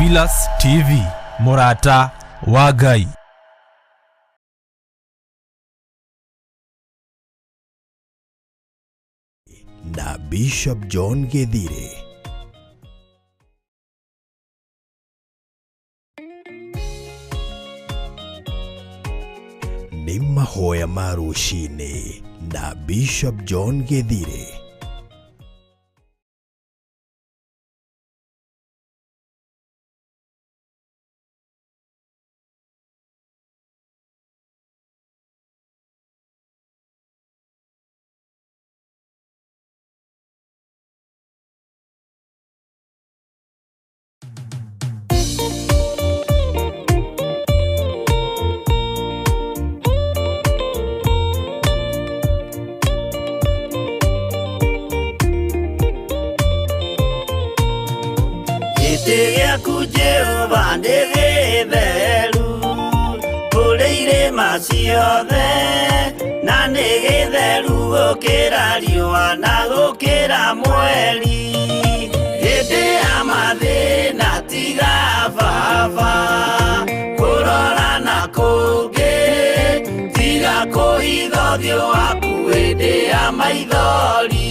Theophilus TV, mũrata wa Ngai. Na Bishop John Githire. Nĩ mahoya ma rũcinĩ na Bishop John Githire. Gĩtĩ gĩaku Jehova nĩ gĩtheru kũrĩ irĩma ciothe, na nĩ gĩtheru gũkĩra riũa na gũkĩra mweri. Hĩndĩ ya mathĩna tiga baba kũrora na kũngĩ, tiga kũhitha ũthiũ waku hĩndĩ ya maithori.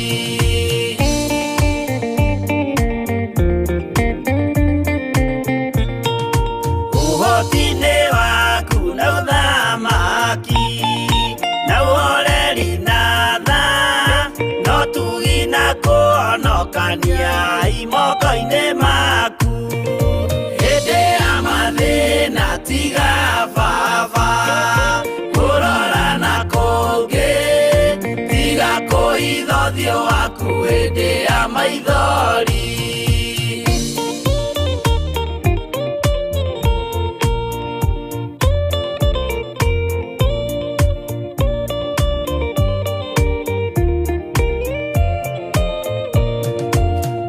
Ũhoti-inĩ waku na ũthamaki na ũhoreri na tha, no tugi na kũhonokania imoko-inĩ maku. Hĩndĩ ya mathĩna tiga baba kũrora na kũngĩ, tiga kũhitha ũthiũ waku hĩndĩ ya maithori.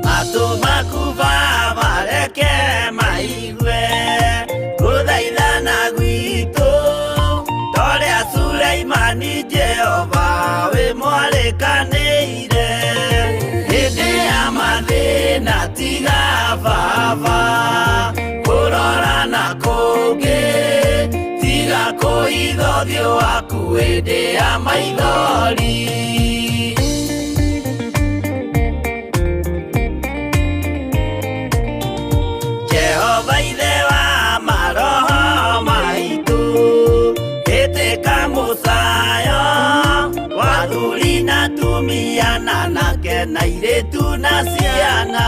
Matũ maku baba reke maigue gũthaithana gwitũ, torĩa Suleimani Jehova wĩ mwarĩkanĩire. Hĩndĩ ya mathĩna tiga baba kũrora na kũngĩ, tiga kũhitha ũthiũ waku hĩndĩ ya maithori. Jehova ithe wa maroho maitũ, ĩtĩka mũcayo wa athuri na atumia na anake na airĩtu na ciana.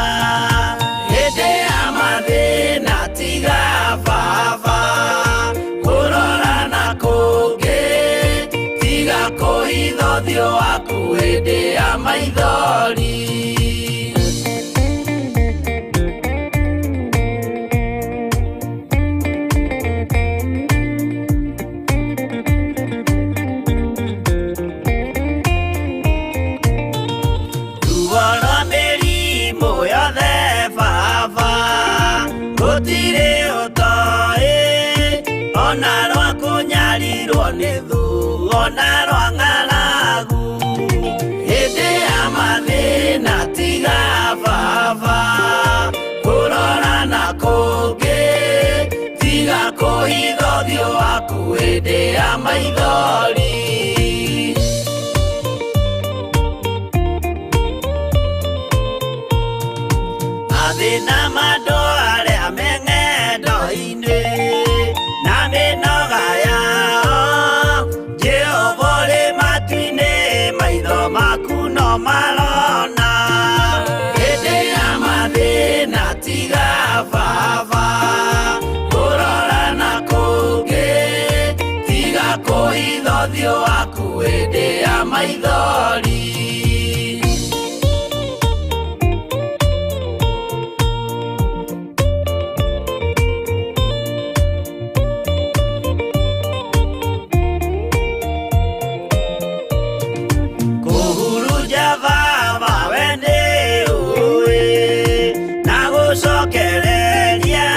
Hĩndĩ ya mathĩna tiga baba kũrora na kũngĩ, tiga kũhitha ũthiũ waku hĩndĩ ya maithori. Ruo rwa mĩrimũ yothe baba gũtirĩ ũtoĩ, ona rwa kũnyarirwo nĩ thũ, ona rwa ng'aragu. Hĩndĩ ya mathĩna tiga baba kũrora na kũngĩ, tiga kũhitha ũthiũ waku hĩndĩ ya maithori. Mathĩna ma andũ arĩa me ng'endo-inĩ na mĩnoga yao, Jehova ũrĩ matu-inĩ, maitho maku no marona. Hĩndĩ ya mathĩna tiga baba kũrora na kũngĩ, tiga kũhitha ũthiũ waku hĩndĩ ya maithori. Kũhurunja baba we nĩ ũĩ, na gũcokereria,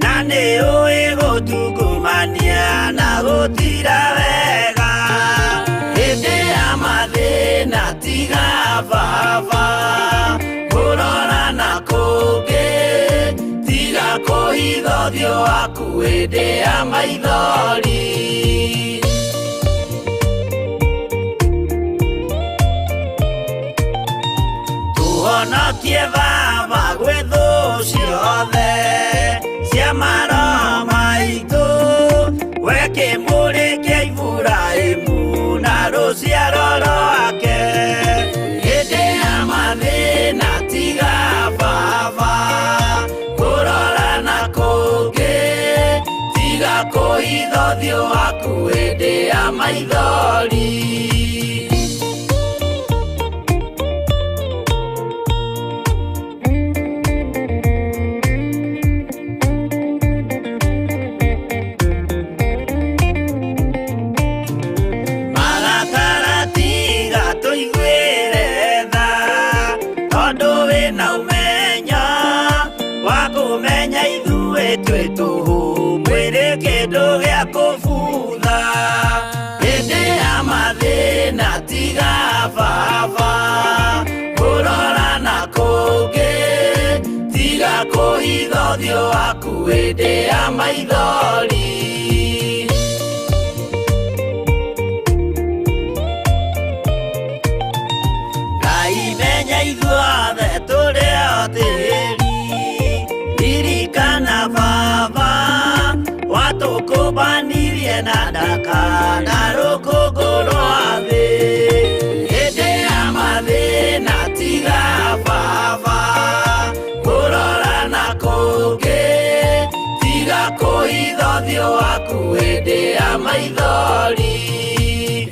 na nĩ ũĩ gũtungumania na gũtira wega. Hĩndĩ ya ũthiũ waku hĩndĩ ya maithori. Tũhonokie Baba gwĩ thũ ciothe cia maroho maitũ, we kĩmũrĩ kĩa Iburahĩmu na rũciaro rwake. Hĩndĩ ya mathĩna tiga Baba kũrora na kũngĩ, tiga kũhitha ũthiũ waku hĩndĩ ya maithori. Mwĩrĩ kĩndũ gĩa kũbutha hĩndĩ ya mathĩna tiga Baba kũrora na kũngĩ, tiga kũhitha ũthiũ waku hĩndĩ ya maithori. Ngai menya ithuothe tũrĩ o tĩri, ririkana Baba watũkũmbanirie na ndaka na rũkũngũ rwa thĩ. Hĩndĩ ya mathĩna tiga Baba kũrora na kũngĩ, tiga kũhitha ũthiũ waku hĩndĩ ya maithori.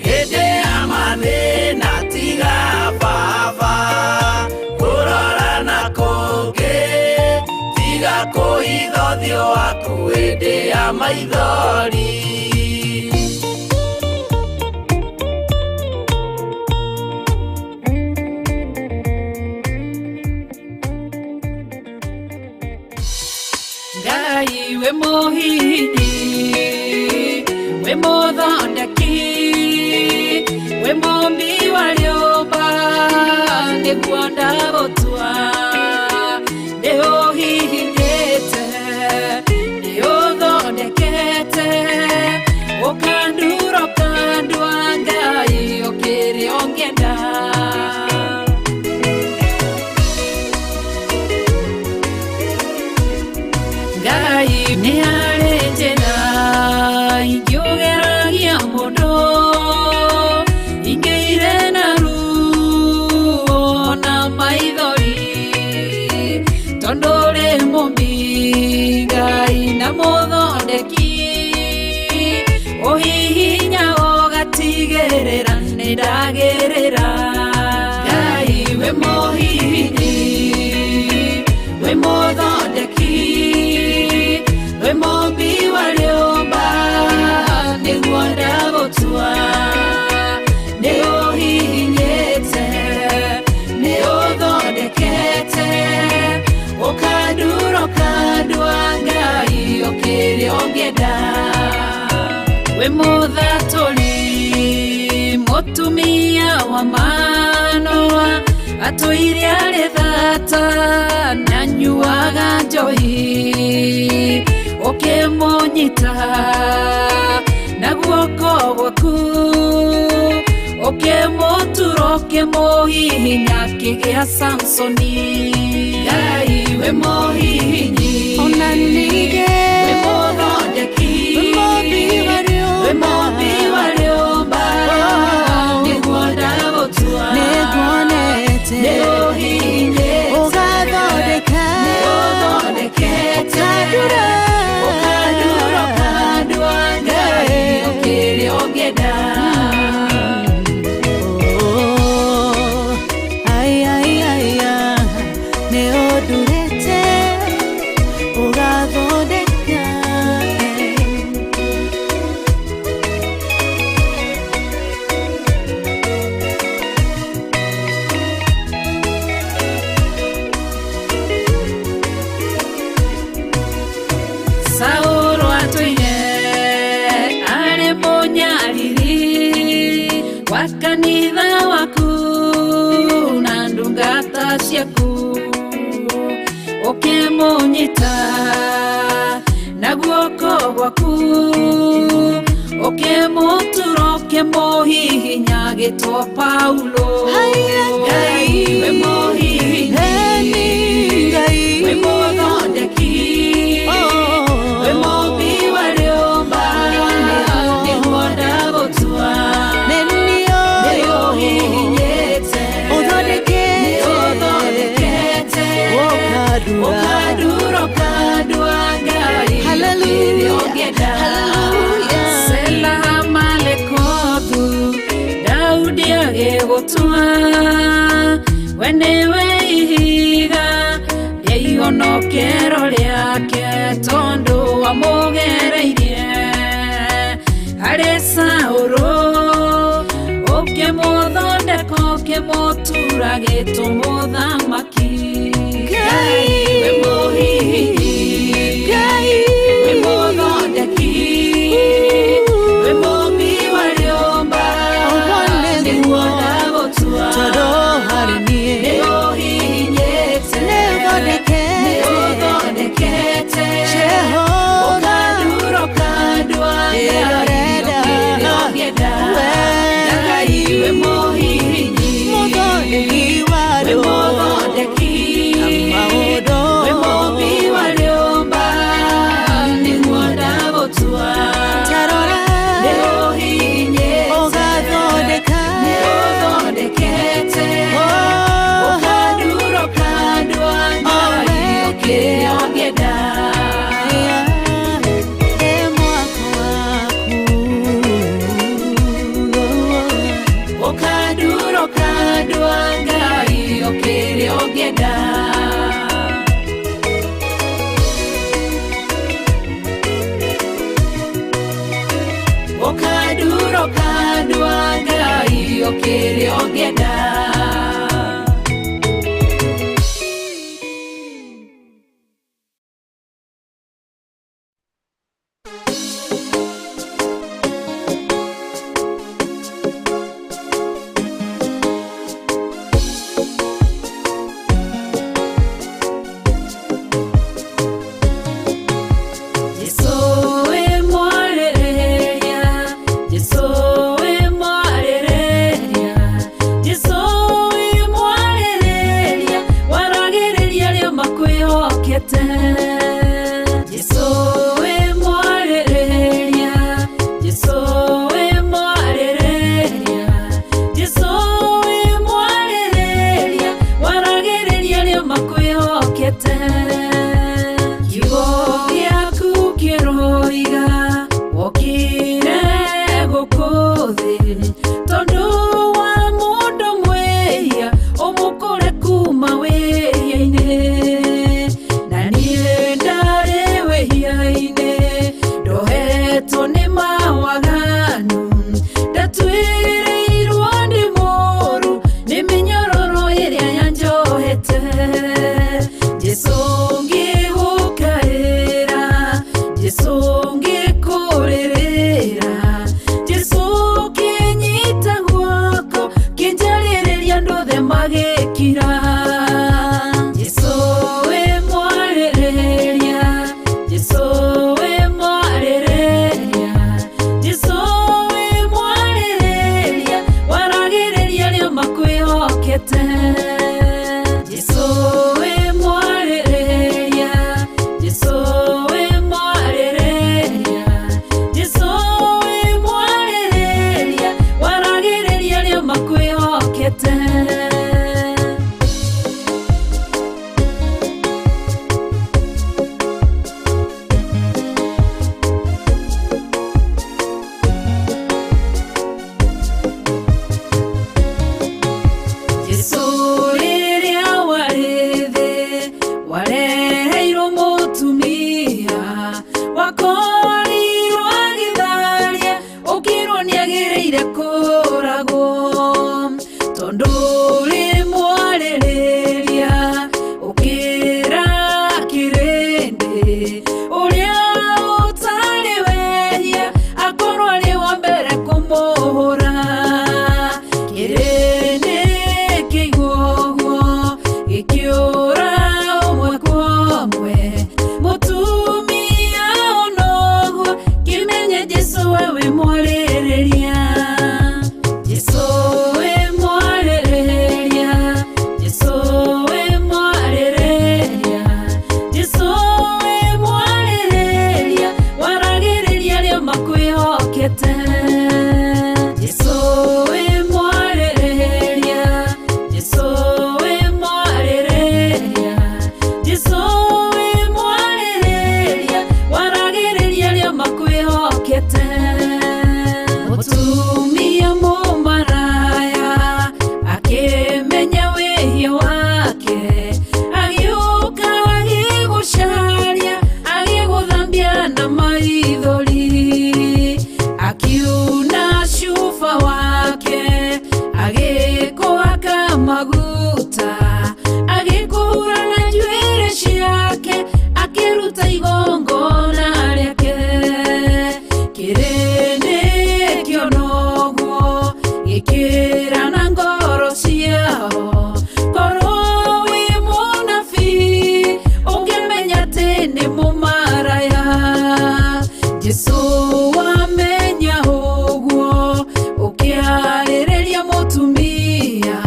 Hĩndĩ ya mathĩna tiga Baba kũrora na kũngĩ, tiga kũhitha ũthiũ waku hĩndĩ ya maithori. Ngai we mũhihinyi, we mũthondeki, we mũmbi wa rĩũmba, nĩguo ndagũtua. Nĩ ũhihinyĩte, nĩ ũthondekete, ũkandura ũkandua, Ngai ũkĩrĩ ũngĩenda. Ngai nĩ harĩ njĩra ingĩũgeragia mũndũ, ingĩire na ruo na maithori, tondũ ũrĩ mũmbi Ngai na mũthondeki, ũhihinya ũgatigĩrĩra nĩ ndagĩrĩra. Ngai we mũhihinyi, we mũthondeki, we mũmbi wa rĩũmba, nĩguo ndagũtua. Nĩ ũhihinyĩte, nĩ ũthondekete, ũkandura ũkandua, Ngai ũkĩrĩ ũngĩenda. We mũthatũri, mũtumia wa Manoa, atũire arĩ thata na nyuaga njohi, ũkĩmũnyita na guoko gwaku, ũkĩmũtura ũkĩmũhihinya kĩgĩa Samsoni. Ngai we mũhihinyi, Ona ningĩ we mũthondeki, we mũmbi wa we rĩũmba, mũmbi wa rĩũmba, nĩguo ndagũtua. Nĩnguonete Nĩ ũhihinyĩte, ũgathondeka, nĩ ũthondekete, ũkandura, ũkandura ũkandua, Ngai ũkĩrĩ ũngĩenda. Oh, ai, ai, ai, ah, nĩ ũndurĩte ũgathondeka. Saũlũ atũire arĩ mũnyariri wa kanitha waku na ndungata ciaku, ũkĩmũnyita Ũkĩmũtura ũkĩmũhihinya agĩtwo Paulo. Haiya Ngai wĩ mũhihinyi, Eni Ngai wĩ mũthondeki, Oh. wĩ mũmbi wa rĩũmba, nĩguo ndagũtua. Nĩ Nĩ niĩ ũhihinyĩte, Ũthondekete. nĩ ũthondekete, Ũkandura. ũkandura, ũkandua Ngai, Hallelujah. kĩrĩa ũngĩenda. Hallelujah. Sela Malekothu, Daudi agĩgũtua, we nĩwe ihiga rĩa ihonokero rĩake, tondũ wamũgereirie harĩ Saũlũ, ũkĩmũthondeka ũkĩmũtura gĩtũ mũthamaki. Ngai. Wĩ mũhihinyi, Ngai wĩ mũthondeki, wĩ mũmbi wa rĩũmba, Ũguo nĩguo. nĩguo ndagũtua. Tondũ harĩ niĩ Nĩ ũhihinyĩte, Nĩ ũthondekete. nĩ ũthondekete, Jehova. ũkandura, ũkandua Ngai, Ĩrorenda. kĩrĩa ũngĩenda. We. Ngai wĩ mũhihinyi, Mũthondeki wa wĩ rĩũmba. mũthondeki, Maũndũ. wĩ mũmbi wa rĩũmba, nĩguo ndagũtua. Tarora. Nĩ ũhihinyĩte, Ũgathondeka. nĩ ũthondekete, Oh. ũkandura, ũkandua Ngai, Oh, kĩrĩa ũngĩenda. E mwako waku. Ũkandura, ũkandua Ngai, kĩrĩa ũngĩenda. Ũkandura, ũkandua Ngai, kĩrĩa ũngĩenda. Jesũ wĩ mwarĩrĩria, Jesũ wĩ mwarĩrĩria, Jesũ wĩ mwarĩrĩria, waragĩrĩria arĩa makwĩhokete. Jesũ wĩ mwarĩrĩria, Jesũ wĩ mwarĩrĩria, Jesũ wĩ mwarĩrĩria, waragĩrĩria arĩa makwĩhokete. Kiugo gĩaku kĩroiga wokire gũkũ thĩ tondũ wa mũndũ mwĩhia ũmũkũre kuma wĩhia-inĩ, na niĩ ndarĩ wĩhia-inĩ ndohetwo nĩ mawaganu, ndatuĩrĩirwo nĩ mũũru nĩ mĩnyororo ĩrĩa yanjohete. Jesũ ngĩgũkaĩra, Jesũ ngĩkũrĩrĩra, Jesũ kĩnyita guoko kĩnjarĩrĩria andũ othe magĩkira. Jesũ wĩ mwarĩrĩria, Jesũ wĩ mwarĩrĩria, Jesũ wĩ mwarĩrĩria, waragĩrĩria arĩa makwĩhokete. Jesũ wĩ mwarĩrĩria, Jesũ wĩ mwarĩrĩria, Jesũ wĩ mwarĩrĩria, waragĩrĩria arĩa makwĩhokete. Jesũ rĩrĩa warĩ thĩ wareheirwo mũtumia wakorirwo agĩtharia ũkĩrwo nĩagĩrĩire kũragwo, tondũ rĩ mwarĩrĩria ũkĩra kĩrĩndĩ ũrĩa ũtarĩ wehia akorwo arĩ wa mbere kũmũhũra. Kĩrĩndĩ kĩigua Magĩkĩra na ngoro ciao korwo wĩ mũnabii ũngĩmenya atĩ nĩ mũmaraya Jesũ wamenya ũguo ũkĩarĩrĩria mũtumia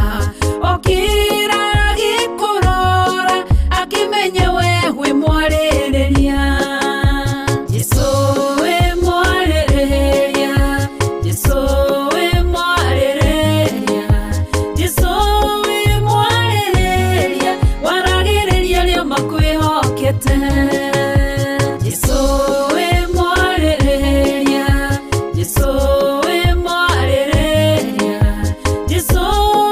okĩra agĩkũrora akĩmenya we wĩ mwarĩrĩria Jesũ wĩ mwarĩrĩria Jesũ wĩ mwarĩrĩria Jesũ wĩ mwarĩrĩria waragĩrĩria arĩa makwĩhokete Jesũ wĩ mwarĩrĩria Jesũ wĩ mwarĩrĩria Jesũ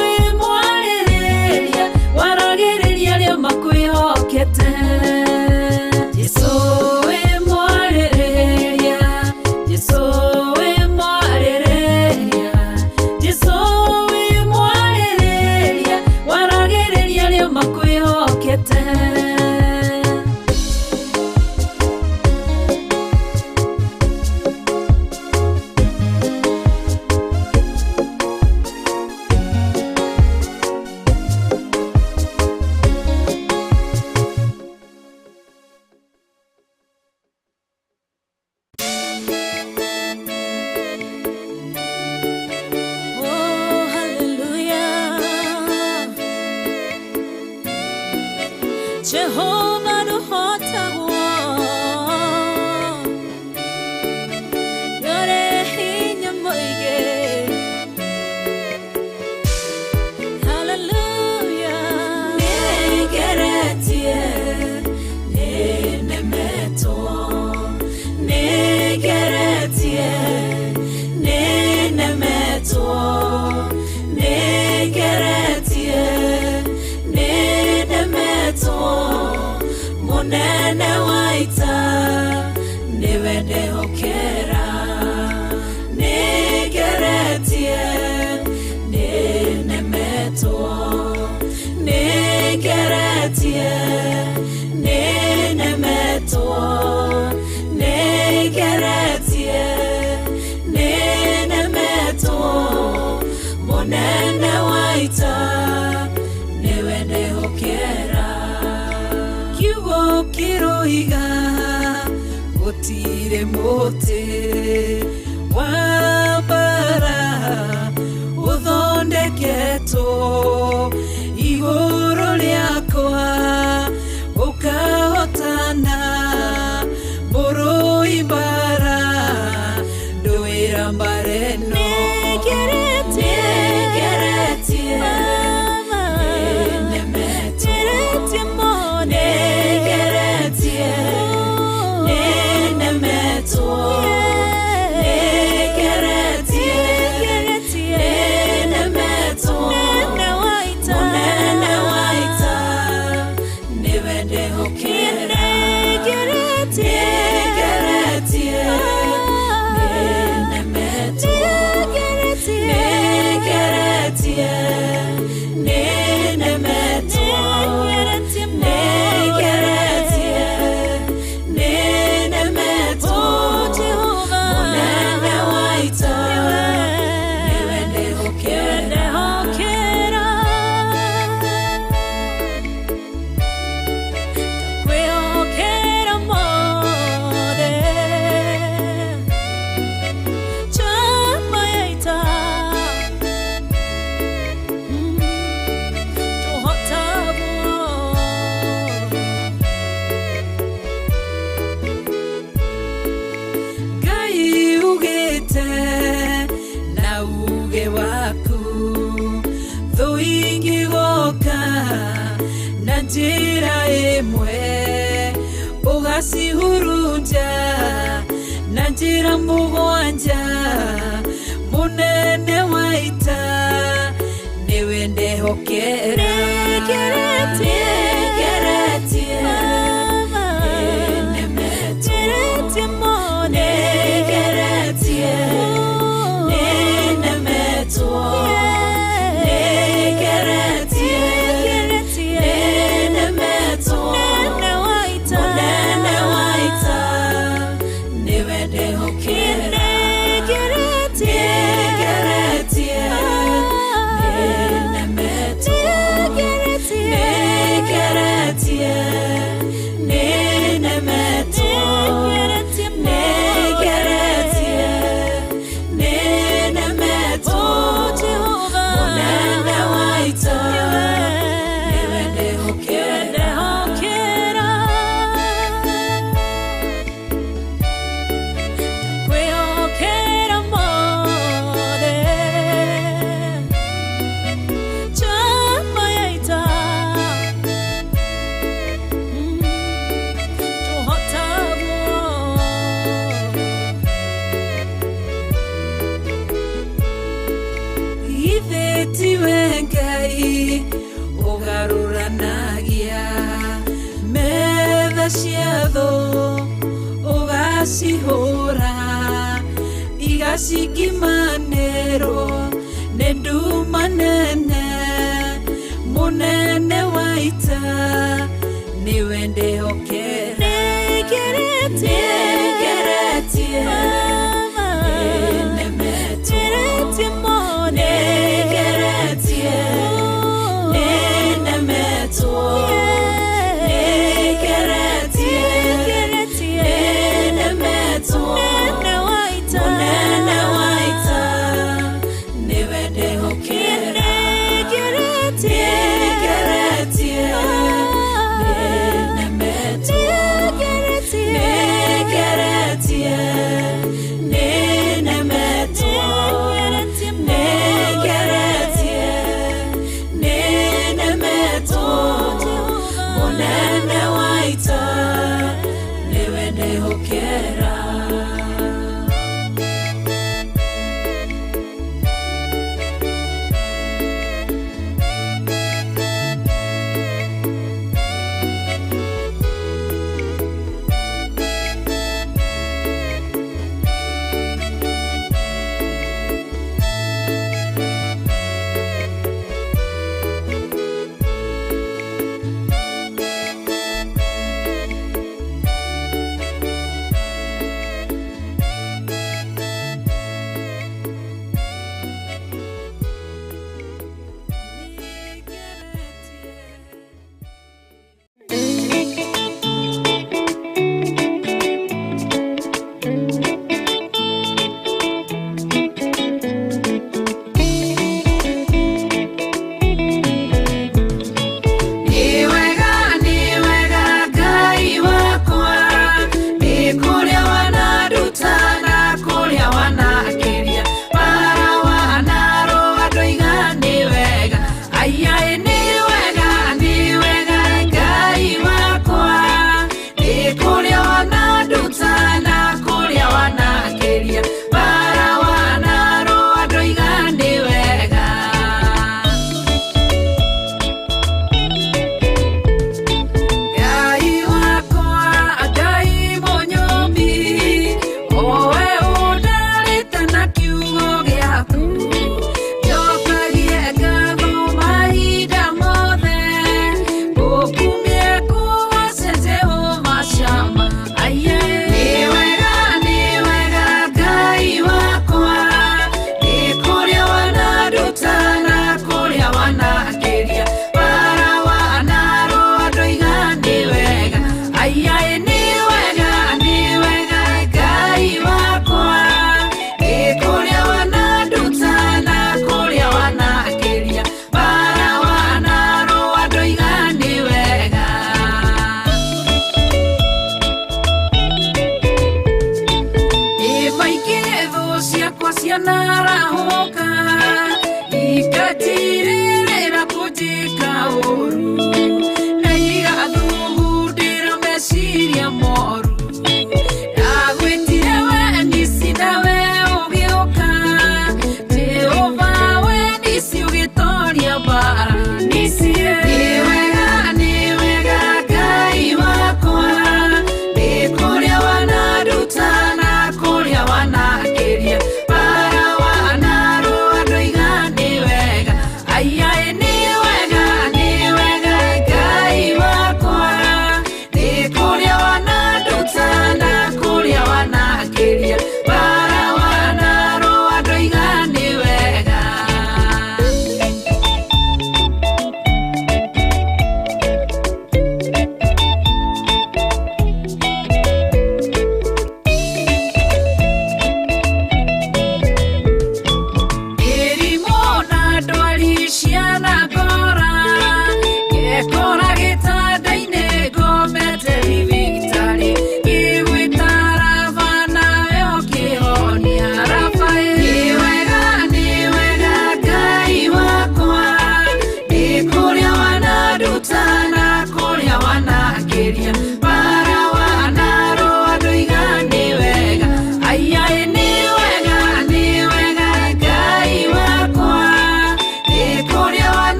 wĩ mwarĩrĩria waragĩrĩria arĩa makwĩhokete Jesũ wĩ mwarĩrĩria Jesũ wĩ mwarĩrĩria Jesũ wĩ mwarĩrĩria waragĩrĩria arĩa makwĩhokete Oh, hallelujah. Jehovah nũhotagwo. Nĩũrĩ hinya mũingĩ. Hallelujah. Nĩngeretie, nĩnemetwo. Nĩngeretie, nĩnemetwo. Nĩngeretie, nĩnemetwo. Mũnene wa ita nĩwe ndehokera. Nĩngeretie, nĩnemetwo. Nĩngeretie, nĩnemetwo. Nĩngeretie, nĩnemetwo. Mũnene wa ita nĩwe ndehokera. Kiugo kĩroiga gũtirĩ mũtĩ wa mbara ũthondeketwo igũrũ rĩakwa ũkahotana mũrũi mbara ndũĩra mbara ĩno Nĩngeretie, Nĩngeretie, Mama. nĩnemetwo. Ngeretie mũno. Nĩngeretie, nĩnemetwo. Nĩngeretie, Ngeretie. nĩnemetwo. Mũnene wa ita. Mũnene wa ita nĩwe ndehokera. Nĩngeretie. Nĩngeretie, nĩnemetwo. Nĩngeretie. Nĩngeretie, nĩnemetwo. Nĩngeretie mũno. Nĩngeretie, nĩnemetwo. Oh, Jehovah. Mũnene wa ita nĩwe ndehokera. Ndehokera. Ndakwĩhokera mothe. Njamba ya ita. Tũhotagwo. Ngai ugĩte na uge waku thũ ingĩgoka na njĩra ĩmwe ũgacihurunja na njĩra mũgwanja mũnene wa ita nĩwe ndehokera. Nĩngeretie. Nĩngeretie, Mama. nĩnemetwo. Ngeretie mũno. Nĩngeretie, nĩnemetwo. Nĩngeretie, Ngeretie. nĩnemetwo. Mũnene wa ita. Mũnene wa ita nĩwe ndehokera. Nĩngeretie. Nĩngeretie, Githĩ tiwe Ngai ũgarũranagia metha cia thũ, ũgacihũra igacikimanĩrwo nĩ nduma nene. Mũnene wa ita, nĩwe ndĩhokera. Nĩngeretie, nĩnemetwo. Nĩngeretie, nĩnemetwo. Nĩngeretie, nĩnemetwo. Mũnene wa ita, nĩwe ndĩhokera. Nĩngeretie, nĩnemetwo.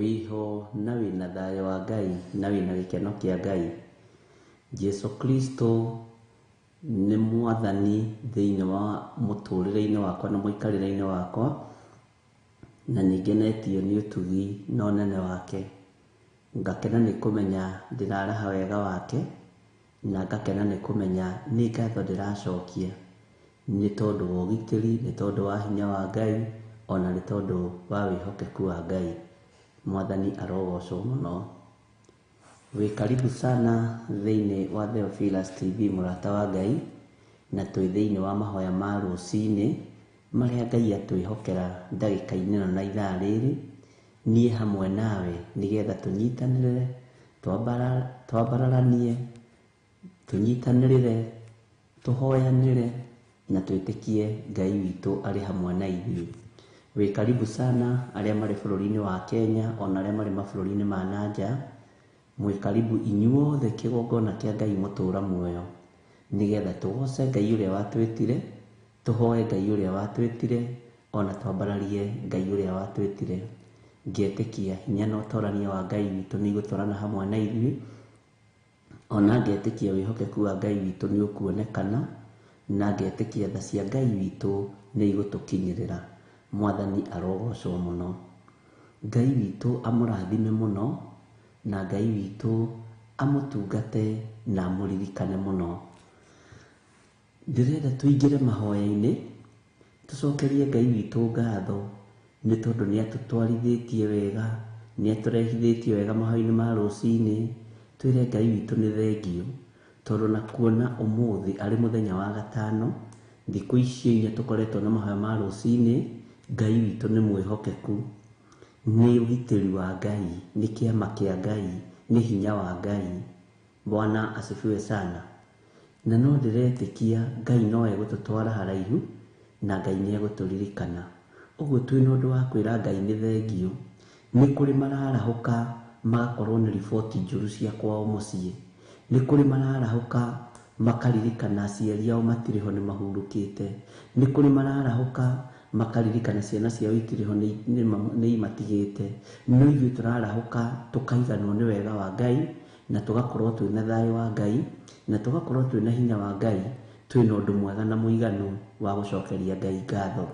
Wĩho na wĩna thayũ wa Ngai na wĩna gĩkeno kĩa Ngai. Jesu Kristo nĩ mwathani thĩinĩ wa mũtũrĩre-inĩ wakwa na mũikarĩre-inĩ wakwa, na nĩngenetio nĩ ũtugi na ũnene wake. Ngakena nĩ kũmenya ndĩraraha wega wake, na ngakena nĩ kũmenya nĩ ngatho ndĩracokia nĩ tondũ wa ũgitĩri, nĩ tondũ wa hinya wa Ngai, ona nĩ tondũ wa wĩhokeku wa Ngai. Mwathani arogocwo mũno. Wĩ karibu sana thĩinĩ wa Theophilus TV mũrata wa Ngai, na twĩ thĩinĩ wa mahoya ma rũcinĩ marĩa Ngai atwĩhokera ndagĩka-inĩ ĩno na ithaa rĩrĩ, niĩ hamwe nawe, nĩgetha tũnyitanĩre, twambararanie, tũnyitanĩrĩre, tũhoyanĩre na twĩtĩkie Ngai witũ arĩ hamwe na ithuĩ. Wĩ karibu sana arĩa marĩ bũrũri-inĩ wa Kenya ona arĩa marĩ mabũrũri-inĩ ma na nja. Mwĩ karibu inyuothe kĩgongona kĩa Ngai mũtũra muoyo, nĩgetha tũgoce Ngai ũrĩa watwĩtire, tũhoe Ngai ũrĩa watwĩtire, ona twambararie Ngai ũrĩa watwĩtire. Ngetĩkia hinya na ũtorania wa Ngai witũ nĩ igũtwarana hamwe na ithuĩ, ona ngetĩkia wĩhokeku wa Ngai witũ nĩ ũkuonekana, na ngetĩkia tha cia Ngai witũ nĩ igũtũkinyĩrĩra. Mwathani arogocwo mũno. Ngai witũ amũrathime mũno, na Ngai witũ amũtungate na amũririkane mũno. Ndĩrenda tũingĩre mahoya-inĩ, tũcokerie Ngai witũ ngatho nĩ tondũ nĩ atũtwarithĩtie wega, nĩ atũrehithĩtie wega mahoya-inĩ ma rũcinĩ. Twĩre Ngai witũ nĩ thengiũ, tondũ na kuona ũmũthĩ arĩ mũthenya wa gatano, thikũ icio inya tũkoretwo na mahoya ma rũcinĩ, Ngai witũ nĩ mwĩhokeku. Nĩ ũgitĩri wa Ngai, nĩ kĩama kĩa Ngai, nĩ hinya wa Ngai. Bwana asifiwe sana. Na no ndĩretĩkia Ngai no egũtũtwara haraihu, na Ngai nĩ egũtũririkana. Ũguo twĩna ũndũ wa kwĩra Ngai nĩ thengiũ. Nĩ kũrĩ mararahũka magakorwo nĩ riboti njũru cia kwao mũciĩ. Nĩ kũrĩ mararahũka makaririkana aciari ao matirĩ ho nĩ mahurũkĩte. Nĩ kũrĩ mararahũka makaririkana ciana ciao itirĩ ho nĩ imatigĩte. No ithuĩ tũrarahũka tũkaiganwo nĩ wega wa Ngai, na tũgakorwo twĩna thayũ wa Ngai, na tũgakorwo twĩna hinya wa Ngai, twĩna ũndũ mwega na mũiganu wa gũcokeria Ngai ngatho.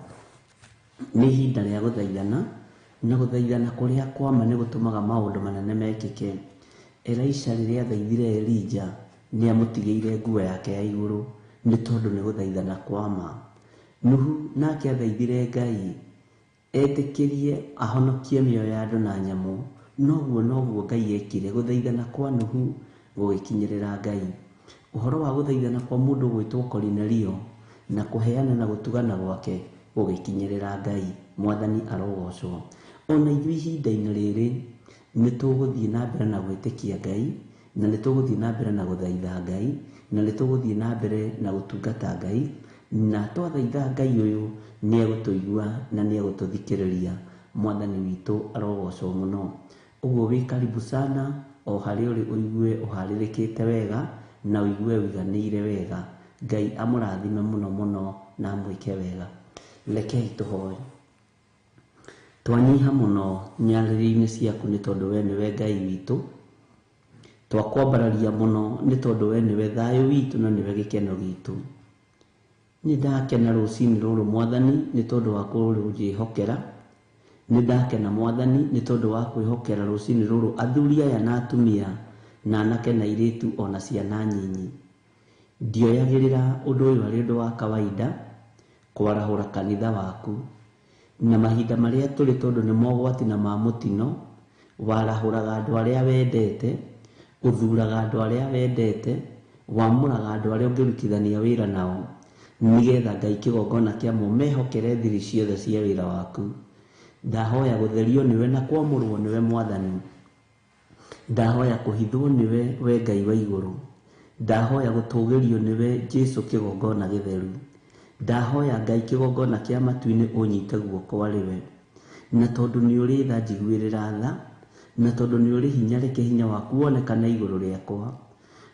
Nĩ ihinda rĩa gũthaithana, na gũthaithana kũrĩa kwa ma nĩ gũtũmaga maũndũ manene mekĩke. Elisha rĩrĩa athaithire Elijah, nĩ amũtigĩire nguo yake ya igũrũ, nĩ tondũ nĩ gũthaithana kwa ma. Nuhu nake athaithire Ngai etĩkĩrie ahonokie mĩoyo ya andũ na nyamũ. Noguo noguo Ngai ekire, gũthaithana kwa Nuhu gũgĩkinyĩrĩra Ngai. Ũhoro wa gũthaithana kwa mũndũ ũgwĩtwo Korinelio na kũheana na gũtugana gwake gũgĩkinyĩrĩra Ngai. Mwathani arogocwo. Ona ithuĩ ihinda-inĩ rĩrĩ nĩ tũgũthiĩ na mbere na gwĩtĩkia Ngai, na nĩ tũgũthiĩ na mbere na gũthaitha Ngai, na nĩ tũgũthiĩ na mbere na gũtungata Ngai, na twathaitha Ngai ũyũ nĩ egũtũigua na nĩ egũtũthikĩrĩria. Mwathani witũ arogocwo mũno. Ũguo wĩ karibu sana o harĩa ũrĩ, ũigue ũharĩrĩkĩte wega na ũigue ũiganĩire wega. Ngai amũrathime mũno mũno na amwĩke wega. Rekei tũhoe. Twanyiha mũno nyarĩrĩ-inĩ ciaku nĩ tondũ we nĩwe Ngai witũ. Twakwambararia mũno nĩ tondũ we nĩwe thayũ witũ na nĩwe gĩkeno gitũ. Nĩ ndakena rũcinĩ rũrũ Mwathani nĩ tondũ wa kũnjĩhokera. Nĩ ndakena Mwathani nĩ tondũ wa kwĩhokera rũcinĩ rũrũ athuri aya na atumia na anake na airĩtu ona ciana nyinyi. Ndioyagĩrĩra ũndũ ũyũ arĩ ũndũ wa kawaida kwarahũra kanitha waku, na mahinda marĩa tũrĩ tondũ nĩ mogwati na ma mũtino, warahũraga andũ arĩa wendete, ũthuraga andũ arĩa wendete, wamũraga andũ arĩa ũngĩrutithania wĩra nao, nĩgetha Ngai kĩgongona kĩamo mehokere thiri ciothe cia wĩra waku. Ndahoya gũtherio nĩwe na kwamũrwo nĩwe Mwathani. Ndahoya kũhithwo nĩwe we Ngai wa igũrũ. Ndahoya gũtũgĩrio nĩwe Jesu kĩgongona gĩtheru. Ndahoya Ngai kĩgongona kĩa matu-inĩ ũnyite guoko arĩ we. Na tondũ nĩ ũrĩ tha njiguĩrĩra tha, na tondũ nĩ ũrĩ hinya reke hinya waku wonekane igũrũ rĩakwa.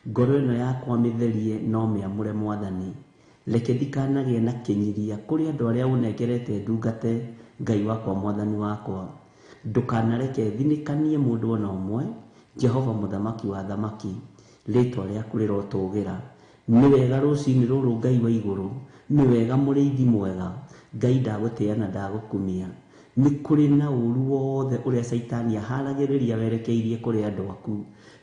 Ngoro ĩno yakwa mĩtherie no mĩamũre Mwathani. Reke ndikanagĩe na kĩnyiria kũrĩ andũ arĩa ũnengerete ndungate Ngai wakwa Mwathani wakwa. Ndũkanareke thinĩkanie mũndũ ona ũmwe. Jehova mũthamaki wa thamaki, rĩtwa rĩaku rĩrotũgĩra. Nĩ wega rũcinĩ rũrũ Ngai wa igũrũ, nĩ wega mũrĩithi mwega. Ngai ndagũtĩa na ndagũkumia. Nĩ kũrĩ na ũru wothe ũrĩa caitani aharagĩrĩria werekeirie kũrĩ andũ aku.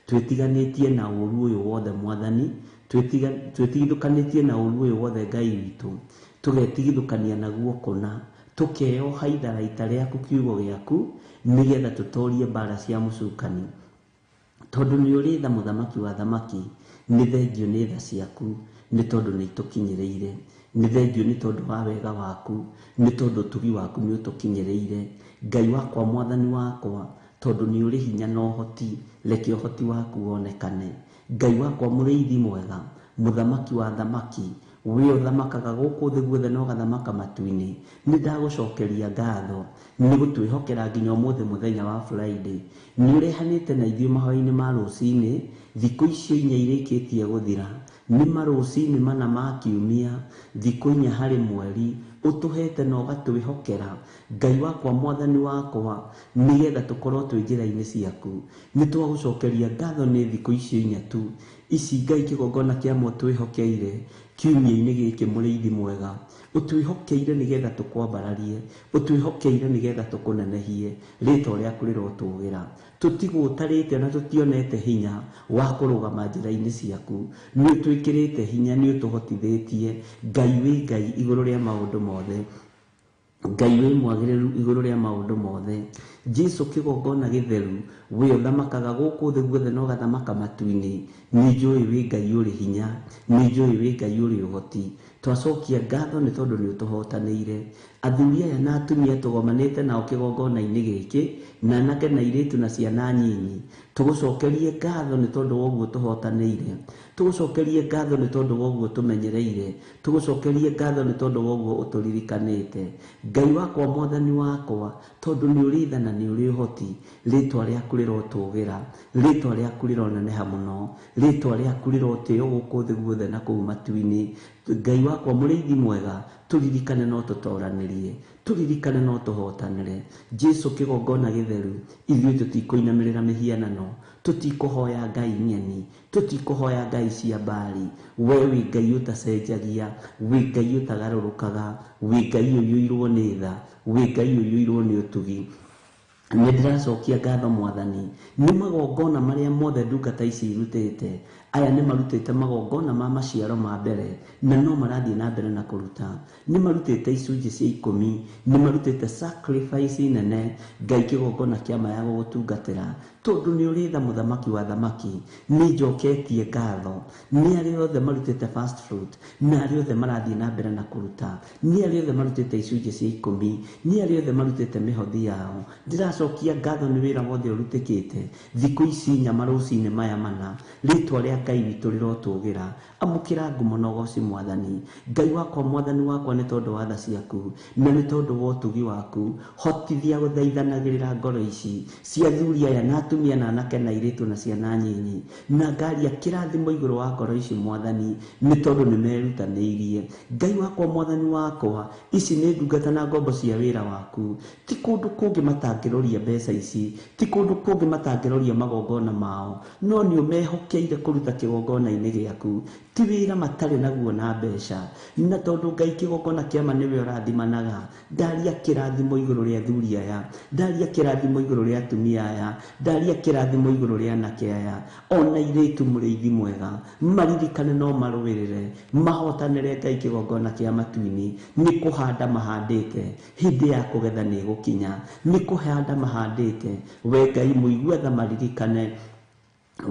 Twĩtiganĩtie na ũru ũyũ wothe Mwathani, twĩtigithũkanĩtie na ũru ũyũ wothe Ngai witũ, tũgetigithũkania naguo kũna, tũkeyoha itharaita rĩaku kiugo gĩaku, nĩgetha tũtorie mbara cia mũcukani. Tondũ nĩ ũrĩ tha mũthamaki wa thamaki, nĩ thengio nĩ tha ciaku, nĩ tondũ nĩ itũkinyĩrĩire. Nĩ thengio nĩ tondũ wa wega waku, nĩ tondũ ũtugi waku nĩ ũtũkinyĩrĩire. Ngai wakwa Mwathani wakwa, tondũ nĩ ũrĩ hinya na ũhoti, reke ũhoti waku wonekane. Ngai wakwa mũrĩithi mwega, mũthamaki wa thamaki, we ũthamakaga gũkũ thĩ guothe na ũgathamaka matu-inĩ, nĩ ndagũcokeria ngatho nĩ gũtwĩhokera nginya ũmũthĩ mũthenya wa Friday. Nĩ ũrehanĩte na ithuĩ mahoya-inĩ ma rũcinĩ, thikũ icio inya irĩkĩtie gũthira, nĩ marũcinĩ mana ma kiumia, thikũ inya harĩ mweri, ũtũhete na ũgatwĩhokera. Ngai wakwa Mwathani wakwa, nĩgetha tũkorwo twĩ njĩra-inĩ ciaku. Nĩ twagũcokeria ngatho nĩ thikũ icio inya tu. Ici Ngai kĩgongona kĩa twĩhokeire kiumia-inĩ gĩkĩ mũrĩithi mwega. Ũtwĩhokeire nĩgetha tũkwambararie, ũtwĩhokeire nĩgetha tũkũnenehie, rĩtwa rĩaku rĩrotũgĩra. Tũtigũtarĩte na tũtionete hinya wa kũrũgama njĩra-inĩ ciaku. Nĩ ũtwĩkĩrĩte hinya, nĩ ũtũhotithĩtie. Ngai wĩ Ngai igũrũ rĩa maũndũ mothe. Ngai wĩ mwagĩrĩru igũrũ rĩa maũndũ mothe. Jesu kĩgongona gĩtheru, we ũthamakaga gũkũ thĩ guothe na ũgathamaka matu-inĩ. Nĩ njũĩ wĩ Ngai ũrĩ hinya, nĩ njũĩ wĩ Ngai ũrĩ ũhoti. Twacokia ngatho nĩ tondũ nĩ ũtũhotanĩire. Athuri aya na atumia tũgomanĩte nao kĩgongona-inĩ gĩkĩ, na anake na airĩtu na ciana nyinyi, tũgũcokerie ngatho nĩ tondũ wa ũguo tũhotanĩire. Tũgũcokerie ngatho nĩ tondũ wa ũguo tũmenyereire. Tũgũcokerie ngatho nĩ tondũ wa ũguo ũtũririkanĩte. Ngai wakwa Mwathani wakwa, tondũ nĩ ũrĩ tha na nĩ ũrĩ ũhoti, rĩtwa rĩaku rĩrotũgĩra, rĩtwa rĩaku rĩroneneha mũno, rĩtwa rĩaku rĩrotĩo gũkũ thĩ guothe na kũu matu-inĩ. Ngai wakwa mũrĩithi mwega, tũririkane no tũtoranĩrie, tũririkane no tũhotanĩre. Jesu kĩgongona gĩtheru, ithuĩ tũtikũinamĩrĩra mĩhianano, tũtikũhoya Ngai ng'eni, tũtikũhoya Ngai cia mbari. We wĩ Ngai ũtacenjagia, wĩ Ngai ũtagarũrũkaga, wĩ Ngai ũiyũirwo nĩ tha, wĩ Ngai ũiyũirwo nĩ ũtugi. Nĩ ndĩracokia ngatho Mwathani nĩ magongona marĩa mothe ndungata ici irutĩte. Aya nĩ marutĩte magongona ma maciaro ma mbere na no marathiĩ na mbere na kũruta. Nĩ marutĩte icunjĩ cia ikũmi, nĩ marutĩte sacrifice nene. Ngai kĩgongona kĩa ma ya gũgũtungatĩra, tondũ nĩ ũrĩ tha mũthamaki wa thamaki. Nĩ njoketie ngatho nĩ arĩa othe marutĩte first fruit, na arĩa othe marathiĩ na mbere na kũruta, nĩ arĩa othe marutĩte icunjĩ cia ikũmi, nĩ arĩa othe marutĩte mĩhothi yao. Ndĩracokia ngatho nĩ wĩra wothe ũrutĩkĩte thikũ ici inya marũcinĩ maya mana. Rĩtwa rĩa Ngai witũ rĩrotũgĩra. Amũkĩra ngumo na ũgoci Mwathani. Ngai wakwa Mwathani wakwa, nĩ tondũ wa tha ciaku na nĩ tondũ wa ũtugi waku, hotithia gũthaithanagĩrĩra ngoro ici cia athuri aya na atumia na anake na airĩtu na ciana nyinyi, na ngaria kĩrathimo igũrũ wa ngoro ici Mwathani, nĩ tondũ nĩ merutanĩirie. Ngai wakwa Mwathani wakwa, ici nĩ ndungata na ngombo cia wĩra waku. Ti kũndũ kũngĩ matangĩroria mbeca ici, ti kũndũ kũngĩ matangĩroria magongona mao, no nĩ ũmehokeire kũruta kĩgongona-inĩ gĩaku. Ti wĩra matarĩ naguo na mbeca, na tondũ Ngai kĩgongona kĩa ma nĩwe ũrathimanaga, ndaria kĩrathimo igũrũ rĩa athuri aya, ndaria kĩrathimo igũrũ rĩa atumia aya, ndaria kĩrathimo igũrũ rĩa anake aya, ona airĩtu mũrĩithi mwega, maririkane no marũĩrĩre, mahotanĩre Ngai kĩgongona kĩa matu-inĩ. Nĩ kũhanda mahandĩte, hĩndĩ ya kũgetha nĩ ĩgũkinya. Nĩ kũhanda mahandĩte, we Ngai mũigua tha maririkane,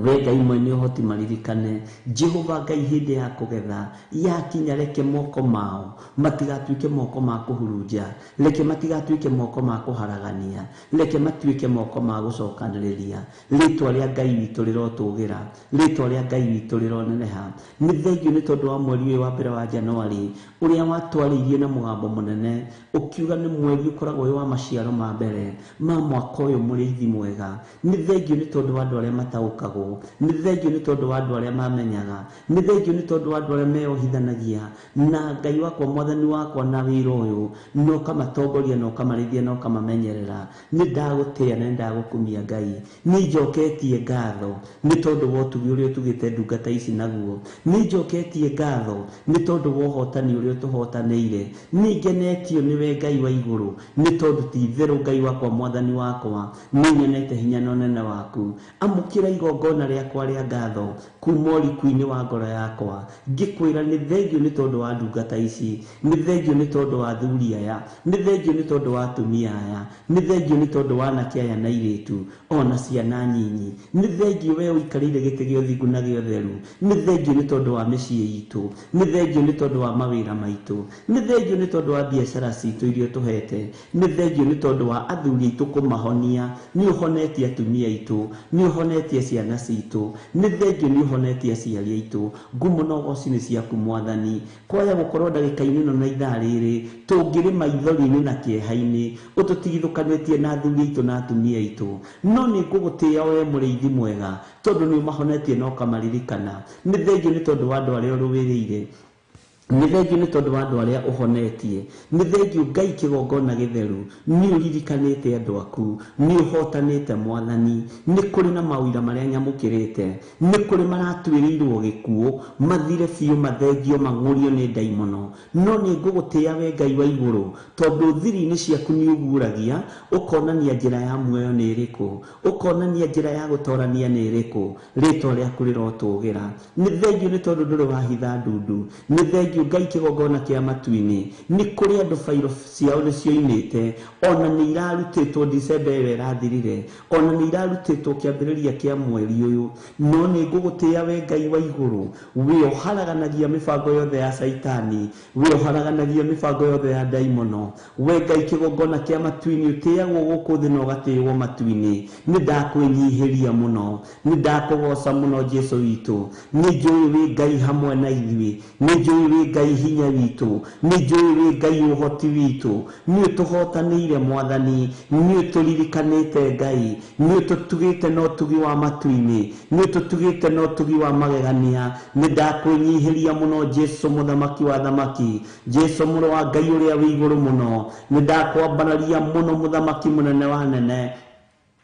we Ngai mwene ũhoti maririkane. Jehova Ngai hĩndĩ ya kũgetha yakinya, reke moko mao matigatuĩke moko ma kũhurunja, reke matigatuĩke moko ma kũharagania, reke matuĩke moko ma gũcokanĩrĩria. Rĩtwa rĩa Ngai witũ rĩrotũgĩra, rĩtwa rĩa Ngai witũ rĩroneneha. Nĩ thengio nĩ tondũ wa mweri ũyũ wa mbere wa Januari, ũrĩa watwarĩirie na mũgambo mũnene ũkiuga nĩ mweri ũkoragwo wĩ wa maciaro ma mbere ma mwaka ũyũ mũrĩithi mwega. Nĩ thengio nĩ tondũ wa andũ arĩa mataũkagwo. matũmagwo. Nĩ thengio nĩ tondũ wa andũ arĩa mamenyaga, nĩ thengio nĩ tondũ wa andũ arĩa meohithanagia na Ngai wakwa mwathani wakwa na wĩra ũyũ, na ũkamatongoria na ũkamarĩithia na ũkamamenyerera. Nĩ ndagũtĩĩa na nĩ ndagũkumia Ngai. Nĩ njoketie ngatho nĩ tondũ wa ũtugi ũrĩa ũtugĩte ndungata ici naguo. Nĩ njoketie ngatho nĩ tondũ wa ũhotani ũrĩa ũtũhotanĩire. Nĩ ngenetio nĩwe Ngai wa igũrũ, nĩ tondũ ti itherũ Ngai wakwa mwathani wakwa nĩ nyonete hinya na ũnene waku. Amũkĩra igongona rĩakwa rĩa ngatho kuma ũriku-inĩ wa ngoro yakwa, ngĩkwĩra nĩ thengio nĩ tondũ wa ndungata ici, nĩ thengio nĩ tondũ wa athuri aya, nĩ thengio nĩ tondũ wa atumia aya, nĩ thengio nĩ tondũ wa anake aya na airĩtu ona ciana nyinyi. Nĩ thengio we ũikarĩire gĩtĩ gĩa ũthingu na gĩa ũtheru. Nĩ thengio nĩ tondũ wa mĩciĩ itũ, nĩ thengio nĩ tondũ wa mawĩra maitũ, nĩ thengio nĩ tondũ wa biacara citũ iria ũtũhete, nĩ thengio nĩ tondũ wa athuri aitũ kũmahonia. Nĩ ũhonetie atumia aitũ, nĩ ũhonetie ciana citũ, nĩ thengio nĩ ũhonetie aciari aitũ. Ngumo na ũgoci nĩ ciaku mwathani. Kwaya gũkorwo ndagĩka-inĩ ĩno na ithaa rĩrĩ tũngĩrĩ maithori-inĩ na kĩeha-inĩ, ũtũtigithũkanĩtie na athuri aitũ na atumia aitũ, no nĩ ngũgũtĩĩa we mũrĩithi mwega, tondũ nĩ ũmahonetie na ũkamaririkana. Nĩ thengio nĩ tondũ wa andũ arĩa ũrũĩrĩire, nĩ thengio nĩ tondũ wa andũ arĩa ũhonetie, nĩ thengio Ngai kĩgongona gĩtheru, nĩ ũririkanĩte andũ aku, nĩ ũhotanĩte mwathani. Nĩ kũrĩ na mawĩra marĩa nyamũkĩrĩte, nĩ kũrĩ maratuĩrĩirwo gĩkuũ, mathire biũ, mathengio, mang'ũrio nĩ ndaimono, no nĩ ngũgũtĩĩa we Ngai wa igũrũ, tondũ thiri-inĩ ciaku nĩ ũguũragia, ũkonania njĩra ya muoyo nĩ ĩrĩkũ, ũkonania njĩra ya gũtorania nĩ ĩrĩkũ. Rĩtwa rĩaku rĩrotũgĩra. Nĩ thengio nĩ tondũ ndũrĩ wahitha ndundu. Nĩ thengio Ngai kĩgongona kĩa matu-inĩ. Nĩ kũrĩ andũ bairo ciao nĩ cioinĩte, ona nĩ irarutĩtwo Dicemba ĩyo ĩrathirire, ona nĩ irarutĩtwo kĩambĩrĩria kĩa mweri ũyũ, no nĩ ngũgũtĩĩa we Ngai wa igũrũ. We ũharaganagia mĩbango yothe ya Caitani, we ũharaganagia mĩbango yothe ya ndaimono. We Ngai kĩgongona kĩa matu-inĩ, ũtĩagwo gũkũ thĩ na ũgatĩĩwo matu-inĩ. Nĩ ndakwĩnyihĩria mũno, nĩ ndakũgoca mũno Jesũ witũ. Nĩ njũĩ wĩ Ngai hamwe na ithuĩ, nĩ njũĩ wĩ Ngai hinya witũ, nĩ njũĩ wĩ Ngai ũhoti witũ. Nĩ ũtũhotanĩire mwathani, nĩ ũtũririkanĩte Ngai, nĩ ũtũtugĩte na ũtugi wa matu-inĩ, nĩ ũtũtugĩte na ũtugi wa magegania. Nĩ ndakwĩnyihĩria mũno Jesũ mũthamaki wa thamaki, Jesũ mũrũ wa Ngai ũrĩa wĩ igũrũ mũno. Nĩ ndakwambararia mũno mũthamaki mũnene wa nene,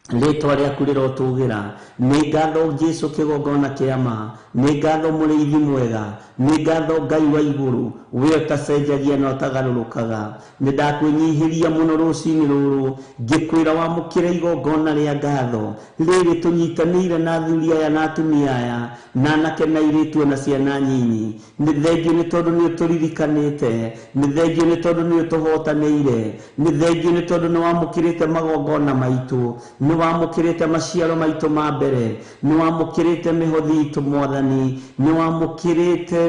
rĩtwa rĩaku rĩrotũgĩra. Nĩ ngatho Jesũ kĩgongona kĩa ma, nĩ ngatho mũrĩithi mwega, nĩ ngatho Ngai wa igũrũ, we ũtacenjagia na ũtagarũrũkaga. Nĩ ndakwĩnyihĩria mũno rũcinĩ rũrũ, ngĩkwĩra wamũkĩre igongona rĩa ngatho rĩrĩ tũnyitanĩire na athuri aya na atumia aya, na anake na airĩtu ona ciana nyinyi. Nĩ thengio nĩ tondũ nĩ ũtũririkanĩte, nĩ thengio nĩ tondũ nĩ ũtũhotanĩire, nĩ thengio nĩ tondũ nĩ wamũkĩrĩte magongona maitũ, nĩ wamũkĩrĩte maciaro maitũ ma mbere, nĩ wamũkĩrĩte mĩhothi itũ mwathani, nĩ wamũkĩrĩte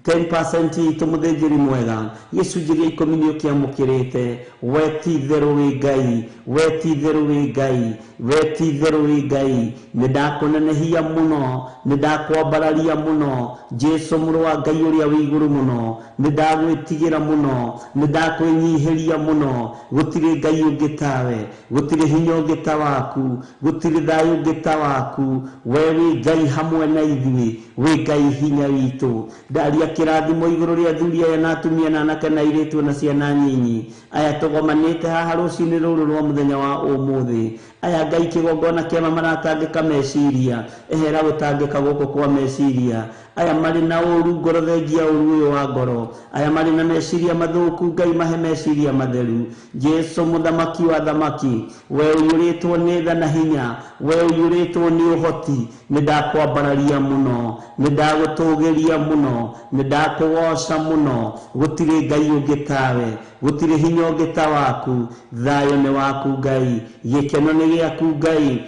10% itũ mũthĩnjĩri mwega, gĩcunjĩ gĩa ikũmi nĩ ũkĩamũkĩrĩte. We ti itherũ wĩ Ngai, we ti itherũ wĩ Ngai, we ti itherũ wĩ Ngai. Nĩ ndakũnenehia mũno, nĩ ndakwambararia mũno Jesũ mũrũ wa Ngai ũrĩa wĩ igũrũ mũno. Nĩ ndagwĩtigĩra mũno, nĩ ndakwĩnyihĩria mũno. Gũtirĩ Ngai ũngĩ tawe, gũtirĩ hinya ũngĩ ta waku, gũtirĩ thayũ ũngĩ ta waku. We wĩ Ngai hamwe na ithuĩ, wĩ Ngai hinya witũ. Ndaria kĩrathimo igũrũ rĩa athuri aya na atumia na anake na airĩtu na ciana nyinyi aya tũgomanĩte haha rũcinĩ rũrũ rwa mũthenya wa ũmũthĩ. Aya Ngai kĩgongona kĩama maratangĩka meciria, ehera gũtangĩka gũkũ kwa meciria. Aya marĩ na ũru ngoro, thengia ũru ũyũ wa ngoro. Aya marĩ na meciria mathũku, Ngai mahe meciria matheru. Jesũ mũthamaki wa thamaki, we ũiyũrĩtwo nĩ tha na hinya, we ũiyũrĩtwo nĩ ũhoti, nĩ ndakwambararia mũno, nĩ ndagũtũgĩria mũno, nĩ ndakũgoca mũno. Gũtirĩ Ngai ũngĩ tawe, gũtirĩ hinya ũngĩ ta waku. Thayũ nĩ waku Ngai, gĩkeno nĩ gĩaku Ngai,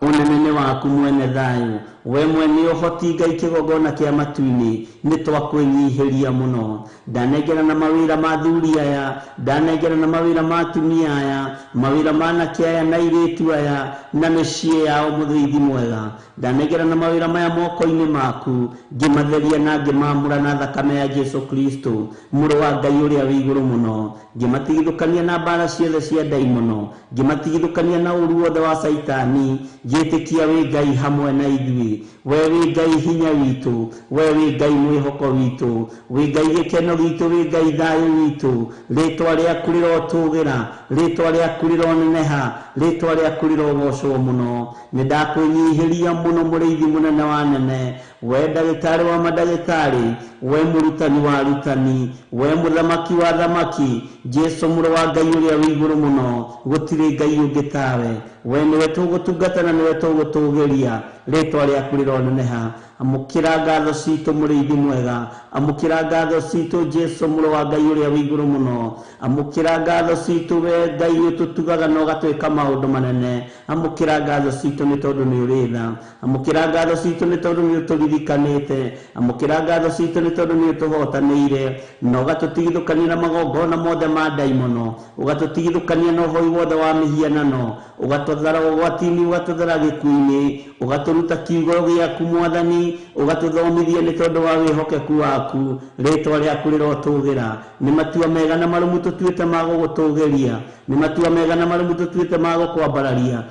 ũnene nĩ waku mwene thayũ. We mwene ũhoti Ngai kĩgongona kĩa matu-inĩ, nĩ twakwĩnyihĩria mũno. Ndanengera na mawĩra ma athuri aya, ndanengera na mawĩra ma atumia aya, mawĩra ma anake aya na airĩtu aya, na mĩciĩ yao mũthĩithi mwega. Ndanengera na mawĩra maya moko-inĩ maku, ngĩmatheria na ngĩmamũra na thakame ya Jesũ Kristo mũrũ wa Ngai ũrĩa wĩ igũrũ mũno. Ngĩmatigithũkania na mbara ciothe cia ndaimono, ngĩmatigithũkania na ũru wothe wa Caitani, Njĩtĩkia wĩ Ngai hamwe na ithuĩ, we wĩ Ngai hinya witũ, we wĩ Ngai mwĩhoko witũ, wĩ Ngai gĩkeno gitũ, wĩ Ngai thayũ witũ. Rĩtwa rĩaku rĩrotũgĩra, rĩtwa rĩaku rĩroneneha, rĩtwa rĩaku rĩrogocwo mũno. Nĩ ndakwĩnyihĩria mũno mũrĩithi mũnene wa nene, we ndagĩtarĩ wa mandagĩtarĩ, we mũrutani wa arutani, we mũthamaki wa thamaki, Jesu mũrũ wa Ngai ũrĩa wĩ igũrũ mũno, gũtirĩ Ngai ũngĩ tawe. We nĩwe tũgũtungata na nĩwe tũgũtũgĩria, rĩtwa rĩaku rĩroneneha. Amũkĩra ngatho citũ mũrĩithi mwega, amũkĩra ngatho citũ Jesu mũrũ wa Ngai ũrĩa wĩ igũrũ mũno, amũkĩra ngatho citũ we Ngai ũtũtugaga na ũgatwĩka maũndũ manene, amũkĩra ngatho citũ nĩ tondũ nĩ ũrĩ tha, amũkĩra ngatho citũ nĩ tondũ nĩ ũtũririkanĩte, amũkĩra ngatho citũ nĩ tondũ nĩ ũtũhotanĩire na ũgatũtigithũkania na magongona mothe ma ndaimono, ũgatũtigithũkania na ũhoi wothe wa mĩhianano, ũgatũthara ũgwati-inĩ, ũgatũthara gĩkuũ-inĩ, ũgatũruta kiugo gĩaku Mwathani, ũgatũthomithia nĩ tondũ wa wĩhokeku waku. Rĩtwa rĩaku rĩrotũgĩra. Nĩ matua mega na marũmu tũtuĩte ma gũgũtũgĩria, nĩ matua mega na marũmu tũtuĩte ma gũkwambararia,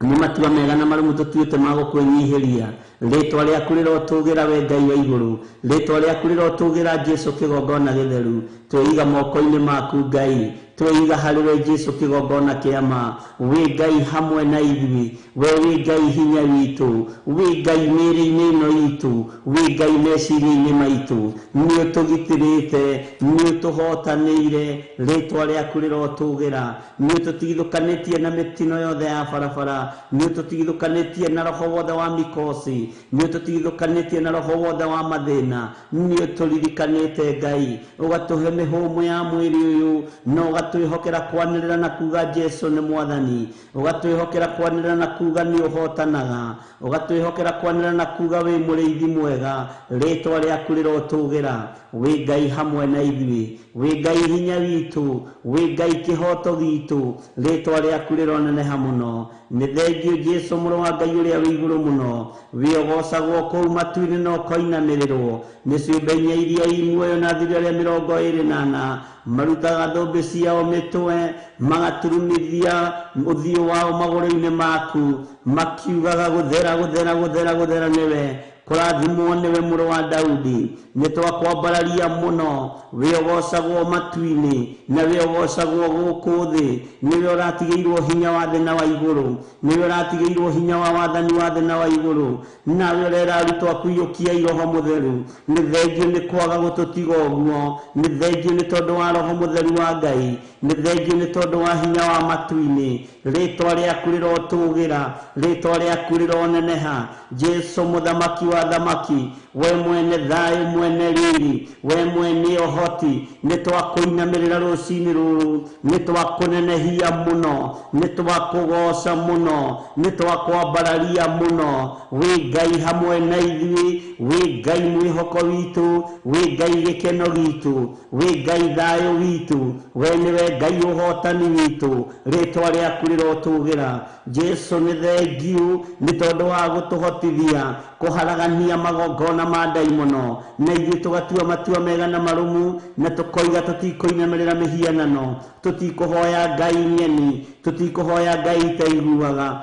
nĩ matua mega na marũmu tũtuĩte ma gũkwĩnyihĩria. Rĩtwa rĩaku rĩrotũgĩra we Ngai wa igũrũ, rĩtwa rĩaku rĩrotũgĩra Jesu kĩgongona gĩtheru. Twĩiga moko-inĩ maku Ngai, twĩiga harĩ we Jesu kĩgongona kĩa ma. Wĩ Ngai hamwe na ithuĩ, we wĩ Ngai hinya witũ, wĩ Ngai mĩĩrĩ-inĩ ĩno itũ, wĩ Ngai meciria-inĩ maitũ. Nĩ ũtũgitĩrĩte, nĩ ũtũhotanĩire, rĩtwa rĩaku rĩrotũgĩra. Nĩ ũtũtigithũkanĩtie na mĩtino yothe ya barabara, nĩ ũtũtigithũkanĩtie na roho wothe wa mikosi, nĩ ũtũtigithũkanĩtie na roho wothe wa mathĩna, nĩ ũtũririkanĩte Ngai, ũgatũhe mĩhũmũ ya mwĩrĩ ũyũ, na ũgatwĩhokera kwanĩrĩra na kuga Jesu nĩ Mwathani, ũgatwĩhokera kwanĩrĩra na kuga nĩ ũhotanaga, ũgatwĩhokera kwanĩrĩra na kuga wĩ mũrĩithi mwega. Rĩtwa rĩaku rĩrotũgĩra. Wĩ Ngai hamwe na ithuĩ, wĩ Ngai hinya witũ, wĩ Ngai kĩhoto gitũ, rĩtwa rĩaku rĩroneneha mũno. Nĩ thengio Jesu mũrũ wa Ngai ũrĩa wĩ igũrũ mũno, wĩ ũgocagwo kũu matu-inĩ na ũkoinamĩrĩrwo nĩ ciũmbe inya iria i muoyo na athuri arĩa 24 marutaga thũmbĩ ciao mĩtwe, magaturumithia ũthiũ wao magũrũ-inĩ maku, makiugaga gũthera gũthera gũthera gũthera nĩwe, kũrathimwo nĩwe mũrũ wa Daudi. Nĩ twakwambararia mũno, wĩ ũgocagwo matu-inĩ na wĩ ũgocagwo gũkũ thĩ. Nĩwe ũratigĩirwo hinya wa thĩ na wa igũrũ, nĩwe ũratigĩirwo hinya wa wathani wa thĩ na wa igũrũ, nawe ũrera arutwo aku iyũkiai Roho Mũtheru. Nĩ thengio nĩ kwaga gũtũtiga ũguo, nĩ thengio nĩ tondũ wa Roho Mũtheru wa Ngai, nĩ thengio nĩ tondũ wa hinya wa matu-inĩ. Rĩtwa rĩaku rĩrotũgĩra, rĩtwa rĩaku rĩroneneha. Jesu mũthamaki wa thamaki, we mwene thayũ, mwene riri, we mwene ũhoti, nĩ twakũinamĩrĩra rũcinĩ rũrũ, nĩ twakũnenehia mũno, nĩ twakũgoca mũno, nĩ twakwambararia mũno. Wĩ Ngai hamwe na ithuĩ, wĩ Ngai mwĩhoko witũ, wĩ Ngai gĩkeno gitũ, wĩ Ngai thayũ witũ, we nĩwe Ngai ũhotani witũ. Rĩtwa rĩaku rĩrotũgĩra. Jesu nĩ thengio nĩ tondũ wa gũtũhotithia kũharagania magongona ma ndaimono, na ithuĩ tũgatua matua mega na marũmu, na tũkoiga tũtikũinamĩrĩra mĩhianano, tũtikũhoya Ngai ng'eni, tũtikũhoya Ngai itaiguaga,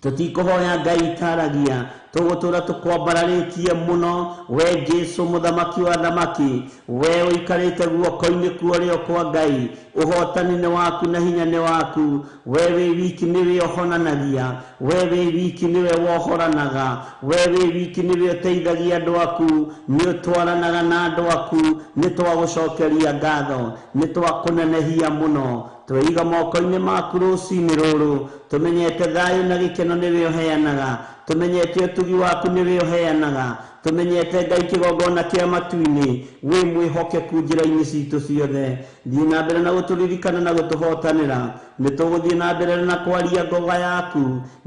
tũtikũhoya Ngai itaragia, tũgũtũra tũkwambararĩtie mũno. We Jesu mũthamaki wa thamaki, we ũikarĩte guoko-inĩ kwa ũrĩo kwa Ngai, ũhotani nĩ waku na hinya nĩ waku. We wĩ wiki nĩwe ũhonanagia, we wĩ wiki nĩwe wohoranaga, we wĩ wiki nĩwe ũteithagia andũ aku, nĩ ũtwaranaga na andũ aku. Nĩ twagũcokeria ngatho, nĩ twakũnenehia mũno. Tweiga moko-inĩ maku rũcinĩ rũrũ, tũmenyete thayũ na gĩkeno nĩwe ũheanaga, tũmenyete ũtugi waku nĩwe ũheanaga, tũmenyete Ngai kĩgongona kĩa matu-inĩ, wĩ mwĩhokeku njĩra-inĩ citũ ciothe. Thiĩ na mbere na gũtũririkana na gũtũhotanĩra. Nĩ tũgũthiĩ na mbere na kwaria ngoga yaku,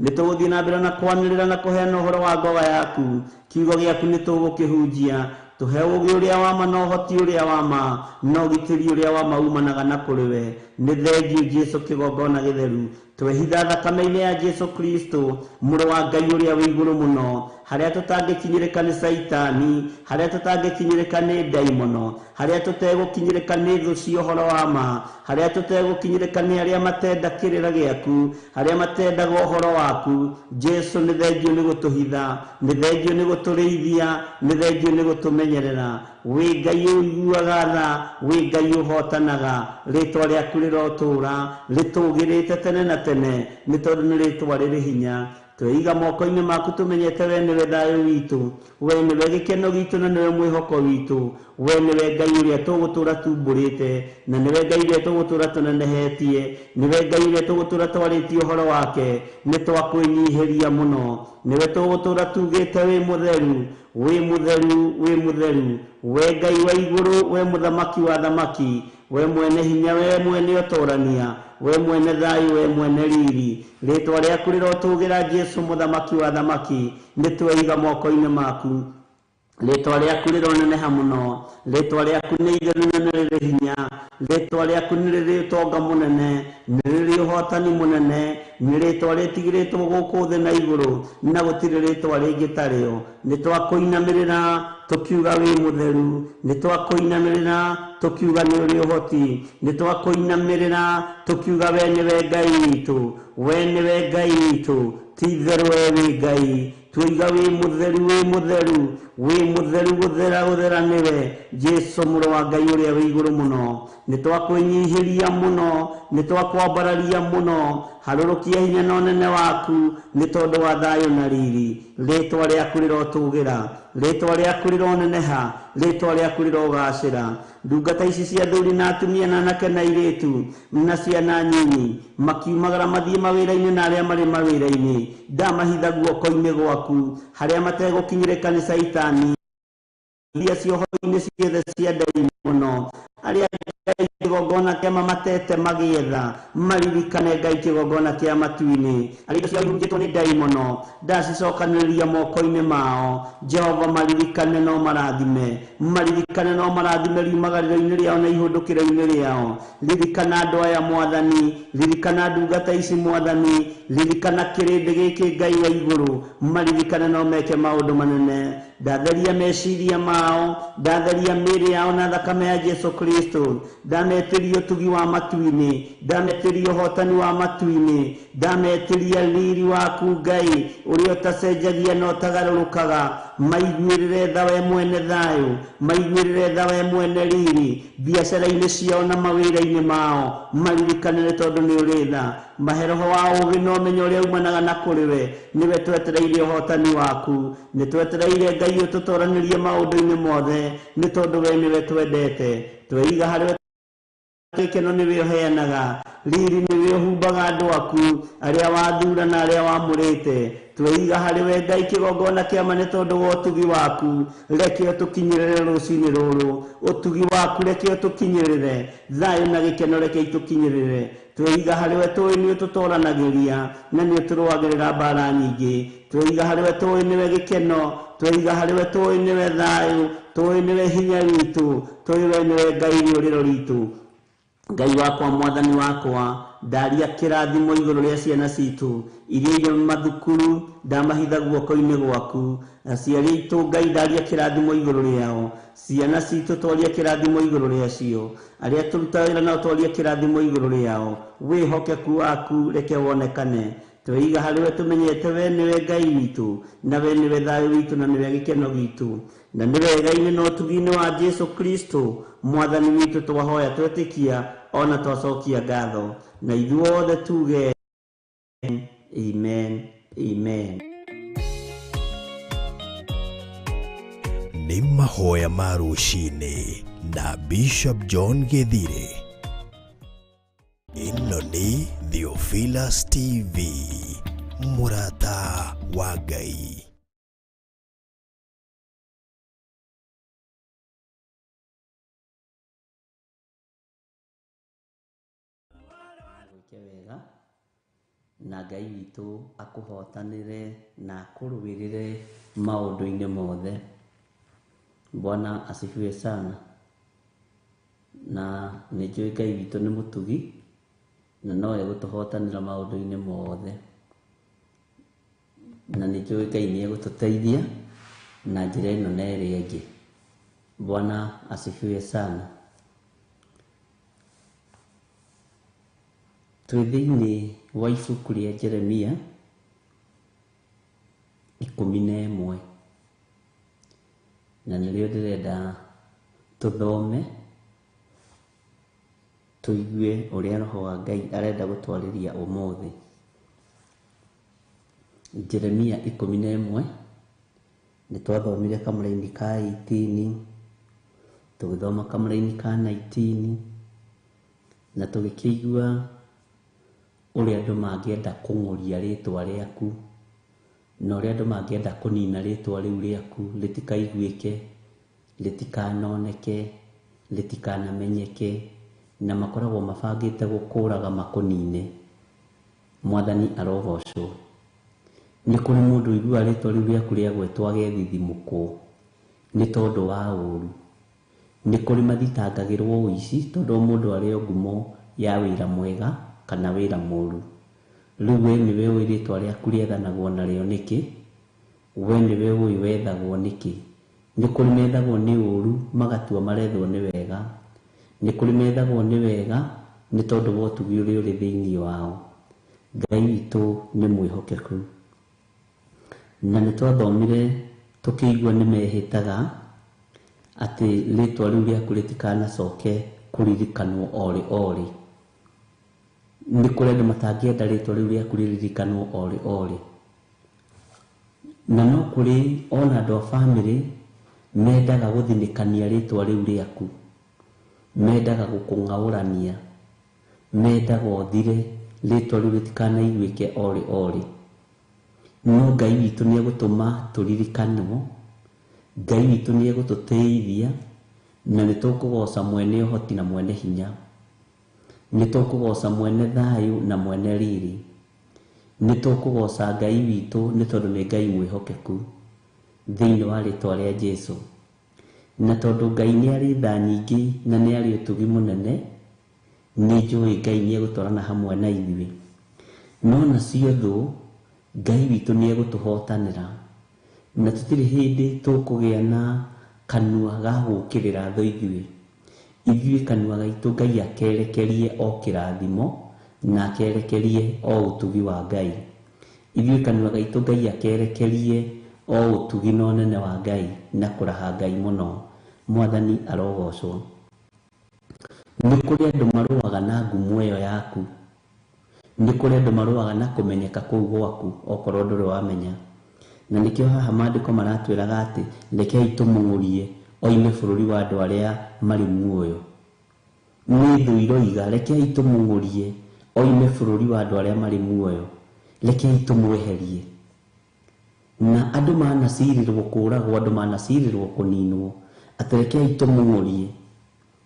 nĩ tũgũthiĩ na mbere na kwanĩrĩra na kũheana ũhoro wa ngoga yaku. Kiugo gĩaku nĩ tũgũkĩhunjia, tũhe ũũgĩ ũrĩa wa ma na ũhoti ũrĩa wa ma na ũgitĩri ũrĩa wa ma umanaga na kũrĩ we. Nĩ thengio Jesu kĩgongona gĩtheru. Twehitha thakame-inĩ ya Jesu Kristo, mũrũ wa Ngai ũrĩa wĩ igũrũ mũno, harĩa tũtangĩkinyĩrĩka nĩ Caitani, harĩa tũtangĩkinyĩrĩka nĩ ndaimono, harĩa tũtegũkinyĩrĩka nĩ thũ cia ũhoro wa ma, harĩa tũtegũkinyĩrĩka nĩ arĩa matenda kĩrĩra gĩaku, harĩa matendaga ũhoro waku. Jesu nĩ thengio nĩ gũtũhitha, nĩ thengio nĩ gũtũrĩithia, nĩ thengio nĩ gũtũmenyerera. Wĩ Ngai ũiguaga tha, wĩ Ngai ũhotanaga, rĩtwa rĩaku rĩrotũũra rĩtũũgĩrĩte tene na tene, nĩ tondũ nĩ rĩtwa rĩrĩ hinya. Tweiga moko-inĩ maku tũmenyete we nĩwe thayũ witũ, we nĩwe gĩkeno gitũ na nĩwe mwĩhoko witũ, we nĩwe Ngai ũrĩa tũgũtũũra tumbũrĩte, na nĩwe Ngai ũrĩa tũgũtũũra tũnenehetie, nĩwe Ngai ũrĩa tũgũtũũra twarĩtie ũhoro wake. Nĩ twakwĩnyihĩria mũno, nĩwe tũgũtũũra tugĩte wĩ mũtheru, wĩ mũtheru, wĩ mũtheru, we Ngai wa igũrũ, we mũthamaki wa thamaki, we mwene hinya, we mwene ũtorania, we mwene thayũ, we mwene riri. Rĩtwa rĩaku rĩrotũgĩra Jesu mũthamaki wa thamaki, nĩ tweiga moko-inĩ maku. Rĩtwa rĩaku rĩroneneha mũno, rĩtwa rĩaku nĩ itheru na nĩ rĩrĩ hinya, rĩtwa rĩaku nĩ rĩrĩ ũtonga mũnene, nĩ rĩrĩ ũhotani mũnene, nĩ rĩtwa rĩtigĩrĩtwo gũkũ thĩ na igũrũ, na gũtirĩ rĩtwa rĩngĩ tarĩo. Nĩ twakũinamĩrĩra tũkiuga wĩ mũtheru, nĩ twakũinamĩrĩra tũkiuga nĩ ũrĩ ũhoti, nĩ twakũinamĩrĩra tũkiuga we nĩwe Ngai witũ, we nĩwe Ngai witũ, ti itherũ we wĩ Ngai. Tuiga wĩ mũtheru, wĩ mũtheru, wĩ mũtheru, gũthera gũthera nĩwe Jesu mũrũ wa Ngai ũrĩa wĩ igũrũ mũno. Nĩ twakwĩnyihĩria mũno, nĩ twakwambararia mũno, harũrũkia hinya na ũnene waku nĩ tondũ wa thayũ na riri. Rĩtwa rĩaku rĩrotũgĩra, rĩtwa rĩaku rĩroneneha, rĩtwa rĩaku rĩrogacĩra. Ndungata ici cia athuri na atumia na anake na airĩtu na ciana nyinyi makiumagara mathiĩ mawĩra-inĩ na arĩa marĩ mawĩra-inĩ, ndamahitha guoko-inĩ gwaku, harĩa mategũkinyĩrĩka nĩ Caitani, iria cioho-inĩ ciothe cia ndaimono, arĩa Ngai kĩgongona kĩa mamatete magĩetha, maririkane Ngai kĩgongona kĩa matu-inĩ, arĩa indo ciao ihurunjĩtwo nĩ ndaimono, ndacicokanĩrĩria moko-inĩ mao. Jehova maririkane no marathime, maririkane no marathime riumagarĩro-inĩ rĩao na ihũndũkĩro-inĩ rĩao. Ririkana andũ aya Mwathani, ririkana ndungata ici Mwathani, ririkana kĩrĩndĩ gĩkĩ Ngai wa igũrũ, maririkane no meke maũndũ manene. Ndatheria meciria mao, ndatheria mĩĩrĩ yao na thakame ya Jesu Kristo, ndametĩria ũtugi wa matu-inĩ, ndametĩria ũhotani wa matu-inĩ, ndametĩria riri waku Ngai ũrĩa ũtacenjagia na ũtagarũrũkaga. Maiguĩrĩre tha we mwene thayũ, maiguĩrĩre tha we mwene riri, biacara-inĩ ciao na mawĩra-inĩ mao, maririkanĩre tondũ nĩ ũrĩ tha. Mahe roho wa ũũgĩ na ũmenyo ũrĩa umanaga na kũrĩ we, nĩwe twetereire ũhotani waku, nĩ twetereire Ngai ũtũtoranĩrie maũndũ-inĩ mothe, nĩ tondũ we nĩwe twendete. Tweiga harĩ we gĩkeno nĩwe ũheanaga, riri nĩwe ũhumbaga andũ aku, arĩa wathura na arĩa wamũrĩte. Tweiga harĩ we Ngai kĩgongona kĩa ma nĩ tondũ wa ũtugi waku, reke ũtũkinyĩrĩre rũcinĩ rũrũ, ũtugi waku reke ũtũkinyĩrĩre, thayũ na gĩkeno reke itũkinyĩrĩre. Tweiga harĩ we tũĩ nĩ ũtũtoranagĩria na nĩ ũtũrũagĩrĩra mbara nyingĩ. Tweiga harĩ we tũĩ nĩwe gĩkeno, tweiga harĩ we tũĩ nĩwe thayũ, tũĩ nĩwe hinya witũ, tũĩ we nĩwe Ngai rĩũrĩro ritũ. Ngai wakwa, Mwathani wakwa, ndaria kĩrathimo igũrũ rĩa ciana citũ iria irĩ mathukuru, ndamahitha guoko-inĩ gwaku. Aciari aitũ Ngai, ndaria kĩrathimo igũrũ rĩao. Ciana citũ twaria kĩrathimo igũrũ rĩacio. Arĩa tũrutaga wĩra nao twaria kĩrathimo igũrũ rĩao. Wĩhokeku waku reke wonekane. Tweiga harĩ we tũmenyete we nĩwe Ngai witũ, na we nĩwe thayũ witũ, na nĩwe gĩkeno gitũ, na nĩ wega-inĩ na ũtugi-inĩ wa Jesu Kristo Mwathani witũ twahoya twetĩkia ona twacokia ngatho, na ithuothe tuge amen, amen. Nĩ mahoya ma rũcinĩ na Bishop John Gĩthire. Ĩno nĩ Theophilus TV, mũrata wa Ngai. Gwĩke wega na Ngai witũ akũhotanĩre na akũrũĩrĩre maũndũ-inĩ mothe. Bwana asifiwe sana. Na nĩ njũĩ Ngai witũ nĩ mũtugi, Na no egũtũhotanĩra maũndũ-inĩ mothe. Na nĩ njũĩ Ngai nĩ egũtũteithia na njĩra ĩno na ĩrĩa ĩngĩ. Bwana asifiwe sana. Twĩ thĩinĩ wa ibuku rĩa Jeremia 11, na nĩrĩo ndĩrenda tũthome tũigue ũrĩa Roho wa Ngai arenda gũtwarĩria ũmũthĩ. Jeremia 11, nĩ twathomire kamũraini ka 18, tũgĩthoma kamũraini ka 19, na tũgĩkĩigua ũrĩa andũ mangĩenda kũng'ũria rĩtwa rĩaku, na ũrĩa andũ mangĩenda kũnina rĩtwa rĩu rĩaku rĩtikaiguĩke, rĩtikanoneke, rĩtikanamenyeke, na makoragwo mabangĩte gũkũraga makũnine. Mwathani arogocwo. Nĩ kũrĩ mũndũ ũiguaga rĩtwa rĩu rĩaku rĩagwetwo agethithimũkwo nĩ tondũ wa ũru. Nĩ kũrĩ mathitangagĩrwo ũici tondũ o mũndũ arĩ o ngumo ya wĩra mwega kana wĩra mũru. Rĩu we nĩwe ũĩ rĩtwa rĩaku rĩethanagwo narĩo nĩkĩ, we nĩwe ũĩ wethagwo nĩkĩ. Nĩ kũrĩ methagwo nĩ ũru magatua marethwo nĩ wega. Nĩ kũrĩ methagwo nĩ wega nĩ tondũ wa ũtugi ũrĩa ũrĩ thĩinĩ wao. Ngai witũ nĩ mwĩhokeku. Na nĩ twathomire tũkĩigua nĩ mehĩtaga atĩ rĩtwa rĩu rĩaku rĩtikanacoke kũririkanwo orĩ orĩ. Nĩ kũrĩ andũ matangĩenda rĩtwa rĩu rĩaku rĩririkanwo orĩ orĩ. Na no kũrĩ ona andũ a bamĩrĩ mendaga gũthinĩkania rĩtwa rĩu rĩaku, mendaga gũkũng'aũrania, mendaga ũthire rĩtwa rĩu rĩtikanaiguĩke orĩ orĩ. No Ngai witũ nĩ egũtũma tũririkanwo, Ngai witũ nĩ egũtũteithia, na nĩ tũkũgoca mwene ũhoti na mwene hinya. Nĩ tũkũgoca mwene thayũ na mwene riri. Nĩ tũkũgoca Ngai witũ nĩ tondũ nĩ Ngai mwĩhokeku thĩinĩ wa rĩtwa rĩa Jesũ. Na tondũ Ngai nĩ arĩ tha nyingĩ na nĩ arĩ ũtugi mũnene, nĩ njũĩ Ngai nĩ egũtwarana hamwe na ithuĩ. No nacio thũ, Ngai witũ nĩ egũtũhotanĩra. Na tũtirĩ hĩndĩ tũkũgĩa na kanua ga gũũkĩrĩra thũ ithuĩ. Ithuĩ kanua gaitũ Ngai akerekerie o kĩrathimo na akerekerie o ũtugi wa Ngai. Ithuĩ kanua gaitũ Ngai akerekerie o ũtugi na ũnene wa Ngai na kũraha Ngai mũno. Mwathani arogocwo. Nĩ kũrĩ andũ marũaga na ngumo ĩyo yaku. Nĩ kũrĩ andũ marũaga na kũmenyeka kũu gwaku okorwo ndũrĩ wamenya. Na nĩkĩo haha maandĩko maratwĩraga atĩ rekei tũmũng'ũrie oime bũrũri wa andũ arĩa marĩ muoyo. Nĩ thũ iroiga rekei tũmũng'ũrie oime bũrũri wa andũ arĩa marĩ muoyo, rekei tũmweherie. Na andũ manacirĩrwo kũragwo, andũ manacirĩrwo kũninwo, atĩ rekei tũmũng'ũrie.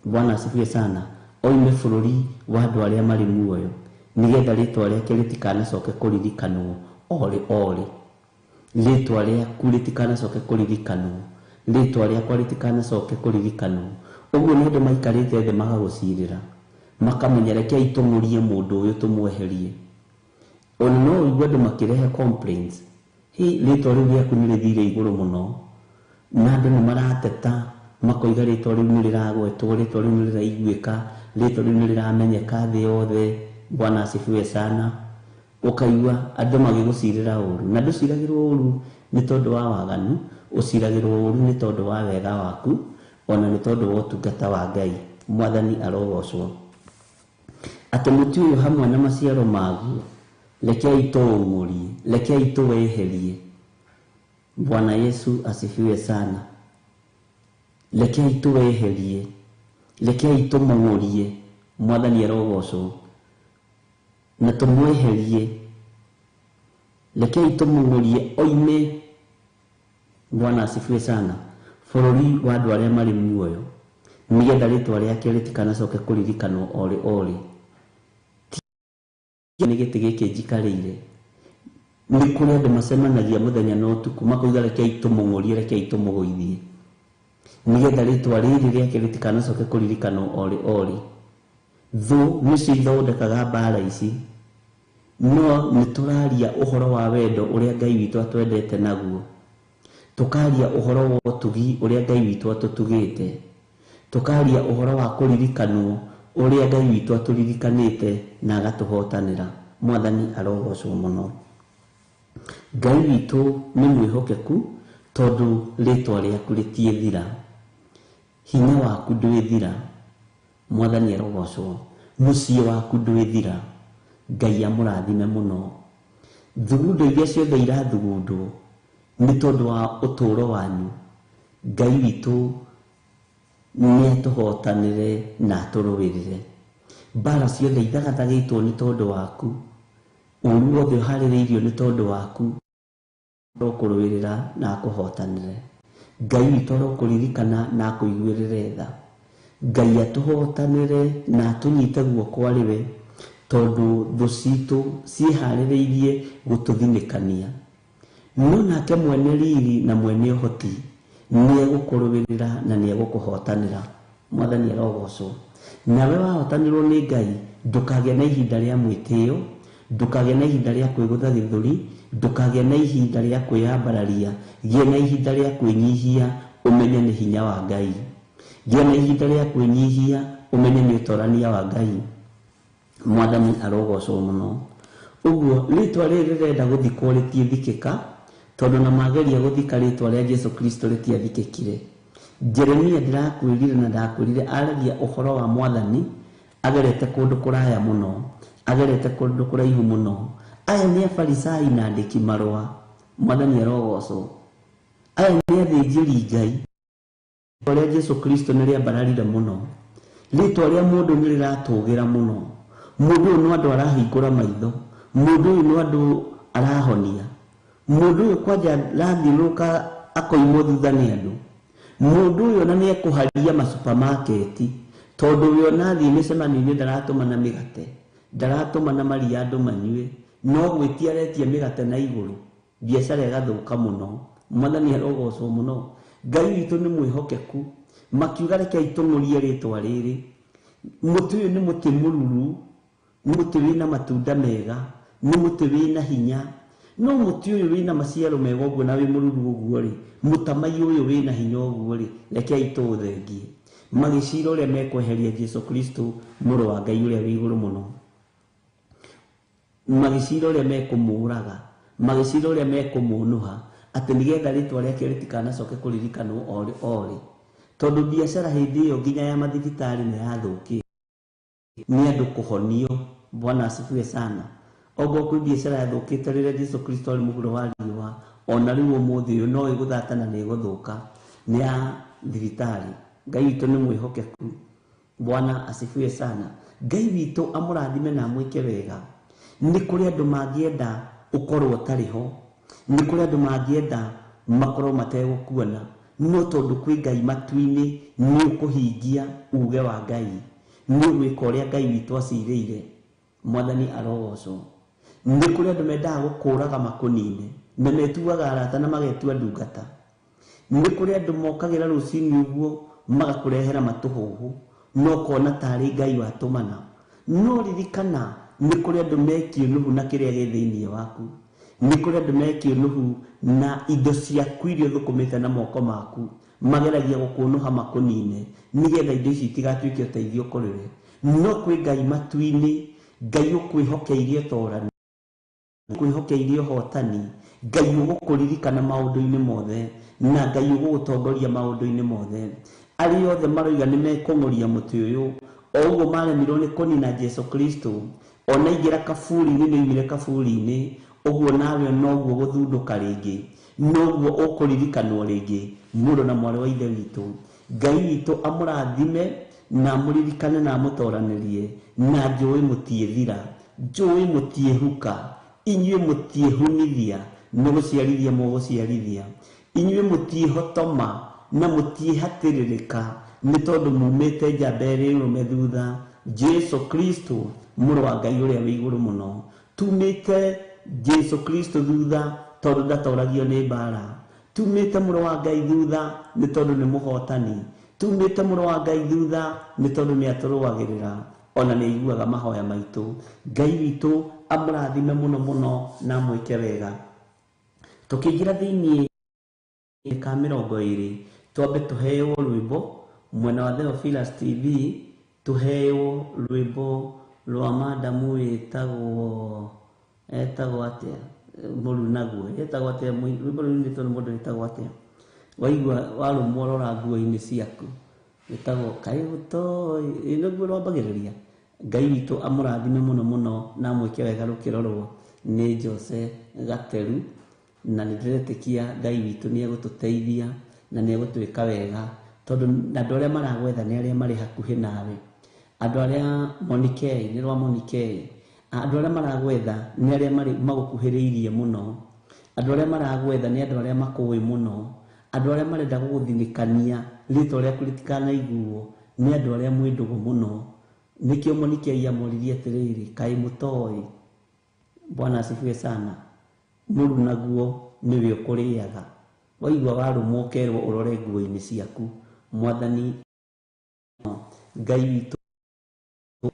Bwana asifiwe sana. Oime bũrũri wa andũ arĩa marĩ muoyo, nĩgetha rĩtwa rĩake rĩtikanacoke kũririkanwo orĩ orĩ. Rĩtwa rĩaku rĩtikanacoke kũririkanwo, rĩtwa rĩakwa rĩtikanacoke kũririkanwo. Ũguo nĩ andũ maikarĩte thĩ magagũcirĩra, makamenya rekei tũng'ũrie mũndũ ũyũ tũmweherie. Ona no ũigue andũ makĩrehe complaints, hi rĩtwa rĩu rĩaku nĩ rĩthire igũrũ mũno, na andũ nĩ marateta makoiga rĩtwa rĩu nĩ rĩragwetwo, rĩtwa rĩu nĩ rĩraiguĩka, rĩtwa rĩu nĩ rĩramenyeka thĩ yothe. Bwana asifiwe sana. Ũkaigua andũ magĩgũcirĩra ũru, na ndũciragĩrwo ũru nĩ tondũ wa waganu, ũciragĩrwo ũru nĩ tondũ wa wega waku, ona nĩ tondũ wa ũtungata wa Ngai. Mwathani arogocwo. Atĩ mũtĩ ũyũ hamwe na maciaro maguo, rekei tũũng'ũrie, rekei tũweherie. Bwana Yesu asifiwe sana. Rekei tũweherie, rekei tũmũng'ũrie. Mwathani arogocwo. Na tũmweherie, rekei tũmũng'ũrie oime. Bwana asifiwe sana. Bũrũri wa andũ arĩa marĩ muoyo, nĩgetha rĩtwa rĩake rĩtikanacoke kũririkanwo orĩ orĩ. Nĩ gĩtĩ gĩkĩ njikarĩire. Nĩ kũrĩ andũ macemanagia mũthenya na ũtukũ makoiga rekei tũmũng'ũrie, rekei tũmũgũithie, nĩgetha rĩtwa rĩrĩ rĩake rĩtikanacoke kũririkanwo orĩ orĩ. Thũ nĩcio ithondekaga mbara ici, no nĩ tũraria ũhoro wa wendo ũrĩa Ngai witũ atwendete naguo, tũkaria ũhoro wa ũtugi ũrĩa Ngai witũ atũtugĩte, tũkaria ũhoro wa kũririkanwo ũrĩa Ngai witũ atũririkanĩte na agatũhotanĩra. Mwathani arogocwo mũno. Ngai witũ nĩ mwĩhokeku, tondũ rĩtwa rĩaku rĩtiĩthira, hinya waku ndwĩthira. Mwathani arogocwo. Mũciĩ waku ndwĩthira. Ngai amũrathime mũno. Thugundo iria ciothe irathugundwo nĩ tondũ wa ũtũũro wanyu, Ngai witũ nĩ atũhotanĩre na atũrũĩrĩre. Mbara ciothe ithagathagĩtwo nĩ tondũ waku, ũru wothe ũharĩrĩirio nĩ tondũ waku, arokũrũĩrĩra na akũhotanĩre. Ngai witũ arokũririkana na akũiguĩrĩre tha. Ngai atũhotanĩre na atũnyite guoko arĩ we, tondũ thũ citũ ciĩharĩrĩirie gũtũthinĩkania. No nake mwene riri na mwene ũhoti nĩ egũkũrũĩrĩra na nĩ egũkũhotanĩra. Mwathani arogocwo. Nawe wahotanĩrwo nĩ Ngai, ndũkagĩa na ihinda rĩa mwĩtĩo, ndũkagĩa na ihinda rĩa kwĩgũtha gĩthũri, ndũkagĩa na ihinda rĩa kwĩyambararia, gĩa na ihinda rĩa kwĩnyihia, ũmenye nĩ hinya wa Ngai. Gĩa na ihinda rĩa kwĩnyihia, ũmenye nĩ ũtorania wa Ngai. Mwathani arogocwo mũno. Ũguo rĩtwa rĩrĩ rĩrenda gũthikwo rĩtiĩthikĩka, tondũ na mageria gũthika rĩtwa rĩa Jesu Kristo rĩtiathikĩkire. Jeremia ndĩrakwĩrire na ndakwĩrire aragia ũhoro wa Mwathani agerete kũndũ kũraya mũno, agerete kũndũ kũraihu mũno. Aya nĩ Afarisai na andĩki marũa. Mwathani arogocwo. Aya nĩ athĩnjĩri Ngai. Rĩtwa rĩa Jesu Kristo nĩ rĩambararire mũno. Rĩtwa rĩa mũndũ nĩ rĩratũgĩra mũno. Mũndũ ũyũ no andũ arahingũra maitho, mũndũ ũyũ no andũ arahonia, mũndũ ũyũ kwanja arathiũrũrũka akoimwo thutha nĩ andũ, mũndũ ũyũ ona nĩ ekũharia masupamaketi, tondũ we ona athiĩ mĩcemanio-inĩ ndaratũmana mĩgate, ndaratũmana maria andũ manyue, no gwĩtia aretia mĩgate na igũrũ, biacara ĩgathũka mũno. Mwathani arogocwo mũno. Ngai witũ nĩ mwĩhokeku. Makiuga rekei tũng'ũrie rĩtwa rĩrĩ. Mũtĩ ũyũ nĩ mũtĩ mũruru, nĩ mũtĩ wĩna matunda mega, nĩ mũtĩ wĩna hinya. No mũtĩ ũyũ wĩna maciaro mega ũguo na wĩ mũruru ũguo rĩ, mũtamaiyũ ũyũ wĩna hinya ũguo rĩ, rekei tũũthengie. Magĩcira ũrĩa mekweheria Jesu Kristo mũrũ wa Ngai ũrĩa wĩ igũrũ mũno. Magĩcira ũrĩa mekũmũraga, magĩcira ũrĩa mekũmũnũha, atĩ nĩgetha rĩtwa rĩake rĩtikanacoke kũririkanwo orĩ orĩ. Tondũ biacara hĩndĩ ĩyo nginya ya mathibitarĩ nĩ yathũkĩte. Nĩ andũ kũhonio. Bwana asifiwe sana. Okorwo kwĩ biacara yathũkĩte rĩrĩa Jesu Kristo arĩ mũhuro wa riũa, ona rĩu ũmũthĩ ũyũ no ĩgũthata na nĩ ĩgũthũka. Nĩ ya thibitarĩ. Ngai witũ nĩ mwĩhokeku. Bwana asifiwe sana. Ngai witũ amũrathime na amwĩke wega. Nĩ kũrĩ andũ mangĩenda ũkorwo ũtarĩ ho, nĩ kũrĩ andũ mangĩenda makorwo mategũkuona, no tondũ kwĩ Ngai matu-inĩ nĩ ũkũhingia uge wa Ngai, nĩ ũgwĩka ũrĩa Ngai witũ acirĩire. Mwathani arogocwo. Nĩ kũrĩ andũ mendaga gũkũraga makũnine, na metuaga arata na magetua ndungata. Nĩ kũrĩ andũ mokagĩra rũcinĩ ũguo magakũrehera matũhũhũ, no ũkona tarĩ Ngai watũmana. No ririkana nĩ kũrĩ andũ mekĩũnũhu na kĩrĩa gĩ thĩinĩ waku. Nĩ kũrĩ andũ mekĩũnũhu na indo ciaku iria ũthũkũmĩte na moko maku, mageragia gũkũnũha makũnine nĩgetha indo ici itigatuĩke ũteithio kũrĩ we. No kwĩ Ngai matu-inĩ, Ngai ũkwĩhokeirie ũtorani, ũkwĩhokeirie ũhotani, Ngai ũgũkũririkana maũndũ-inĩ mothe, na Ngai ũgũgũtongoria maũndũ-inĩ mothe. Arĩa othe maroiga nĩ mekũng'ũria mũtĩ ũyũ, o ũguo maremirwo nĩ kũnina Jesu Kristo, ona aingĩra kaburi-inĩ nĩ oimire kaburi-inĩ, ũguo nawe noguo gũthundũka rĩngĩ, noguo ũkũririkanwo rĩngĩ, mũrũ na mwarĩ wa Ithe witũ. Ngai witũ amũrathime na amũririkane na amũtoranĩrie, na njũĩ mũtiĩthira, njũĩ mũtiĩhuka, inyuĩ mũtiĩhunithia, nĩ gũciarithia mũgũciarithia, inyuĩ mũtiĩhotoma na mũtiĩhatĩrĩrĩka, nĩ tondũ mumĩte njamba ĩrĩ ũrũme thutha, Jesu Kristo mũrũ wa Ngai ũrĩa wĩ igũrũ mũno. Tumĩte Jesu Kristo thutha tondũ ndatoragio nĩ mbara. Tumĩte mũrũ wa Ngai thutha nĩ tondũ nĩ mũhotani. Tumĩte mũrũ wa Ngai thutha nĩ tondũ nĩ atũrũagĩrĩra. Ona nĩ aiguaga mahoya maitũ. Ngai witũ amũrathime mũno mũno na amwĩke wega. Tũkĩingĩra thĩinĩ ka 20, twambe tũheo rwĩmbo mwena wa Theophilus TV, tũheo rwĩmbo rwa madamu wĩtagwo, etagwo atĩa, mũrunaguo etagwo atĩa, rwĩmbo rũinĩtwo nĩ mũndũ wĩtagwo atĩa, waigua warũmwo rora nguo-inĩ ciaku, wĩtagwo kaĩ ũtoĩ, nĩguo rwambagĩrĩria. Ngai witũ amũrathime mũno mũno na amwĩke wega rũkĩrorwo nĩ Jose Gateru, na nĩ ndĩretĩkia Ngai witũ nĩ egũtũteithia na nĩ egũtwĩka wega, tondũ andũ arĩa maragwetha nĩ arĩa marĩ hakuhĩ nawe, andũ arĩa Monikei, nĩ rwa Monikei, andũ arĩa maragwetha nĩ arĩa marĩ magũkuhĩrĩirie mũno, andũ arĩa maragwetha nĩ andũ arĩa makũĩ mũno, andũ arĩa marenda gũgũthinĩkania rĩtwa rĩaku rĩtikanaiguo nĩ andũ arĩa mwĩ ndũgũ mũno. Nĩkĩo Monikei amoririe atĩrĩrĩ, kaĩ mũtoĩ? Bwana asifiwe sana. Mũrunaguo nĩwe ũkũrĩaga, waigua warũmwo ũkerwo ũrore nguo-inĩ ciaku. Mwathani Ngai witũ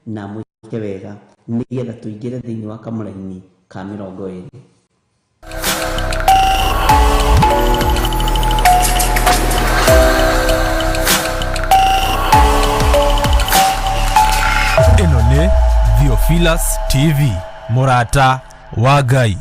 na amwĩke wega nĩgetha tũingĩre thĩinĩ wa kamũraini ka 20. Ĩno nĩ Theophilus TV, mũrata wa Ngai.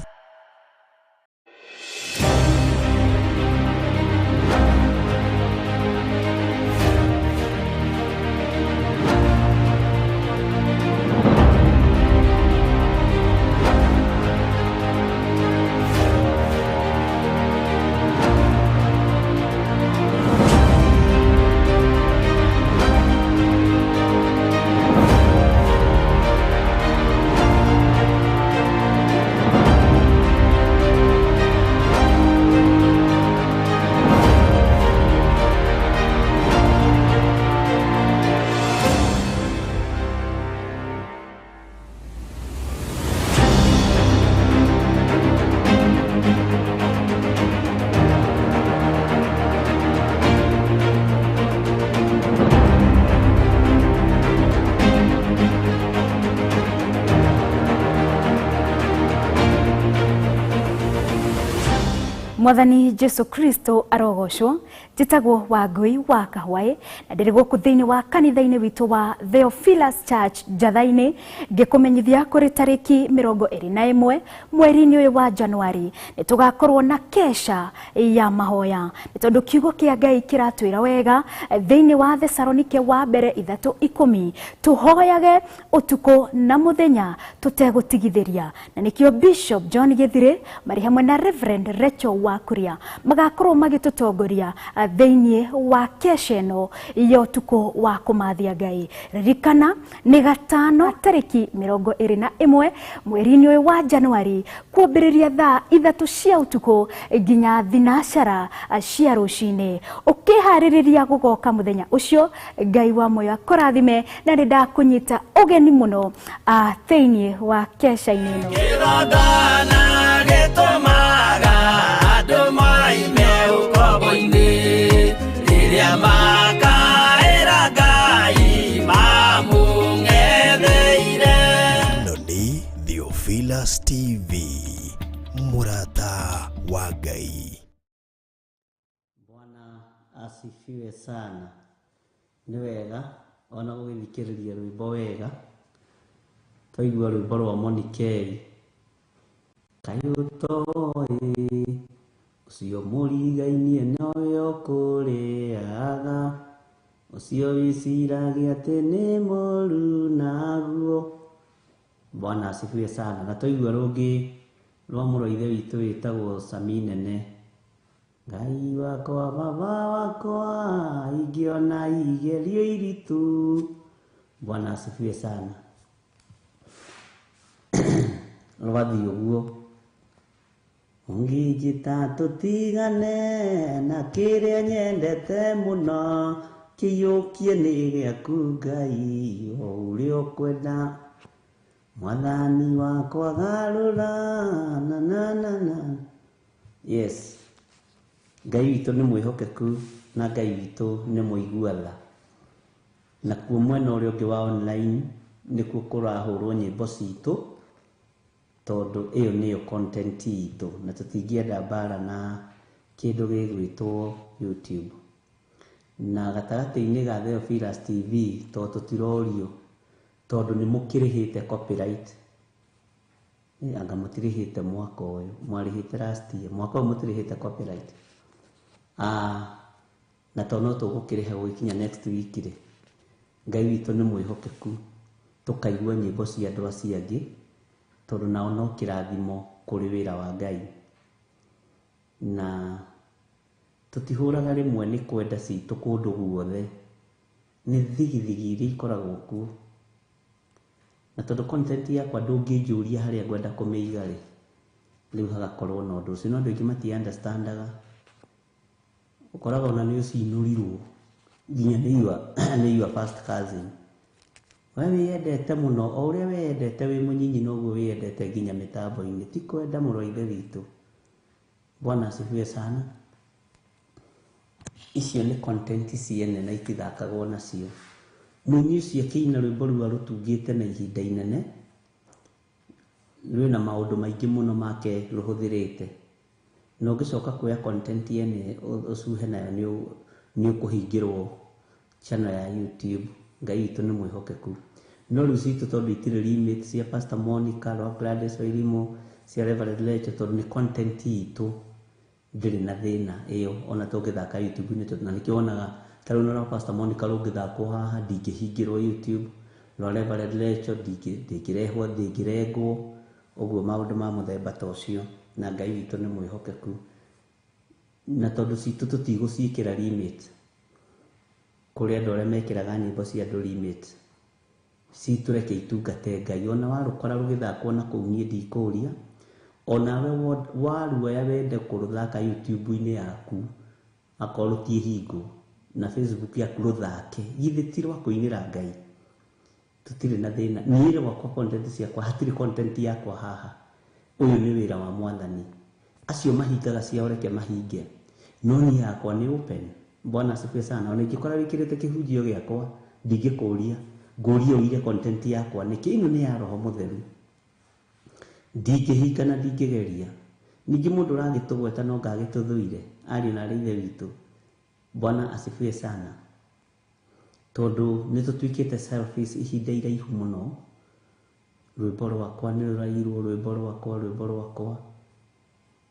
Mwathani Jesu Kristo arogocwo. Njĩtagwo Wangui wa Kahwaĩ na ndĩrĩ gũkũ thĩinĩ wa kanitha-inĩ witũ wa Theophilus Church Njatha-inĩ, ngĩkũmenyithia kũrĩ tarĩki 21 mweri-inĩ ũyũ wa Januari nĩ tũgakorwo na kesha ya mahoya, nĩ tondũ kiugo kĩa Ngai kĩratwĩra wega thĩinĩ wa Thesalonike wa mbere 3:10 tũhoyage ũtukũ na mũthenya tũtegũtigithĩria, na nĩkĩo Bishop John Gĩthirĩ marĩ hamwe na Reverend Rachel Wakuria magakorwo magĩtũtongoria thĩinĩ wa kesha ĩno ya ũtukũ wa kũmathia Ngai. Ririkana nĩ gatano tarĩki 21 mweri-inĩ ũyũ wa Januari kwambĩrĩria thaa 3 cia ũtukũ nginya 9 cia rũcinĩ. Ũkĩharĩrĩria gũgoka mũthenya ũcio, Ngai wa muoyo akũrathime, na nĩ ndakũnyita ũgeni mũno thĩinĩ wa kesha-inĩ ĩno. Kĩrondana gĩtũmaga andũ moime ũkombo-inĩ, rĩrĩa makaĩra Ngai mamũng'etheire. Ĩno nĩ Theophilus TV, mũrata wa Ngai. Bwana asifiwe sana. Nĩ wega ona gũgĩthikĩrĩria rwĩmbo wega, twaigua rwĩmbo rwa Monikei, kaĩ ũtoĩ ũcio mũrigainie nowe ũkũrĩaga, ũcio wĩciragia atĩ nĩ mũru naguo. Bwana asifiwe sana. Na twaigua rũngĩ rwa mũrũ wa ithe witũ wĩtagwo Sami Nene, Ngai wakwa baba wakwa ingĩona igerio iritũ. Bwana asifiwe sana. Rwathiĩ ũguo, ũngĩnjĩta tũtigane na kĩrĩa nyendete mũno, kĩiyũkie nĩ gĩaku Ngai o ũrĩa ũkwenda, Mwathani wakwa garũra na na na na. Yes, Ngai witũ nĩ mwĩhokeku na Ngai witũ nĩ mũigua tha. Nakuo mwena ũrĩa ũngĩ wa online Nĩkuo kũrahũrwo nyĩmbo citũ, tondũ ĩyo nĩyo content itũ, na tũtingĩenda mbara na kĩndũ gĩgwĩtwo YouTube. Na gatagatĩ-inĩ ga Theophilus TV, tondũ tũtirorio, tondũ nĩ mũkĩrĩhĩte copyright. Anga mũtirĩhĩte mwaka ũyũ, mwarĩhĩte last year, mwaka ũyũ mũtirĩhĩte copyright. Na tondũ no tũgũkĩrĩha gũgĩkinya next week rĩ, Ngai witũ nĩ mwĩhokeku, tũkaigua nyĩmbo cia andũ acio angĩ, tondũ nao no kĩrathimo kũrĩ wĩra wa Ngai. Na tũtihũraga rĩmwe nĩ kwenda citũ kũndũ guothe, nĩ thigithigi iria ikoragwo kuo. Na tondũ content yakwa ndũngĩnjũria harĩa ngwenda kũmĩiga rĩ, rĩu hagakorwo na ũndũ ũcio. No andũ aingĩ mati understandaga, ũkoraga ona nĩ ũcinũrirwo nginya nĩ your first cousin. We wĩyendete mũno, o ũrĩa wĩyendete wĩ mũnyinyi noguo wĩyendete nginya mĩtambo-inĩ. Ti kwenda mũrũ wa ithe witũ. Bwana asifiwe sana. Icio nĩ content ciene na itithakagwo nacio. Mũini ũcio akĩina rwĩmbo rũu arũtungĩte na ihinda inene, rwĩna maũndũ maingĩ mũno make rũhũthĩrĩte. Na ũngĩcoka kuoya content yene ũcuhe nayo, nĩ ũkũhingĩrwo channel ya YouTube. Ngai witũ nĩ mwĩhokeku. No rĩu citũ tondũ itirĩ limit, cia Pastor Monica, rwa Gladys Wairimu, cia Reverend Lecho, tondũ nĩ content itũ, ndĩrĩ na thĩna ĩyo ona tũngĩthaka YouTube-inĩ. Tondũ na nĩkĩo wonaga ta rĩu rwa Pastor Monica rũngĩthakwo haha ndingĩhingĩrwo YouTube, rwa Reverend Lecho ndingĩrehwo, ndingĩrengwo, ũguo maũndũ ma mũthemba ta ũcio. Na Ngai witũ nĩ mwĩhokeku. Na tondũ citũ tũtigũciĩkĩra limit, kũrĩ andũ arĩa mekĩraga nyĩmbo cia andũ limit, citũ reke itungate Ngai. Ona warũkora rũgĩthakwo na kũu niĩ ndikũria, onawe waruoya wende kũrũthaka YouTube-inĩ yaku, akorwo rũtiĩhingwo, na Facebook yaku rũthake, githĩ ti rwa kũinĩra Ngai? Tũtirĩ na thĩna. Niĩ rwakwa content ciakwa, hatirĩ content yakwa haha. Ũyũ nĩ wĩra wa Mwathani. Acio mahingaga ciao reke mahinge, no niĩ yakwa nĩ open. Bwana asifiwe sana. Ona ingĩkora wĩkĩrĩte kĩhunjio gĩakwa, ndingĩkũria ngũrie ũire content yakwa nĩkĩ. Ĩno nĩ ya Roho Mũtheru, ndingĩhinga na ndingĩgeria. Ningĩ mũndũ ũragĩtũgweta no ngagĩtũthũire, ariũ na arĩ ithe witũ. Bwana asifiwe sana. Tondũ nĩ tũtuĩkĩte selfish ihinda iraihu mũno. Rwĩmbo rwakwa nĩ rũrairwo, rwĩmbo rwakwa, rwĩmbo rwakwa,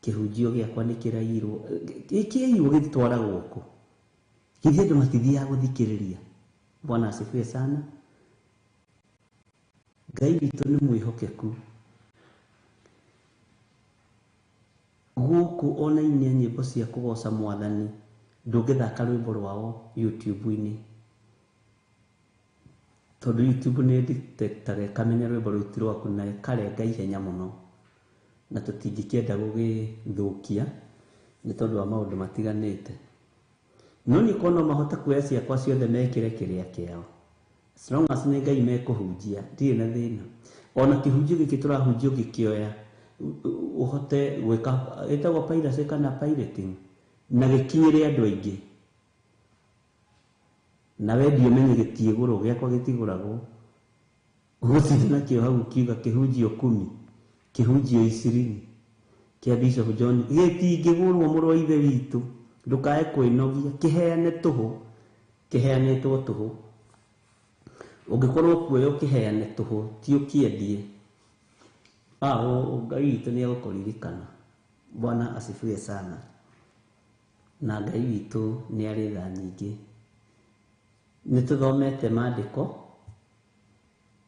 kĩhunjio gĩakwa nĩ kĩrairwo. Kĩairwo gĩtwaragwo kũ? Githĩ andũ matithiaga gũthikĩrĩria? Bwana asifiwe sana. Ngai witũ nĩ mwĩhokeku. Gũkũ ona inia nyĩmbo cia kũgoca Mwathani, ndũngĩthaka rwĩmbo rwao YouTube-inĩ, tondũ YouTube nĩ ĩdetectaga ĩkamenya rwĩmbo rũu ti rwaku na ĩkarenga ihenya mũno, na tũtingĩkĩenda gũgĩthũkia nĩ tondũ wa maũndũ matiganĩte. No niĩ korwo no mahote kuoya ciakwa ciothe mekĩre kĩrĩa kĩao, as long as nĩ Ngai mekũhunjia, ndirĩ na thĩna. Ona kĩhunjio gĩkĩ tũrahunjia ũngĩkĩoya ũhote gwĩka ĩtagwo piracy kana pirating, na gĩkinyĩre andũ aingĩ, na wendia ũmenye gĩtiĩgũrwo, gĩakwa gĩtigũragwo. Gũtirĩ nakĩo hau ũkiuga kĩhunjio 10, kĩhunjio 20 kĩa Bishop John gĩtingĩgũrwo. Mũrũ wa ithe witũ, ndũkae kwĩnogia, kĩheane tũhũ, kĩheanĩtwo tũhũ. Ũngĩkorwo kuoya ũkĩheane tũhũ, ti ũkĩendie. Ngai witũ nĩ egũkũririkana. Bwana asifiwe sana. Na Ngai witũ nĩ arĩ tha nyingĩ. Nĩ tũthomete maandĩko,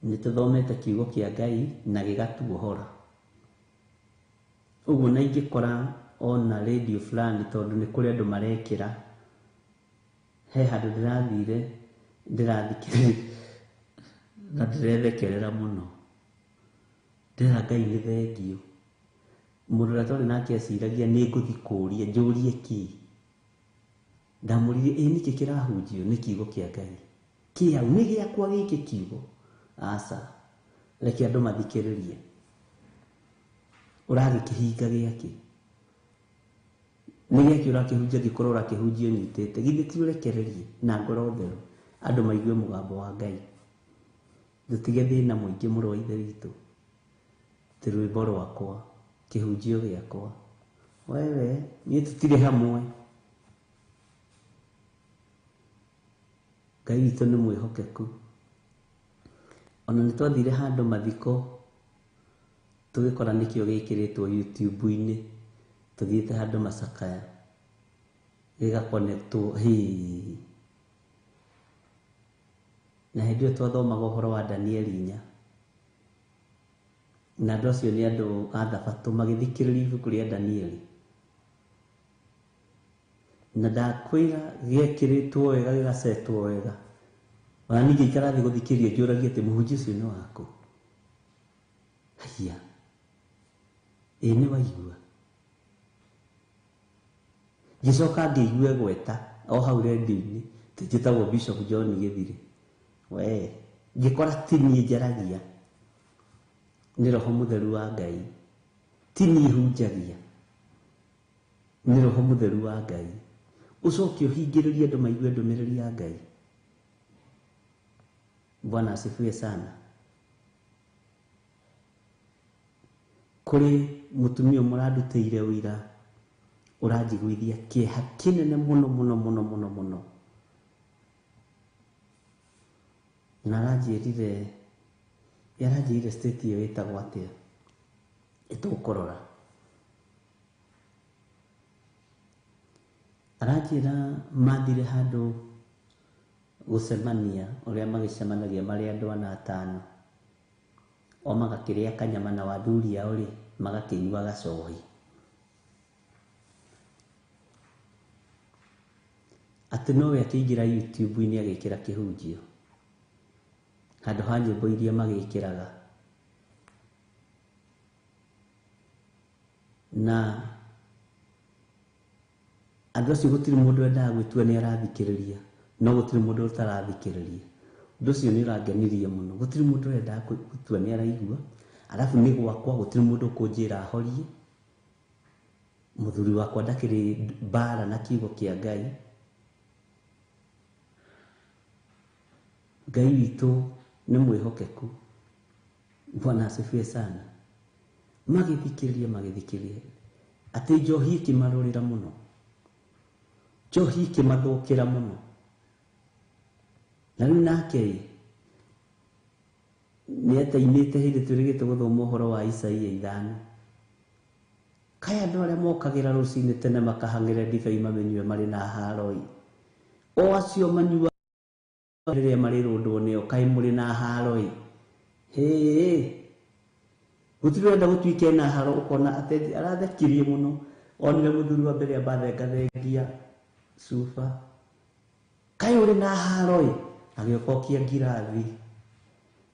nĩ tũthomete kiugo kĩa Ngai na gĩgatuohora. Ũguo na ingĩkora ona radio fulani, tondũ nĩ kũrĩ andũ marekĩra, he handũ ndĩrathire ndĩrathikĩrĩria na ndĩrethekerera mũno, ndĩra Ngai nĩ thengio. Mũndũ ũrĩa twarĩ nake eciragia nĩ ngũthiĩ kũũria njũrie kĩ. Ndamũririe, ĩ nĩkĩ kĩrahunjio? Nĩ kiugo kĩa Ngai. Kĩau nĩ gĩakwa gĩkĩ kiugo? Aca, reke andũ mathikĩrĩrie. Ũragĩkĩhinga gĩakĩ? Nĩ gĩakĩ ũrakĩhunjia angĩkorwo ũrakĩhunjia ũnyitĩte? Githĩ ti ũrekererie na ngoro theru andũ maigue mũgambo wa Ngai? Ndũtige thĩna mũingĩ mũrũ wa ithe witũ. Ti rwĩmbo rwakwa, kĩhunjio gĩakwa. Wewe, niĩ tũtirĩ hamwe. Ngai witũ nĩ mwĩhokeku. Ona nĩ twathire handũ mathiko, tũgĩkora nĩkĩo gĩkĩrĩtwo YouTube-inĩ, tũthiĩte handũ macakaya, gĩgakonetwo, hĩĩ. Na hĩndĩ ĩyo twathomaga ũhoro wa Danieli 4. Na andũ acio nĩ andũ a thabatũ magĩthikĩrĩria ibuku rĩa Danieli. Na ndakwĩra gĩekĩrĩtwo wega, gĩgacetwo wega. Ona niĩ ngĩikara thĩ gũthikĩrĩria njũragia atĩ mũhunjia ũcio nĩ waku. Haiya. Ĩ nĩ waigua. Ngĩcoka ngĩigua gweta o hau redio-inĩ atĩ njĩtagwo Bishop John Gĩthirĩ. We, ngĩkora ti niĩ njaragia, nĩ Roho Mũtheru wa Ngai. Ti niĩ hunjagia, nĩ Roho Mũtheru wa Ngai. Ũcoke ũhingĩrĩrie andũ maigue ndũmĩrĩri ya Ngai. Bwana asifiwe sana. Kũrĩ mũtumia ũmwe ũrandutĩire ũira ũranjiguithia kĩeha kĩnene mũno mũno mũno mũno mũno. Na aranjĩrire, aranjĩrire state ĩyo ĩtagwo atĩa, ĩtũkũrora. Aranjĩra mathire handũ gũcemania, ũrĩa magĩcemanagia marĩ andũ ana atano. O magakĩrĩa kanyama na athuri ao rĩ, magakĩnyua gacohi. Atĩ nowe akĩingĩra YouTube-inĩ agĩkĩra kĩhunjio. Handũ ha nyĩmbo iria magĩkĩraga. Na andũ acio gũtirĩ mũndũ wendaga gwĩtua nĩ arathikĩrĩria, no gũtirĩ mũndũ ũtarathikĩrĩria. Ũndũ ũcio nĩ ũrangenirie mũno. Gũtirĩ mũndũ ũrendaga gũtua nĩ araigua, arabu nĩ gwakwa gũtirĩ mũndũ ũkũnjĩra horie. Mũthuri wakwa ndakĩrĩ mbara na kiugo kĩa Ngai. Ngai witũ nĩ mwĩhokeku. Bwana asifiwe sana. Magĩthikĩrĩria, magĩthikĩrĩria. Atĩ njohi ĩkĩmarũrĩra mũno. Njohi ĩkĩmathũkĩra mũno. Na rĩu nake ĩ, nĩ ataimĩte hĩndĩ twĩrĩgĩte gũthoma ũhoro wa Isaia 5. Kaĩ andũ arĩa mokagĩra rũcinĩ tene makahang'ĩra ndibei mamĩnyue marĩ na haro ĩ. O acio manyuaga rĩrĩa marĩrũndwo nĩo, kaĩ mũrĩ na haro ĩ. Hĩ, gũtirĩ ũrenda gũtuĩka ena haro, ũkona atĩ arathekirie mũno. Onire mũthuri wa mbere amba thengathengia cuba. Kaĩ ũrĩ na haro ĩ, agĩũka okia ngirathi.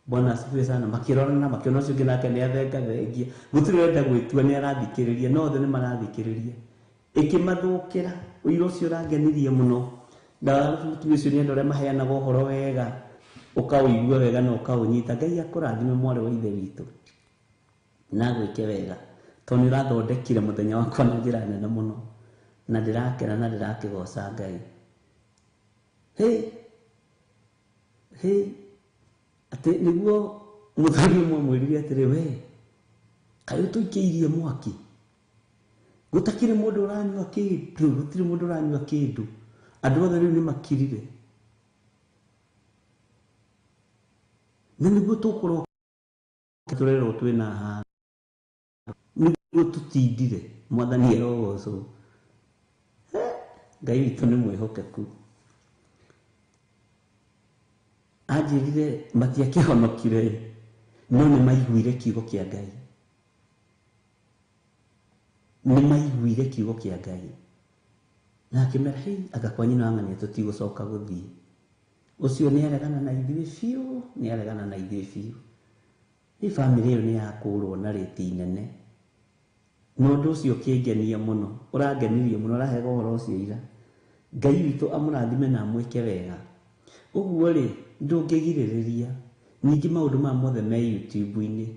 Bwana asifiwe sana. Makĩrorana, makĩona ũcio ũngĩ nake nĩ athengathengia. Gũtirĩ ũrenda gwĩtua nĩ arathikĩrĩria, no othe nĩ marathikĩrĩria. Ĩkĩmathũkĩra, ũira ũcio ũrangenirie mũno. Na mũtumia ũcio nĩ andũ arĩa maheanaga ũhoro wega, ũkaũigua wega na ũkaũnyita. Ngai akũrathime mwarĩ wa ithe witũ, na agwĩke wega, tondũ nĩ ũrathondekire mũthenya wakwa na njĩra nene mũno. Na ndĩrakena na ndĩrakĩgoca Ngai. Hĩ, hĩ, atĩ nĩguo mũthuri ũmwe amwĩrire atĩrĩ, we, kaĩ ũtũikĩirie mwaki? Gũtakĩrĩ mũndũ ũranyua kĩndũ, gũtirĩ mũndũ ũranyua kĩndũ. Andũ othe rĩu nĩ makirire. Na nĩguo tũkũroka tũrerwo twĩna haro. Nĩguo tũtindire, Mwathani arogocwo. Ngai witũ nĩ mwĩhokeku. Anjĩrire matiakĩhonokire, no nĩ maiguire kiugo kĩa Ngai. Nĩ maiguire kiugo kĩa Ngai. Na akĩmera, hei, anga kwa nyina wa ng'ania tũtigũcoka gũthiĩ. Ũcio nĩ aregana na ithuĩ biũ, nĩ aregana na ithuĩ biũ. Nĩ bamĩrĩ ĩyo nĩ yakũrwo na rĩti inene. Na ũndũ ũcio ũkĩngenia mũno, ũrangenirie mũno, ũrahega ũhoro ũcio ira. Ngai witũ amũrathime na amwĩke wega. Ũguo rĩ, ndũngĩgirĩrĩria. Ningĩ maũndũ maya mothe me YouTube-inĩ.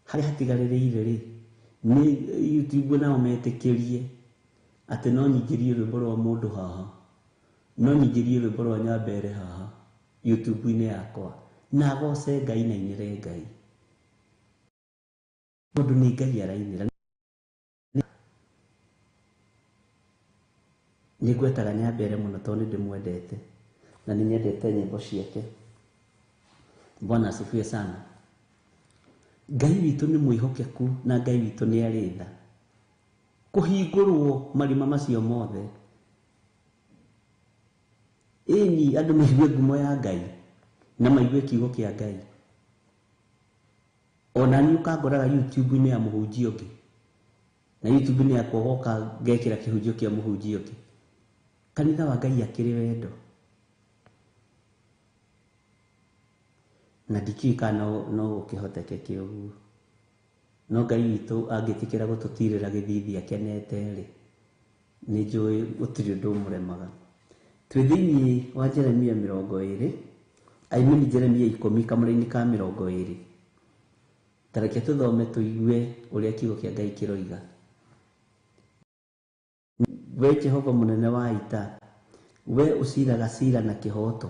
Harĩa hatigarĩrĩire rĩ, nĩ YouTube nao metĩkĩrie atĩ no nyingĩrie rwĩmbo rwa mũndũ haha, no nyingĩrie rwĩmbo rwa Nyambere haha. YouTube-inĩ yakwa na agoce Ngai na ainĩre Ngai tondũ nĩ Ngai arainĩra. Nĩ ngwetaga Nyambere mũno tondũ nĩ ndĩmwendete na nĩ nyendete nyĩmbo ciake. Bwana asifiwe sana. Ngai witũ nĩ mwĩhokeku na Ngai witũ nĩ arĩ tha. Kũhingũrwo marima macio mothe, ĩni andũ maigue ngumo ya Ngai na maigue kiugo kĩa Ngai. Ona niĩ ũkangoraga YouTube-inĩ ya mũhunjia ũngĩ, na YouTube-inĩ yakwa goka ngekĩra kĩhunjio kĩa mũhunjia ũngĩ. Kanitha wa Ngai akĩrĩ wendo, na ndikĩũĩ kana no gũkĩhotekeke ũguo. No Ngai witũ angĩtĩkĩra gũtũtirĩra gĩthithi akenete rĩ, nĩ njũĩ gũtirĩ ũndũ ũmũremaga. Twĩ thĩinĩ wa Jeremia 20, I mean Jeremia 10 kamũra-inĩ ka 20. Ta reke tũthome tũigue ũrĩa kiugo kĩa Ngai kĩroiga. We Jehova mũnene wa ita, we ũciraga cira na kĩhooto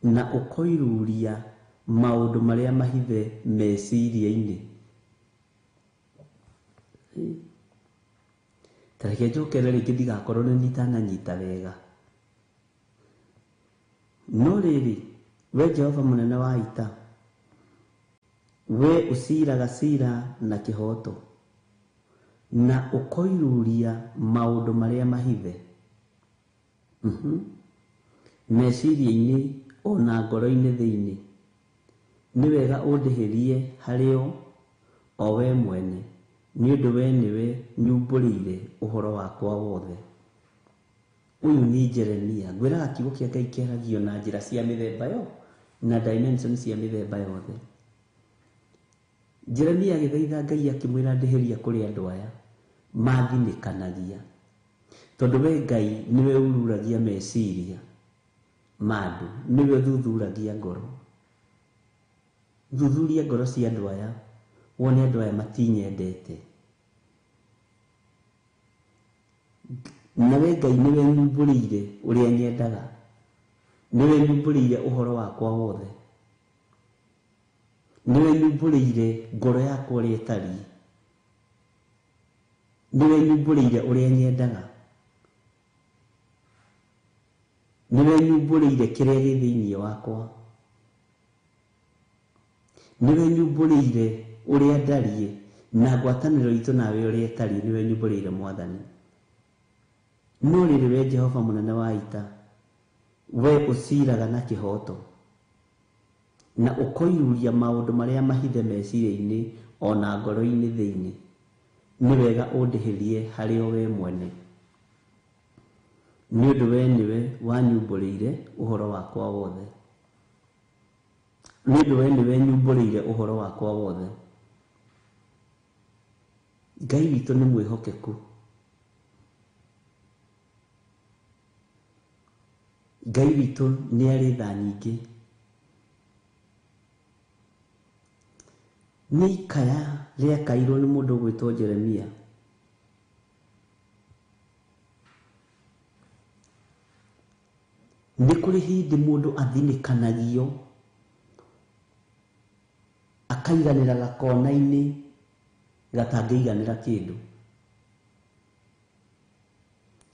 na ũkoiruria maũndũ marĩa mahithe meciria-inĩ. Ta reke njokere rĩngĩ ndigakorwo nĩ itananyita wega. No rĩrĩ, we Jehova mũnene wa ita, we ũciraga cira na kĩhooto na ũkoiruria maũndũ marĩa mahithe meciria-inĩ ona ngoro-inĩ thĩinĩ, nĩ wega ũndĩhĩrie harĩ o we mwene, nĩ ũndũ we nĩwe nyumbũrĩire ũhoro wakwa wothe. Ũyũ nĩ Jeremia. Ngwĩraga kiugo kĩa Ngai kĩaragio na njĩra cia mĩthemba yo na dimension cia mĩthemba yothe. Jeremia agĩthaitha Ngai akĩmwĩra ndĩhĩria kũrĩ andũ aya mathinĩkanagia, tondũ we Ngai nĩwe ururagia meciria ma andũ, nĩwe ũthuthuragia ngoro. Thuthuria ngoro cia andũ aya wone andũ aya matinyendete. Nawe Ngai nĩwe nyumbũrĩire ũrĩa nyendaga, nĩwe nyumbũrĩire ũhoro wakwa wothe, nĩwe nyumbũrĩire ngoro yakwa ũrĩa ĩtariĩ, nĩwe nyumbũrĩire ũrĩa nyendaga, nĩwe nyumbũrĩire kĩrĩa gĩ thĩinĩ wakwa, nĩwe nyumbũrĩire ũrĩa ndariĩ na ngwatanĩro itũ nawe ũrĩa ĩtariĩ, nĩwe nyumbũrĩire Mwathani. No rĩrĩ, we Jehova mũnene wa ita, we ũciraga na kĩhooto na ũkoiruria maũndũ marĩa mahithe meciria-inĩ ona ngoro-inĩ thĩinĩ, nĩ wega ũndĩhĩrie harĩ o we mwene, nĩ ũndũ we nĩwe wanyumbũrĩire ũhoro wakwa wothe. Nĩ ũndũ we nĩwe nyumbũrĩire ũhoro wakwa wothe. Ngai witũ nĩ mwĩhokeku. Ngai witũ nĩ arĩ tha nyingĩ. Nĩ ikaya rĩakairwo nĩ mũndũ ũgwĩtwo Jeremia. Nĩ kũrĩ hĩndĩ mũndũ athinĩkanagio akaiganĩra gakona-inĩ gatangĩiganĩra kĩndũ.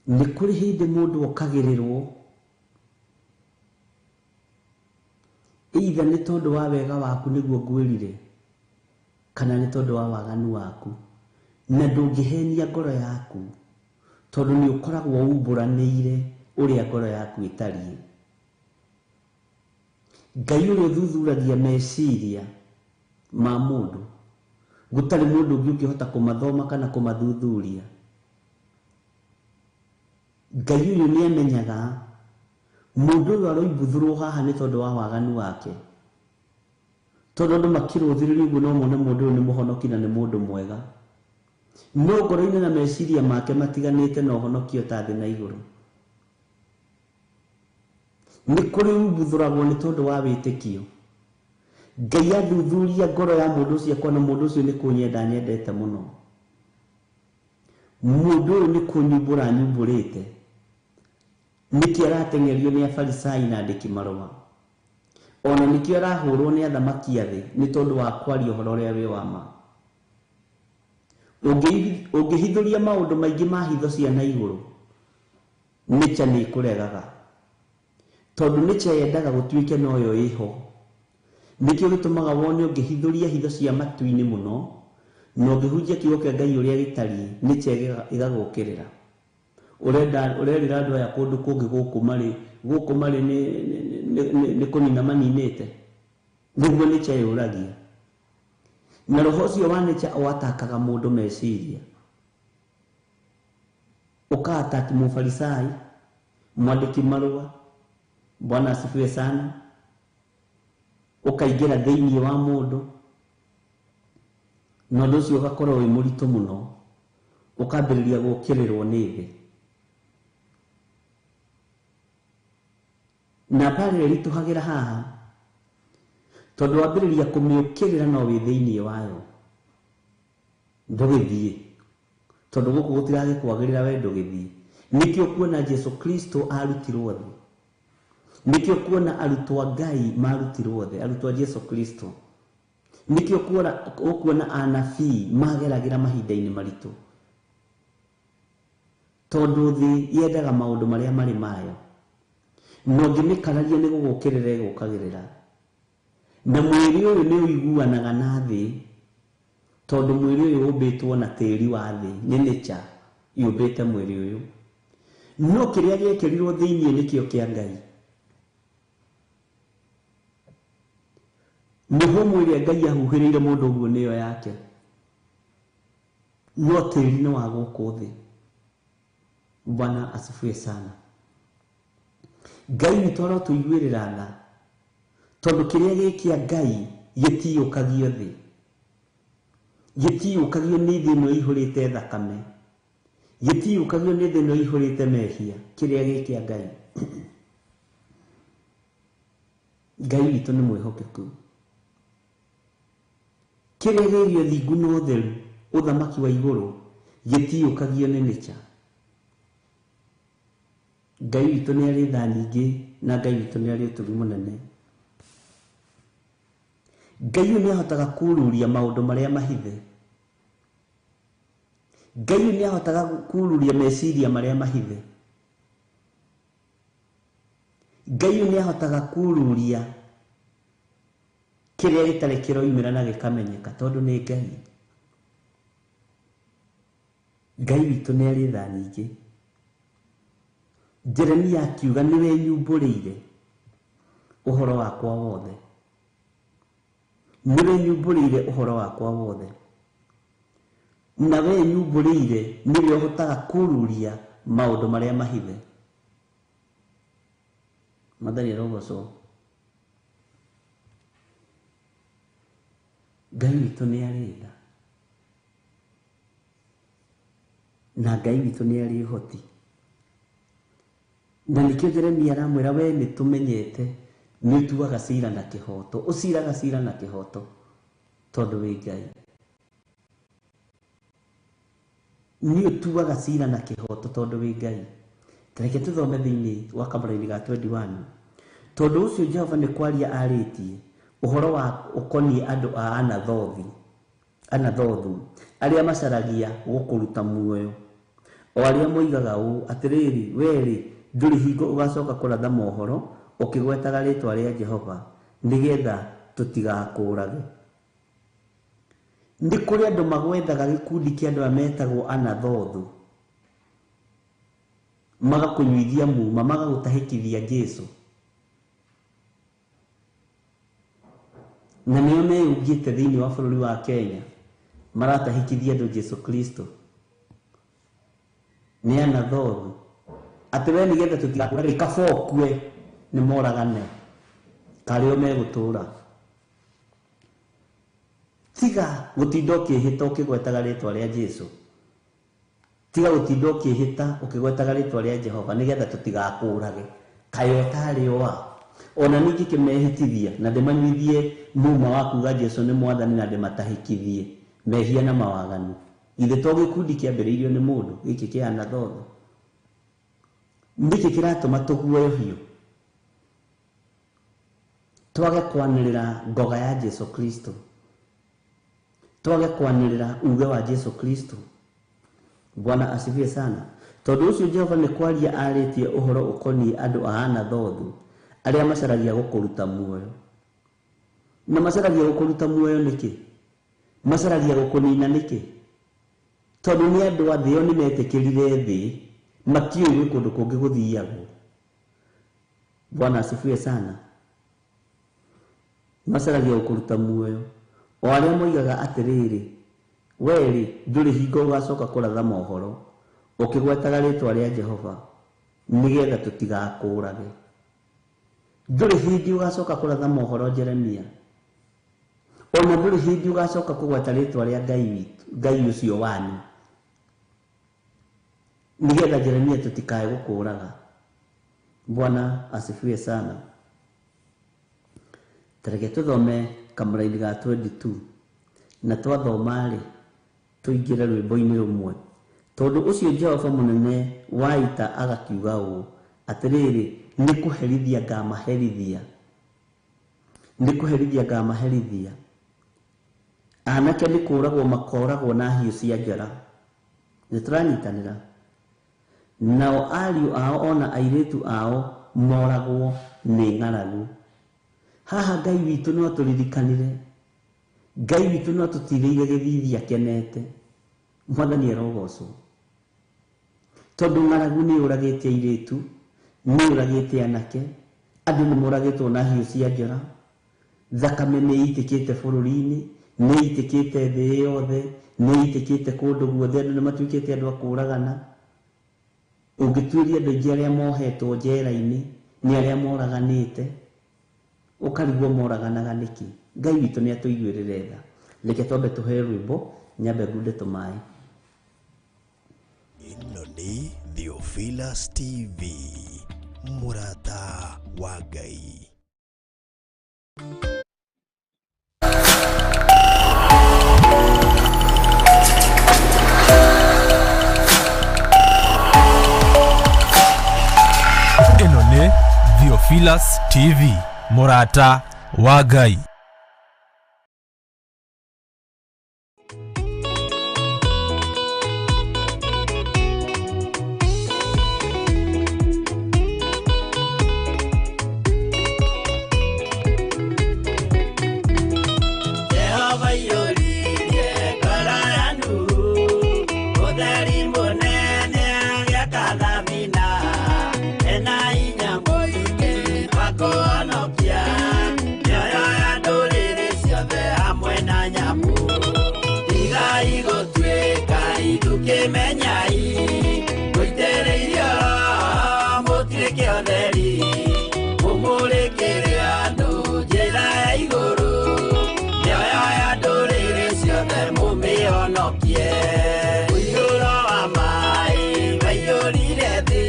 Nĩ kũrĩ hĩndĩ mũndũ okagĩrĩrwo either nĩ tondũ wa wega waku nĩguo ngwĩrire kana nĩ tondũ wa waganu waku, na ndũngĩhenia ngoro yaku tondũ nĩ ũkoragwo umbũranĩire ũrĩa ngoro yaku ĩtariĩ. Ngai ũrĩa ũthuthuragia meciria ma mũndũ, gũtarĩ mũndũ ũngĩ ũngĩhota kũmathoma kana kũmathuthuria. Ngai ũyũ nĩ amenyaga mũndũ ũyũ aroimbuthũrwo haha nĩ tondũ wa waganu wake, tondũ andũ makĩrũthĩrĩria ũguo no mone mũndũ ũyũ nĩ mũhonoki na nĩ mũndũ mwega, no ngoro-inĩ na meciria make matiganĩte na ũhonokio ta thĩ na igũrũ. Nĩ kũrĩ umbuthũragwo nĩ tondũ wa wĩtĩkio. Ngai athuthuria ngoro ya mũndũ ũcio akona mũndũ ũcio nĩ kũnyenda nyendete mũno, mũndũ ũyũ nĩ kũnyumbũra anyumbũrĩte, nĩkĩ arateng'erio nĩ afarisai na andĩki marũa. Ona nĩkĩo arahũrwo nĩ athamaki a thĩ nĩ tondũ wa kwaria ũhoro ũrĩa wĩ wa ma. Ũngĩhithũria maũndũ maingĩ ma hitho cia na igũrũ, nature nĩ ĩkũregaga. Tondũ nature yendaga gũtuĩke noyo ĩho. Nĩkĩo gĩtũmaga wone ũngĩhithũria hitho cia matu-inĩ mũno, na ũngĩhunjia kiugo kĩa Ngai ũrĩa gĩtariĩ, nature ĩgagũkĩrĩra. Ũrerĩra andũ aya kũndũ kũngĩ gũkũ marĩ nĩ kũnina maninĩte. Nĩguo nature yũragia. Na roho ũcio wa nature ũatakaga mũndũ meciria. Ũkaataki mũfarisai, mwandĩki marũa, Bwana asifiwe sana, ũkaingĩra thĩinĩ wa mũndũ, na ũndũ ũcio ũgakorwo wĩ mũritũ mũno, ũkambĩrĩria gũũkĩrĩrwo nĩ thĩ. Na mbara ĩrĩa ĩritũhagĩra haha, tondũ wambĩrĩria kũmĩũkĩrĩra no wĩ thĩinĩ wayo, ndũgĩthiĩ, tondũ gũkũ gũtiragĩkwagĩrĩra we ndũgĩthiĩ. Nĩkĩo kuona Jesu Kristo arutirwo thĩ. Nĩkĩo kuona arutwo a Ngai marutirwo thĩ, arutwo a Jesu Kristo. Nĩkĩo ũkuona anabii mageragĩra mahinda-inĩ maritũ, tondũ thĩ yendaga maũndũ marĩa marĩ mayo, na ũngĩmĩkararia nĩ gũgũkĩrĩra ĩgũkagĩrĩra. Na mwĩrĩ ũyũ nĩ ũiguanaga na thĩ, tondũ mwĩrĩ ũyũ ũmbĩtwo na tĩri wa thĩ, nĩ nature yũmbĩte mwĩrĩ ũyũ. No kĩrĩa gĩekĩrirwo thĩinĩ nĩkĩo kĩa Ngai. Mĩhũmũ ĩrĩa Ngai ahuhĩrĩire mũndũ ũguo nĩyo yake, no tĩri nĩ wa gũkũ thĩ. Bwana asifiwe sana. Ngai witũ arotũiguĩrĩra tha, tondũ kĩrĩa gĩ kĩa Ngai gĩtiyũkagio thĩ, gĩtiyũkagio nĩ thĩ ĩno ĩihũrĩte thakame, gĩtiyũkagio nĩ thĩ ĩno ĩihũrĩte mehia. Kĩrĩa gĩ kĩa Ngai. Ngai witũ nĩ mwĩhokeku. Kĩrĩa gĩgĩ ũthingu na ũtheru, ũthamaki wa igũrũ, gĩtiyũkagio nĩ nature. Ngai witũ nĩ arĩ tha nyingĩ, na Ngai witũ nĩ arĩ ũtugi mũnene. Ngai ũyũ nĩ ahotaga kururia maũndũ marĩa mahithe. Ngai ũyũ nĩ ahotaga kururia meciria marĩa mahithe. Ngai ũyũ nĩ ahotaga kururia kĩrĩa gĩtarĩ kĩroimĩra na gĩkamenyeka, tondũ nĩ Ngai. Ngai witũ nĩ arĩ tha nyingĩ. Jeremia akiuga nĩwe nyumbũrĩire ũhoro wakwa wothe. Nĩwe nyumbũrĩire ũhoro wakwa wothe. Na we nyumbũrĩire nĩwe ũhotaga kururia maũndũ marĩa mahithe. Mwathani arogocwo. Ngai witũ nĩ arĩ tha, na Ngai witũ nĩ arĩ ũhoti. Na nĩkĩo Jeremia aramwĩra, we nĩ tũmenyete nĩ ũtuaga cira na kĩhoto, ũciraga cira na kĩhoto, tondũ wĩ Ngai. Nĩ ũtuaga cira na kĩhoto tondũ wĩ Ngai. Tareke tũthome thĩinĩ wa kamũraini ga 21. Tondũ ũcio Jehova nĩ kwaria arĩtie ũhoro wa ũkoniĩ andũ a Anathothu arĩa macaragia gũkũruta muoyo, o arĩa moigaga ũũ, atĩrĩrĩ, we-rĩ, ndũrĩ hingo ũgacoka kũratha mohoro ũkĩgwetaga rĩĩtwa rĩa Jehova, nĩgetha tũtigakũũrage. Nĩ kũrĩ andũ magwethaga gĩkundi kĩa andũ aya metagwo Anathothu, magakũnyuithia muma, magagũtahĩkithia Jesu. Na nĩo meyũngĩte thĩinĩ wa bũrũri wa Kenya, maratahĩkithia andũ Jesu Kristo. Nĩ Anathothu. Atĩ we nĩgetha tũtigakũũrage, kaba ũkue nĩ moragane, karĩo megũtũũra. Tiga gũtinda ũkĩhĩta ũkĩgwetaga rĩĩtwa rĩa Jesu. Tiga gũtinda ũkĩhĩta ũkĩgwetaga rĩĩtwa rĩa Jehova nĩgetha tũtigakũũrage. Kaĩ ũtarĩ wa. Ona ningĩ kĩmehĩtithia na ndĩmanyuithie muma wa kuga Jesu nĩ mwathani na ndĩmatahĩkithie mehia na mawaganu. Githĩ to gĩkundi kĩambĩrĩirio nĩ mũndũ gĩkĩ kĩa Anathothu? Nĩkĩ kĩratũma tũguoyohio? Twage kwanĩrĩra ngoga ya Jesu Kristo. Twage kwanĩrĩra uge wa Jesu Kristo. Bwana asifiwe sana. Tondũ ũcio Jehova nĩ kwaria arĩtie ũhoro ũkoniĩ andũ a Anathothu arĩa macaragia gũkũruta muoyo. Na macaragia gũkũruta muoyo nĩkĩ? Macaragia gũkũnina nĩkĩ? Tondũ nĩ andũ a thĩ o nĩ metĩkĩrire thĩ, matiũĩ gwĩ kũndũ kũngĩ gũthiagwo. Bwana asifiwe sana. Macaragia gũkũruta muoyo. O arĩa moigaga atĩrĩrĩ, we-rĩ, ndũrĩ hingo ũgacoka kũratha mohoro ũkĩgwetaga rĩtwa rĩa Jehova nĩgetha tũtigakũũrage. Ndũrĩ hĩndĩ ũgacoka kũratha mohoro Jeremia. Ona ndũrĩ hĩndĩ ũgacoka kũgweta rĩtwa rĩa Ngai witũ, Ngai ũcio wanyu, nĩgetha Jeremia tũtikae gũkũũraga. Bwana asifiwe sana. Tareke tũthome kamũraini ga 22 na twathoma-rĩ tũingĩre rwĩmbo-inĩ rũmwe. Tondũ ũcio Jehova mũnene wa ita agakiuga ũũ, atĩrĩrĩ, nĩ kũherithia ngamaherithia. Nĩ kũherithia ngamaherithia. Anake nĩ kũũragwo makooragwo na hiũ cia njora. Nĩ tũranyitanĩra. Nao ariũ ao ona airĩtu ao moragwo nĩ ng'aragu. Haha Ngai witũ no atũririkanire. Ngai witũ no atũtirĩire gĩthithi akenete. Mwathani arogocwo. Tondũ ng'aragu nĩ yũragĩte airĩtu, nĩ yũragĩte anake, andũ nĩ moragĩtwo na hiũ cia njora, thakame nĩ ĩitĩkĩte bũrũri-inĩ, nĩ ĩitĩkĩte thĩ yothe, nĩ ĩitĩkĩte kũndũ guothe, andũ nĩ matuĩkĩte andũ a kũũragana. Ũngĩtuĩria andũ aingĩ arĩa mohetwo njera-inĩ nĩ arĩa moraganĩte, ũkarigwo moraganaga nĩkĩ. Ngai witũ nĩ atũiguĩrĩre tha. Reke twambe tũheo rwĩmbo, nyambe ngunde tũmaĩ. Ĩno nĩ Theophilus TV, mũrata wa Ngai. Ĩno nĩ Theophilus TV, mũrata wa Ngai. Jehova iyũririe ngoro ya Nuhu, ũtheri mũnene agĩaka thabina, ena hinya mũingĩ wa kũhonokia mĩoyo ya ndũrĩrĩ ciothe hamwe na nyamũ. Tigai gũtuĩka ithukĩmenyai, mũitĩrĩirio Roho mũtuĩke ũtheri, mũmũrĩkĩre andũ njĩra ya igũrũ, mĩoyo ya ndũrĩrĩ ciothe mũmĩhonokie. Mũiyũro wa maĩ waiyũrire thĩ,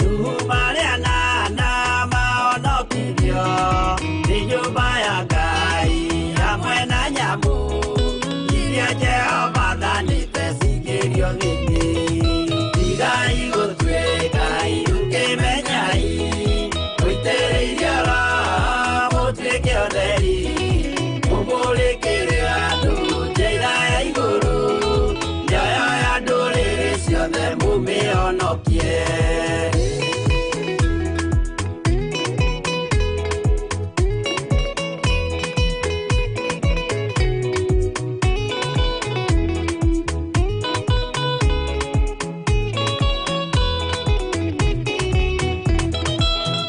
Nuhu marĩ anana mahonokirio nĩ nyũmba ya Ngai hamwe na nyamũ iria Jehova athanĩte cingĩrio thĩinĩ. Tigai gũtuĩka ithukĩmenyai, mũitĩrĩirio Roho mũtuĩke ũtheri, mũmũrĩkĩre andũ njĩra ya igũrũ, mĩoyo ya ndũrĩrĩ ciothe mũmĩhonokie.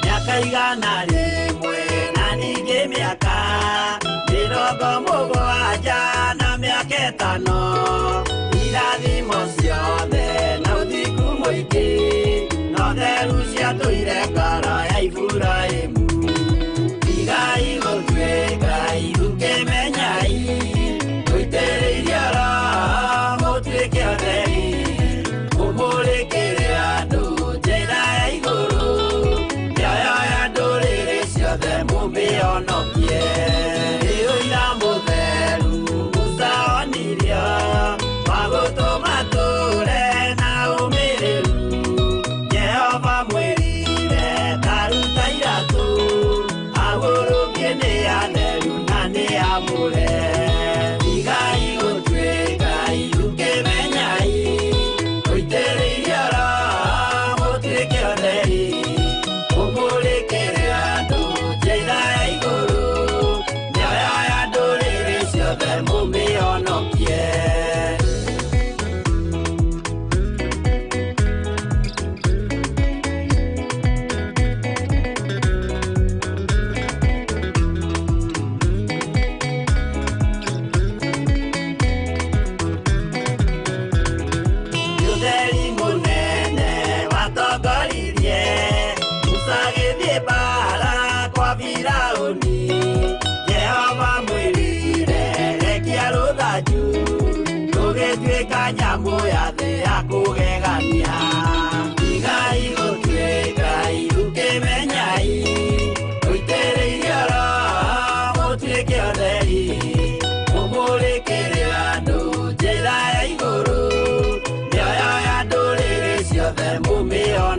Mĩaka 100 na ningĩ mĩaka 70 na mĩaka 5, irathimo ciothe na ũthingu mũingĩ, na ũtheru ciatũire ngoro ya Iburahĩmu. Tigai gũtuĩka ithukĩmenyai, mũitĩrĩirio Roho mũtuĩke ũtheri, mũmũrĩkĩre andũ njĩra ya igũrũ, mĩoyo ya ndũrĩrĩ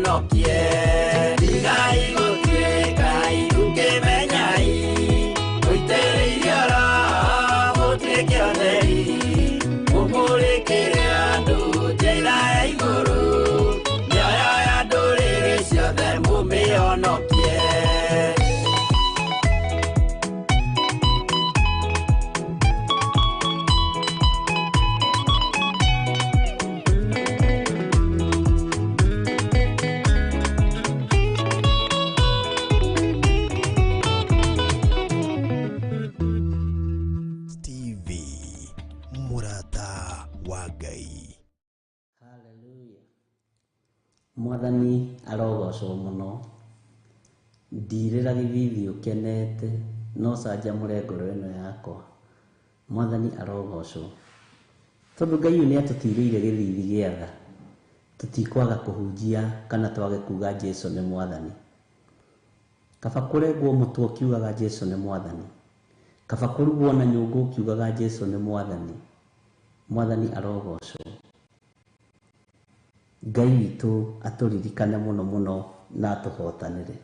mũmĩhonokie. Tigai gũtuĩka irukĩmenyai, mũitĩrĩirio Roho mũtuĩke atheri, mũmũrĩkĩre andũ njĩra ya igũrũ, mĩoyo ya ndũrĩrĩ ciothe mũmĩhonokie. TV mũrata wa Ngai. Hallelujah. Mwathani arogocwo mũno. Ndirĩra gĩthithi ũkenete, no canjamũre ngoro ĩno yakwa. Mwathani arogocwo. Tondũ Ngai ũyũ nĩatũtirĩire gĩthithi gĩa tha, tũtikwaga kũhunjia kana twage kuga Jesu nĩ Mwathani. Kaba kũrengwo mũtwe ũkiugaga Jesu nĩ Mwathani. Kaba kũrugwo na nyũngũ ũkiugaga Jesu nĩ Mwathani. Mwathani arogocwo. Ngai witũ atũririkane mũno mũno na atũhotanĩre.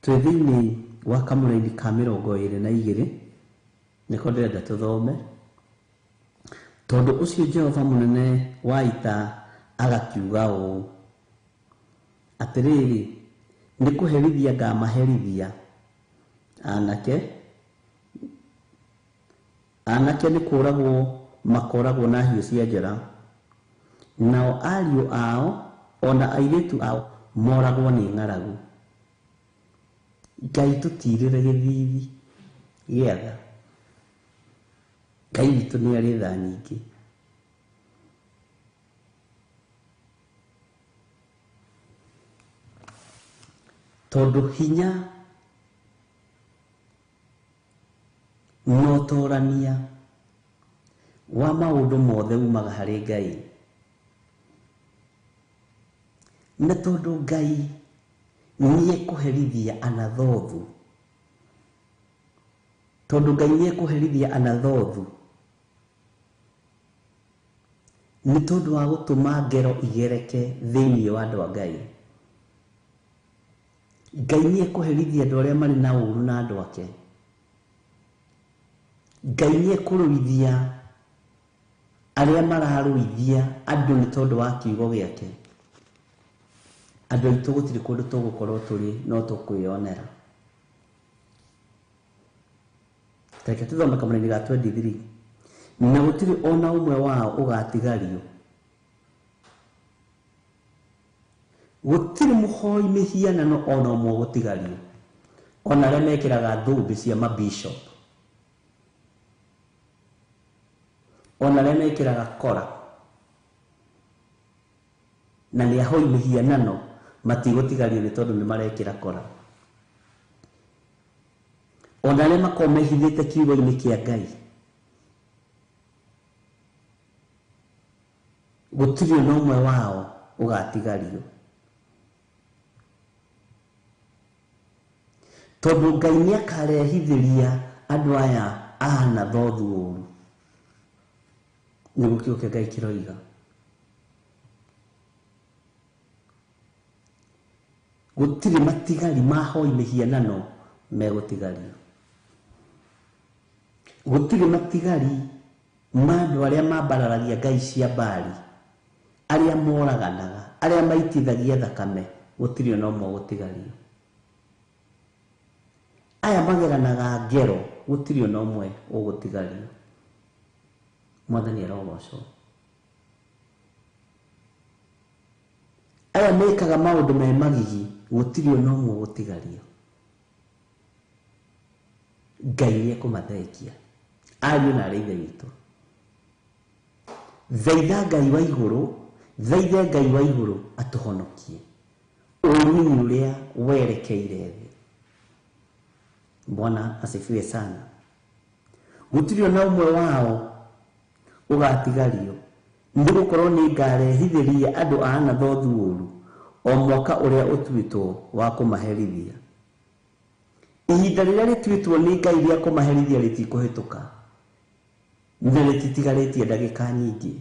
Twĩ thĩinĩ wa kamũraini ka 22, nĩko ndĩrenda tũthome. Tondũ ũcio Jehova mũnene wa ita agakiuga ũũ, atĩrĩrĩ, nĩ kũherithia ngamaherithia anake, anake nĩ kũragwo makoragwo na hiũ cia njora, nao ariũ ao ona airĩtu ao moragwo nĩ ng'aragu. Ngai tũtirĩre gĩthithi gĩa tha. Ngai witũ nĩ arĩ tha nyingĩ. Tondũ hinya na ũtorania wa maũndũ mothe umaga harĩ Ngai. Na tondũ Ngai nĩekũherithia Anathothu, tondũ Ngai nĩekũherithia Anathothu nĩ tondũ wa gũtũma ngero igereke thĩinĩ wa andũ a Ngai. Ngai nĩekũherithia andũ arĩa marĩ na ũru na andũ ake. Ngai nĩekũrũithia arĩa mararũithia andũ nĩ tondũ wa kiugo gĩake. Andũ aitũ gũtirĩ kũndũ tũgũkorwo tũrĩ no tũkwĩyonera. Reke tũthome kamũraini ga 23. Na gũtirĩ ona ũmwe wao ũgatigario. Gũtirĩ mũhoi mĩhianano ona ũmwe ũgũtigario. Ona arĩa mekĩraga thũmbĩ cia mabishop, ona arĩa mekĩraga kora na nĩ ahoi mĩhianano matigũtigario nĩ tondũ nĩ marekĩra kora. Ona arĩa makoragwo mehithĩte kiugo-inĩ kĩa Ngai, gũtirĩ ona ũmwe wao ũgatigario. Tondũ Ngai nĩakarehithĩria andũ aya a Anathothu ũru. Nĩguo kiugo kĩa Ngai kĩroiga. Gũtirĩ matigari ma ahoi mĩhianano megũtigario. Gũtirĩ matigari ma andũ arĩa mambararagia ngai cia Baali, arĩa moraganaga, arĩa maitithagia thakame, gũtirĩ ona ũmwe ũgũtigario. Aya mageranaga ngero, gũtirĩ ona ũmwe ũgũtigario. Mwathani arogocwo. Aya mekaga maũndũ me magigi, gũtirĩ ona ũmwe ũgũtigario. Ngai nĩekũmathengia. Ariũ na arĩa ithe witũ, thaitha Ngai wa igũrũ, thaithe Ngai wa igũrũ atũhonokie ũũru-inĩ ũrĩa werekeire thĩ. Bwana asifiwe sana. Gũtirĩ ona ũmwe wao ũgatigario, nĩgũkorwo nĩngarehithĩria andũ a Anathothu ũũru o mwaka ũrĩa ũtuĩtwo wa kũmaherithia. Ihinda rĩrĩa rĩtuĩtwo nĩ Ngai rĩa kũmaherithia rĩtikũhĩtũka. Na rĩtitigarĩtie ndagĩka nyingĩ,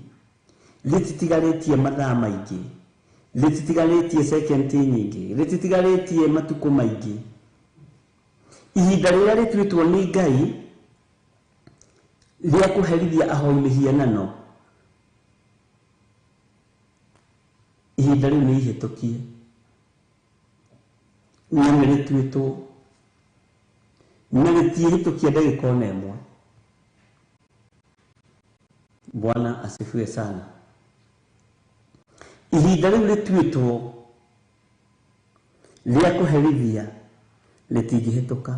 rĩtitigarĩtie mathaa maingĩ, rĩtitigarĩtie sekendi nyingĩ, rĩtitigarĩtie matukũ maingĩ. Ihinda rĩrĩa rĩtuĩtwo nĩ Ngai rĩa kũherithia ahoi mĩhianano, ihinda rĩu nĩ ihĩtũkie na nĩ rĩtuĩtwo na rĩtiĩhĩtũkia ndagĩka ona ĩmwe. Bwana asifiwe sana. Ihinda rĩu rĩtuĩtwo rĩa kũherithia rĩtingĩhĩtũka.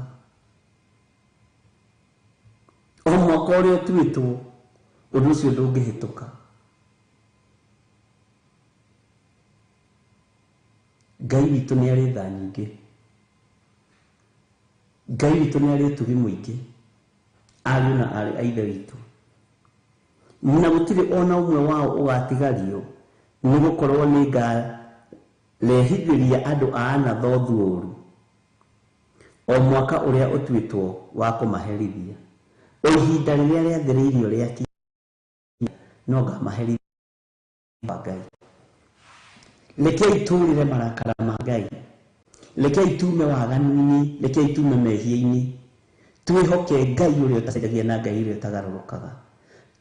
O mwaka ũrĩa ũtuĩtwo, ũndũ ũcio ndũngĩhĩtũka. Ngai witũ nĩ arĩ tha nyingĩ, Ngai witũ nĩ arĩ ũtugi mũingĩ, ariũ na aarĩ a Ithe witũ, na gũtirĩ ona ũmwe wao ũgatigario, nĩ gũkorwo nĩ ngarehithĩria andũ a Anathothu ũũru o mwaka ũrĩa ũtuĩtwo wa kũmaherithia. O ihinda rĩrĩa rĩathĩrĩirio rĩakinya, no ngamaherithia wa Ngai. Rekei tũũrĩre marakara ma Ngai, rekei tume waganu-inĩ, rekei tume mehia-inĩ, twĩhoke Ngai ũrĩa ũtacenjagia na Ngai ũrĩa ũtagarũrũkaga,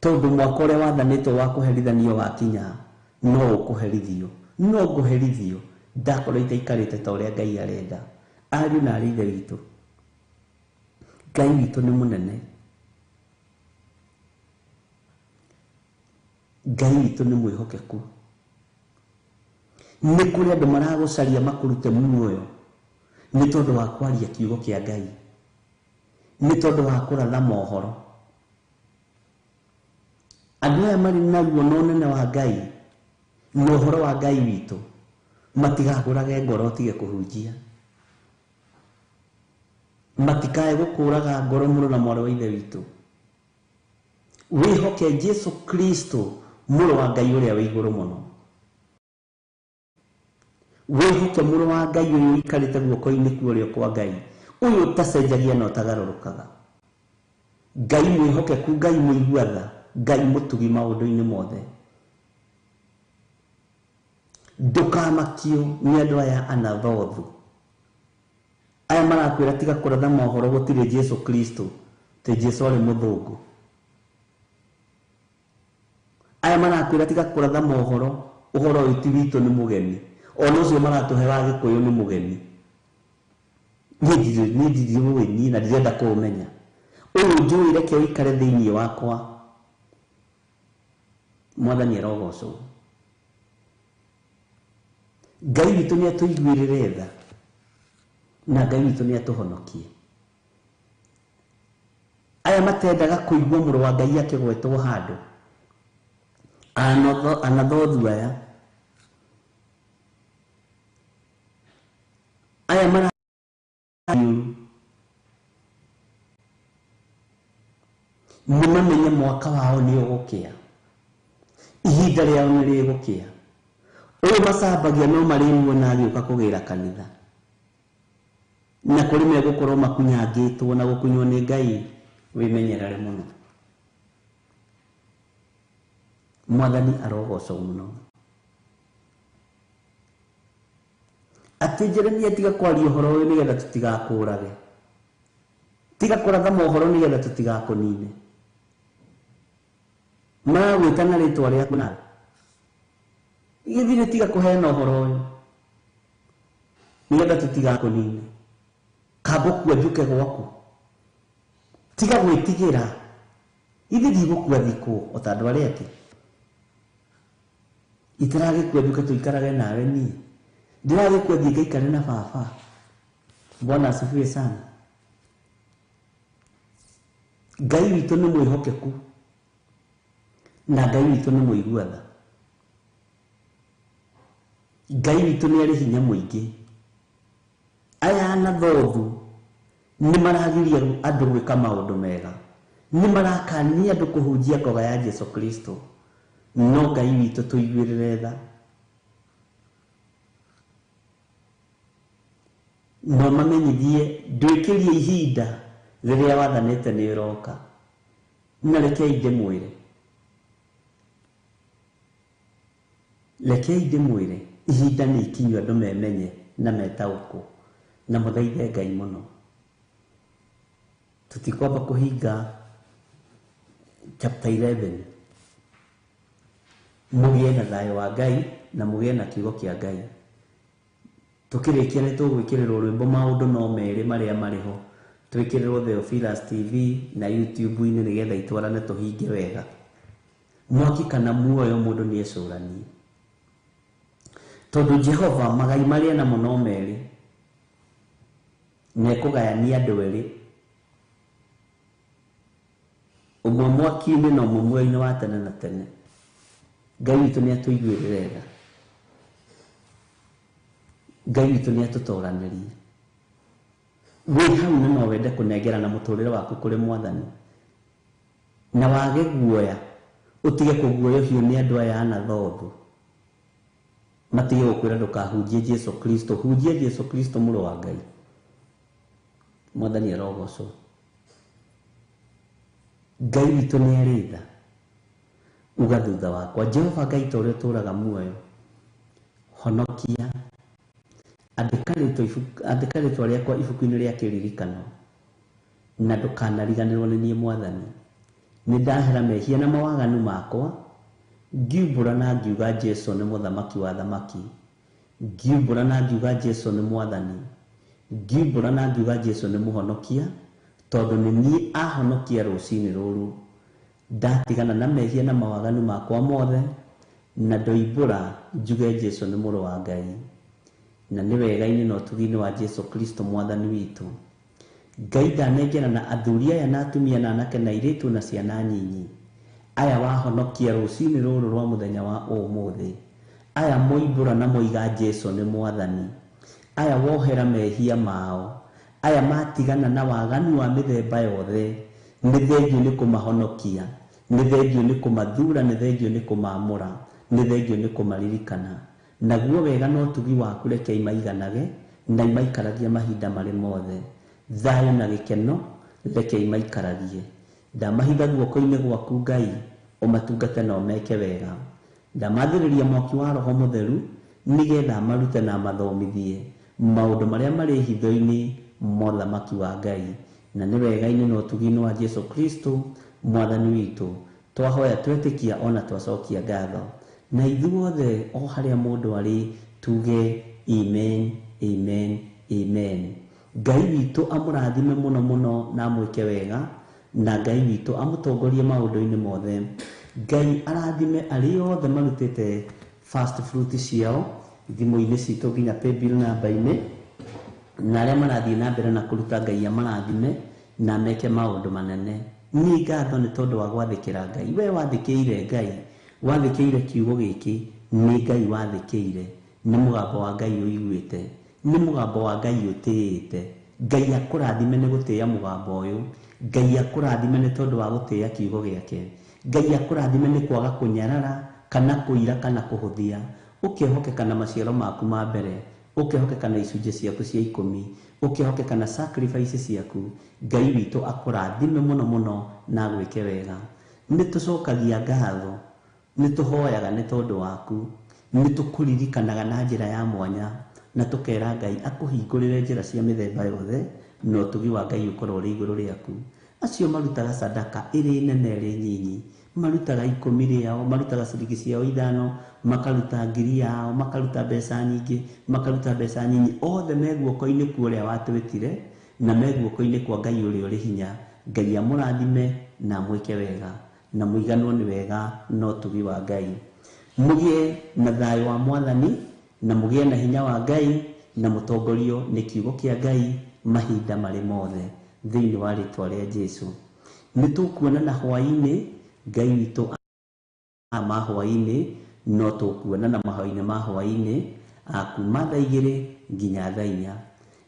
tondũ mwaka ũrĩa wathanĩtwo wa kũherithanio wakinya, no ũkũherithio, no ngũherithio ndakorwo itaikarĩte ta ũrĩa Ngai arenda. Ariũ na aarĩ Ithe witũ, Ngai witũ nĩ mũnene, Ngai witũ nĩ mwĩhokeku. Nĩ kũrĩ andũ maragũcaria makũrute muoyo nĩ tondũ wa kwaria kiugo kĩa Ngai, nĩ tondũ wa kũratha mohoro. Andũ aya marĩ na ruo na ũnene wa Ngai na ũhoro wa Ngai witũ matigakũrage ngoro ũtige kũhunjia, matikae gũkũraga ngoro mũrũ na mwarĩ wa Ithe witũ. Wĩhoke Jesu Kristo mũrũ wa Ngai ũrĩa wĩ igũrũ mũno. Wĩhoke mũrũ wa Ngai ũyũ ũikarĩte guoko-inĩ kwa ũrĩo kwa Ngai, ũyũ ũtacenjagia na ũtagarũrũkaga. Ngai mwĩhokeku, Ngai mũigua tha, Ngai mũtugi maũndũ-inĩ mothe. Ndũkamakio nĩ andũ aya Anathothu aya marakwĩra tiga kũratha mohoro, gũtirĩ Jesu Kristo, tĩ Jesu arĩ mũthũngũ. Aya marakwĩra tiga kũratha mohoro, ũhoro ũyũ ti witũ nĩ mũgeni, ona ũcio maratũhe wa Gĩkũyũ nĩ mũgeni. Niĩ ndirĩ niĩ na ndirenda kũũmenya. Ũyũ njũĩ reke ũikare thĩinĩ wakwa. Mwathani arogocwo. Ngai witũ nĩ atũiguĩrĩre tha na Ngai witũ nĩ atũhonokie. Aya matendaga kũigua mũrũ wa Ngai akĩgwetwo handũ, Anathothu aya aya mara nĩ mamenye mwaka wao nĩ ũgũkĩa, ihinda rĩao nĩ rĩgũkĩa. Ũyũ macambagia no marĩmuona agĩũka kũgĩra kanitha, na kũrĩ megũkorwo makunyangĩtwo na gũkunywo nĩ Ngai. Wĩmenyerere mũno. Mwathani arogocwo mũno. Atĩ Jeremia tiga kwaria ũhoro ũyũ nĩgetha tũtigakũũrage, tiga kũratha mohoro nĩgetha tũtigakũnine. Maragwĩta na rĩtwa rĩaku nawe githire, tiga kũheana ũhoro ũyũ nĩgetha tũtigakũnine. Kamba ũkua njuke gwaku, tiga gwĩtigĩra, ithe ndigũkua thikũ o ta andũ arĩa angĩ. Itaragĩkua njuke tũikarage nawe niĩ, ndĩragĩkua thiĩ ngaikare na baba. Bwana asifiwe sana. Ngai witũ nĩ mwĩhokeku na Ngai witũ nĩ mũigua tha. Ngai witũ nĩ arĩ hinya mũingĩ. Aya Anathothu nĩ maragiria andũ gwĩka maũndũ mega, nĩ marakania andũ kũhunjia ngoga ya Jesu Kristo. No Ngai witũ tũiguĩrĩre tha, no mamenyithie ndwĩkĩrie ihinda rĩrĩa wathanĩte nĩ ũroka. Na rekei ndĩmwĩre, rekei ndĩmwĩre, ihinda nĩ ikinyu andũ memenye na metaũkwo na mũthaithe Ngai mũno. Tũtikwamba kũhinga chapter 11. Mũgĩe na thayũ wa Ngai na mũgĩe na kiugo kĩa Ngai. Tũkĩrĩkia nĩ tũgwĩkĩrĩrwo rwĩmbo maũndũ no merĩ marĩa marĩ ho. Twĩkĩrĩrwo Theophilus TV na YouTube-inĩ nĩgetha itwarane tũhinge wega. Mwaki kana muoyo mũndũ nĩ ecũranie. Tondũ Jehova magai marĩa namo no merĩ, na ekũgayania andũ erĩ, ũmwe mwaki-inĩ na ũmwe muoyo-inĩ wa tene na tene. Ngai witũ nĩ atũiguĩrĩre tha. Ngai witũ nĩ atũtoranĩrie. Wĩ hau na no wende kũnengerana mũtũrĩre waku kũrĩ Mwathani, na wage guoya, ũtige kũguoyohio nĩ andũ aya ana thotho. Matige gũkwĩra ndũkahunjie Jesu Kristo, hunjia Jesu Kristo mũrũ wa Ngai. Mwathani arogocwo. Ngai witũ nĩ arĩ tha. Uga thutha wakwa, Jehova Ngai ta ũrĩa ũtũũraga muoyo, honokia, andĩka rĩtwa rĩakwa ibuku-inĩ rĩa kĩririkano, na ndũkanariganĩrwo nĩ niĩ Mwathani. Nĩ ndahera mehia na mawaganu makwa, ngiumbũra na ngiuga Jesu nĩ mũthamaki wa thamaki, ngiumbũra na ngiuga Jesu nĩ Mwathani, ngiumbũra na ngiuga Jesu nĩ mũhonokia, tondũ nĩ niĩ ahonokia rũcinĩ rũrũ. Ndatigana na mehia na mawaganu makwa mothe, na ndoimbũra njuge Jesu nĩ mũrũ wa Ngai. Na nĩ wega-inĩ na ũtugi-inĩ wa Jesu Kristo Mwathani witũ. Ngai ndanengerana athuri aya na atumia na anake na airĩtu na ciana nyinyi, aya wahonokia rũcinĩ rũrũ rwa mũthenya wa ũmũthĩ, aya moimbũra na moiga Jesu nĩ Mwathani, aya wohera mehia mao, aya matigana na waganu wa mĩthemba yothe, nĩ thengio nĩ kũmahonokia, nĩ thengio nĩ kũmathura, nĩ thengio nĩ kũmaamũra, nĩ thengio nĩ kũmaririkana. Naguo wega na ũtugi waku reke imaiganage na imaikaragie mahinda marĩ mothe. Thayũ na gĩkeno reke imaikaragie. Ndamahitha guoko-inĩ gwaku Ngai, ũmatungate na ũmeke wega. Ndamathĩrĩria mwaki wa Roho Mũtheru nĩgetha marute na mathomithie maũndũ marĩa marĩ hitho-inĩ ma ũthamaki wa Ngai. Na nĩ wega-inĩ na ũtugi-inĩ wa Jesu Kristo Mwathani witũ, twahoya twetĩkia ona twacokia ngatho. Na ithuothe o harĩa mũndũ arĩ tuge amen, amen, amen. Ngai witũ amũrathime mũno mũno na amwĩke wega, na Ngai witũ amũtongorie maũndũ-inĩ mothe. Ngai arathime arĩa othe marutĩte first fruit ciao thimũ-inĩ citũ nginya paybill namba-inĩ, na arĩa marathiĩ na mbere na kũruta Ngai amarathime na meke maũndũ manene. Nĩ ngatho nĩ tondũ wa gwathĩkĩra Ngai. We wathĩkĩire Ngai, wathĩkĩire kiugo gĩkĩ, nĩ Ngai wathĩkĩire, nĩ mũgambo wa Ngai ũiguĩte, nĩ mũgambo wa Ngai ũtĩĩte. Ngai akũrathime nĩ gũtĩĩa mũgambo ũyũ. Ngai akũrathime nĩ tondũ wa gũtĩĩa kiugo gĩake. Ngai akũrathime nĩ kwaga kũnyarara kana kũira kana kũhũthia. Ũkehokeka na maciaro maku ma mbere, ũkehokeka na icunjĩ ciaku cia ikũmi, ũkehokeka na sacrifice ciaku. Ngai witũ akũrathime mũno mũno na agwĩke wega. Nĩ tũcokagia ngatho, nĩ tũhoyaga nĩ tondũ waku, nĩ tũkũririkanaga na njĩra ya mwanya, na tũkera Ngai akũhingũrĩre njĩra cia mĩthemba yothe, na ũtugi wa Ngai ũkorwo ũrĩ igũrũ rĩaku. Acio marutaga sadaka ĩrĩ nene ĩrĩ nyinyi, marutaga ikũmi rĩao, marutaga ciringi ciao ithano, makaruta ngiri yao, makaruta mbeca nyingĩ, makaruta mbeca nyinyi, othe me guoko-inĩ kwa ũrĩa watwĩtire, na me guoko-inĩ kwa Ngai ũrĩa ũrĩ hinya. Ngai amũrathime na amwĩke wega, na mũiganwo nĩ wega na ũtugi wa Ngai. Mũgĩe na thayũ wa Mwathani, na mũgĩe na hinya wa Ngai, na mũtongorio nĩ kiugo kĩa Ngai mahinda marĩ mothe, thĩinĩ wa rĩtwa rĩa Jesu. Nĩ tũkuonana hwaĩ-inĩ, Ngai witũ ma hwaĩ-inĩ, no tũkuonana mahoya-inĩ ma hwaĩ-inĩ, kuma thaa igĩrĩ nginya thaa inya.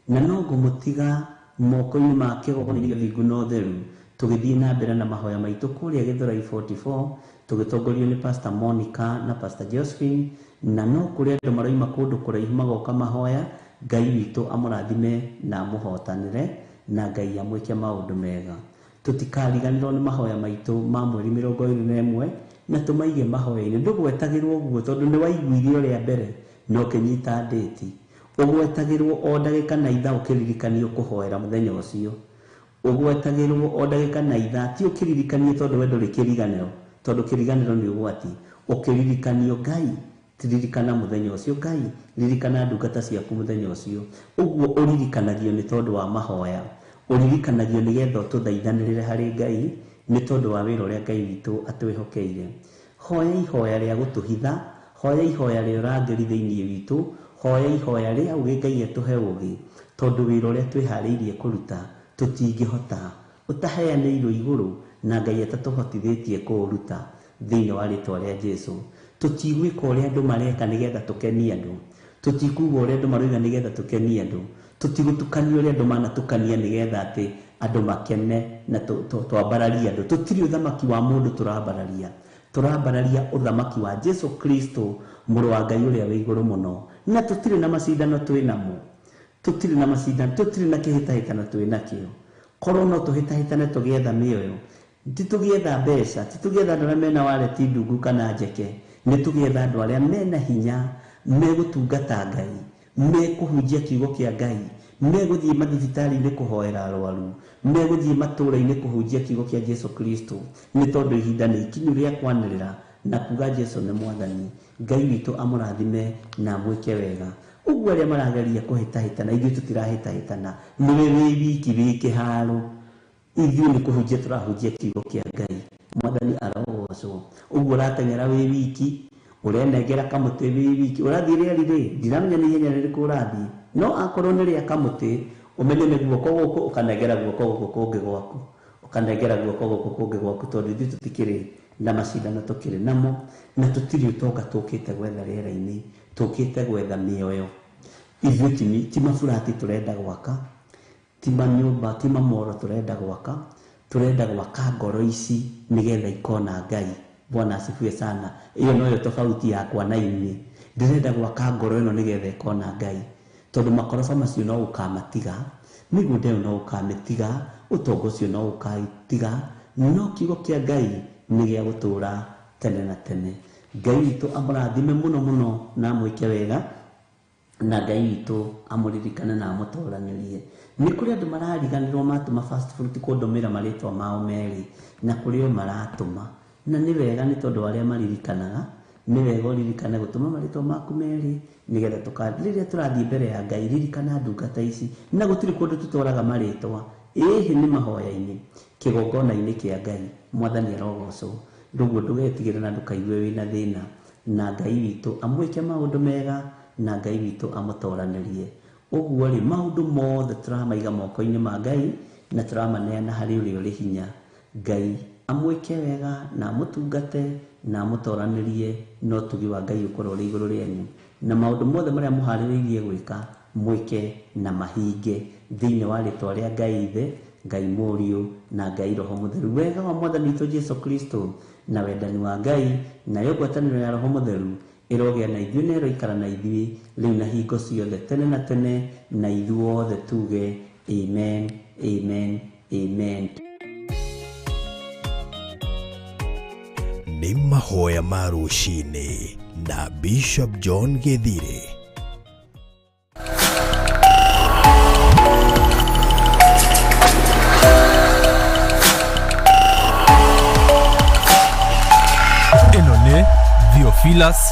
Na no ngũmũtiga moko-inĩ ma kĩgongona gĩa ũthingu na ũtheru, tũgĩthiĩ na mbere na mahoya maitũ kũrĩa Gĩthũrai 44, tũgĩtongorio nĩ Pastor Monica na Pastor Josephine, na no kũrĩ andũ maroima kũndũ kũraihu magoka mahoya. Ngai witũ amũrathime na amũhotanĩre, na Ngai amwĩke maũndũ mega. Tũtikariganĩrwo nĩ mahoya maitũ ma mweri 21 na tũmaige mahoya-inĩ. Ndũgwetagĩrwo ũguo tondũ nĩ waiguire ũrĩa mbere na ũkĩnyita ndĩti. Ũgwetagĩrwo o ndagĩka na ithaa ũkĩririkanio kũhoera mũthenya ũcio. Ũgwetagĩrwo o ndagĩka na ithaa, ti ũkĩririkanio tondũ we ndũrĩ kĩriganĩro, tondũ kĩriganĩro nĩ ũgwati. Ũkĩririkanio Ngai, ririkana mũthenya ũcio. Ngai, ririkana ndungata ciaku mũthenya ũcio. Ũguo ũririkanagio nĩ tondũ wa mahoya, ũririkanagio nĩgetha ũtũthaithanĩrĩre harĩ Ngai nĩ tondũ wa wĩra ũrĩa Ngai witũ atwĩhokeire. Hoya ihoya rĩa gũtũhitha, hoya ihoya rĩa ũrangĩri thĩinĩ witũ, hoya ihoya rĩa ũgĩ Ngai atũhe ũgĩ, tondũ wĩra ũrĩa twĩharĩirie kũruta tũtingĩhota ũtaheanĩirwo igũrũ na Ngai atatũhotithĩtie kũũruta thĩinĩ wa rĩtwa rĩa Jesu. Tũtigwĩka ũrĩa andũ mareka nĩgetha tũkenie andũ, tũtikuga ũrĩa andũ maroiga nĩgetha tũkenie andũ, tũtigũtukania ũrĩa andũ manatukania nĩgetha atĩ andũ makene na twambararie andũ. Tũtirĩ ũthamaki wa mũndũ tũrambararia, tũrambararia ũthamaki wa Jesu Kristo mũrũ wa Ngai ũrĩa wĩ igũrũ mũno. Na tũtirĩ na macindano twĩ namo, tũtirĩ na macindano, tũtirĩ na kĩhĩtahĩtano twĩ nakĩo. Korwo no tũhĩtahĩtane tũgĩetha mĩoyo, ti tũgĩetha mbeca, ti tũgĩetha andũ arĩa mena wareti ndungu kana njeke, nĩ tũgĩetha andũ arĩa mena hinya, megũtungata Ngai, mekũhunjia kiugo kĩa Ngai, megũthiĩ mathibitarĩ-inĩ kũhoera arwaru, megũthiĩ matũũra-inĩ kũhunjia kiugo kĩa Jesu Kristo, nĩ tondũ ihinda nĩ ikinyu rĩa kwanĩrĩra na kuga Jesu nĩ Mwathani. Ngai witũ amũrathime na amwĩke wega. Ũguo arĩa marageria kũhĩtahĩtana, ithuĩ tũtirahĩtahĩtana, nĩwe wĩ wiki wĩ kĩharo. Ithuĩ nĩ kũhunjia tũrahunjia kiugo kĩa Ngai. Mwathani arogocwo. Ũguo ũrateng'era wĩ wiki, ũrenengera kamũtĩ wĩ wiki, ũrathiĩ rĩeri rĩ, ndiramenya nĩ ihenya rĩrĩkũ ũrathiĩ, no akorwo nĩ rĩa kamũtĩ, ũmenye nĩ guoko gũkũ ũkanengera guoko gũkũ kũngĩ gwaku, ũkanengera guoko gũkũ kũngĩ gwaku, tondũ ithuĩ tũtikĩrĩ na macindano tũkĩrĩ namo, na tũtirĩ ũtonga tũkĩte gwetha rĩera-inĩ, tũkĩte gwetha mĩoyo. Ithuĩ ti maburati tũrenda gwaka, ti manyũmba, ti mamoro tũrenda gwaka, tũrenda gwaka ngoro ici nĩgetha ikona Ngai. Bwana asifiwe sana. Iyo noyo tofauti yakwa na inyuĩ. Ndĩrenda gwaka ngoro ĩno nĩgetha ĩkona Ngai, tondũ makoroba macio no ũkamatiga, mĩgũnda ĩyo no ũkamĩtiga, ũtonga ũcio no ũkaitiga, no kiugo kĩa Ngai nĩ gĩa gũtũũra tene na tene. Ngai witũ amũrathime mũno mũno na amwĩke wega, na Ngai witũ amũririkane na amũtoranĩrie. Nĩ kũrĩ andũ marariganĩrwo matũma fast fruit kũndũmĩra marĩtwa mao merĩ, na kũrĩ o maratũma. Na nĩ wega nĩ tondũ arĩa maririkanaga, nĩ wega ũririkane gũtũma marĩtwa maku merĩ nĩgetha rĩrĩa tũrathiĩ mbere ya Ngai, ririkana ndungata ici. Na gũtirĩ kũndũ tũtwaraga marĩtwa, ĩhĩ nĩ mahoya-inĩ, kĩgongona-inĩ kĩa Ngai. Mwathani arogocwo. Ndũguo ndũgetigĩre na ndũkaigue wĩna thĩna, na Ngai witũ amwĩke maũndũ mega, na Ngai witũ amũtoranĩrie. Ũguo rĩ, maũndũ mothe tũramaiga moko-inĩ ma Ngai na tũramaneana harĩ ũrĩa ũrĩ hinya. Ngai amwĩke wega na amũtungate na amũtoranĩrie, na ũtugi wa Ngai ũkorwo ũrĩ igũrũ rĩanyu, na maũndũ mothe marĩa mũharĩrĩirie gwĩka mwĩke na mahinge thĩinĩ wa rĩtwa rĩa Ngai Ithe, Ngai Mũriũ na Ngai Roho Mũtheru. Wega wa Mwathani witũ Jesu Kristo na wendani wa Ngai nayo ngwatanĩro ya Roho Mũtheru ĩrogĩa na ithuĩ na ĩroikara na ithuĩ rĩu na hingo ciothe tene na tene, na ithuothe tuge amen, amen, amen. Nĩ mahoya ma rũcinĩ na Bishop John Gĩthirĩ. Ĩno nĩ Theophilus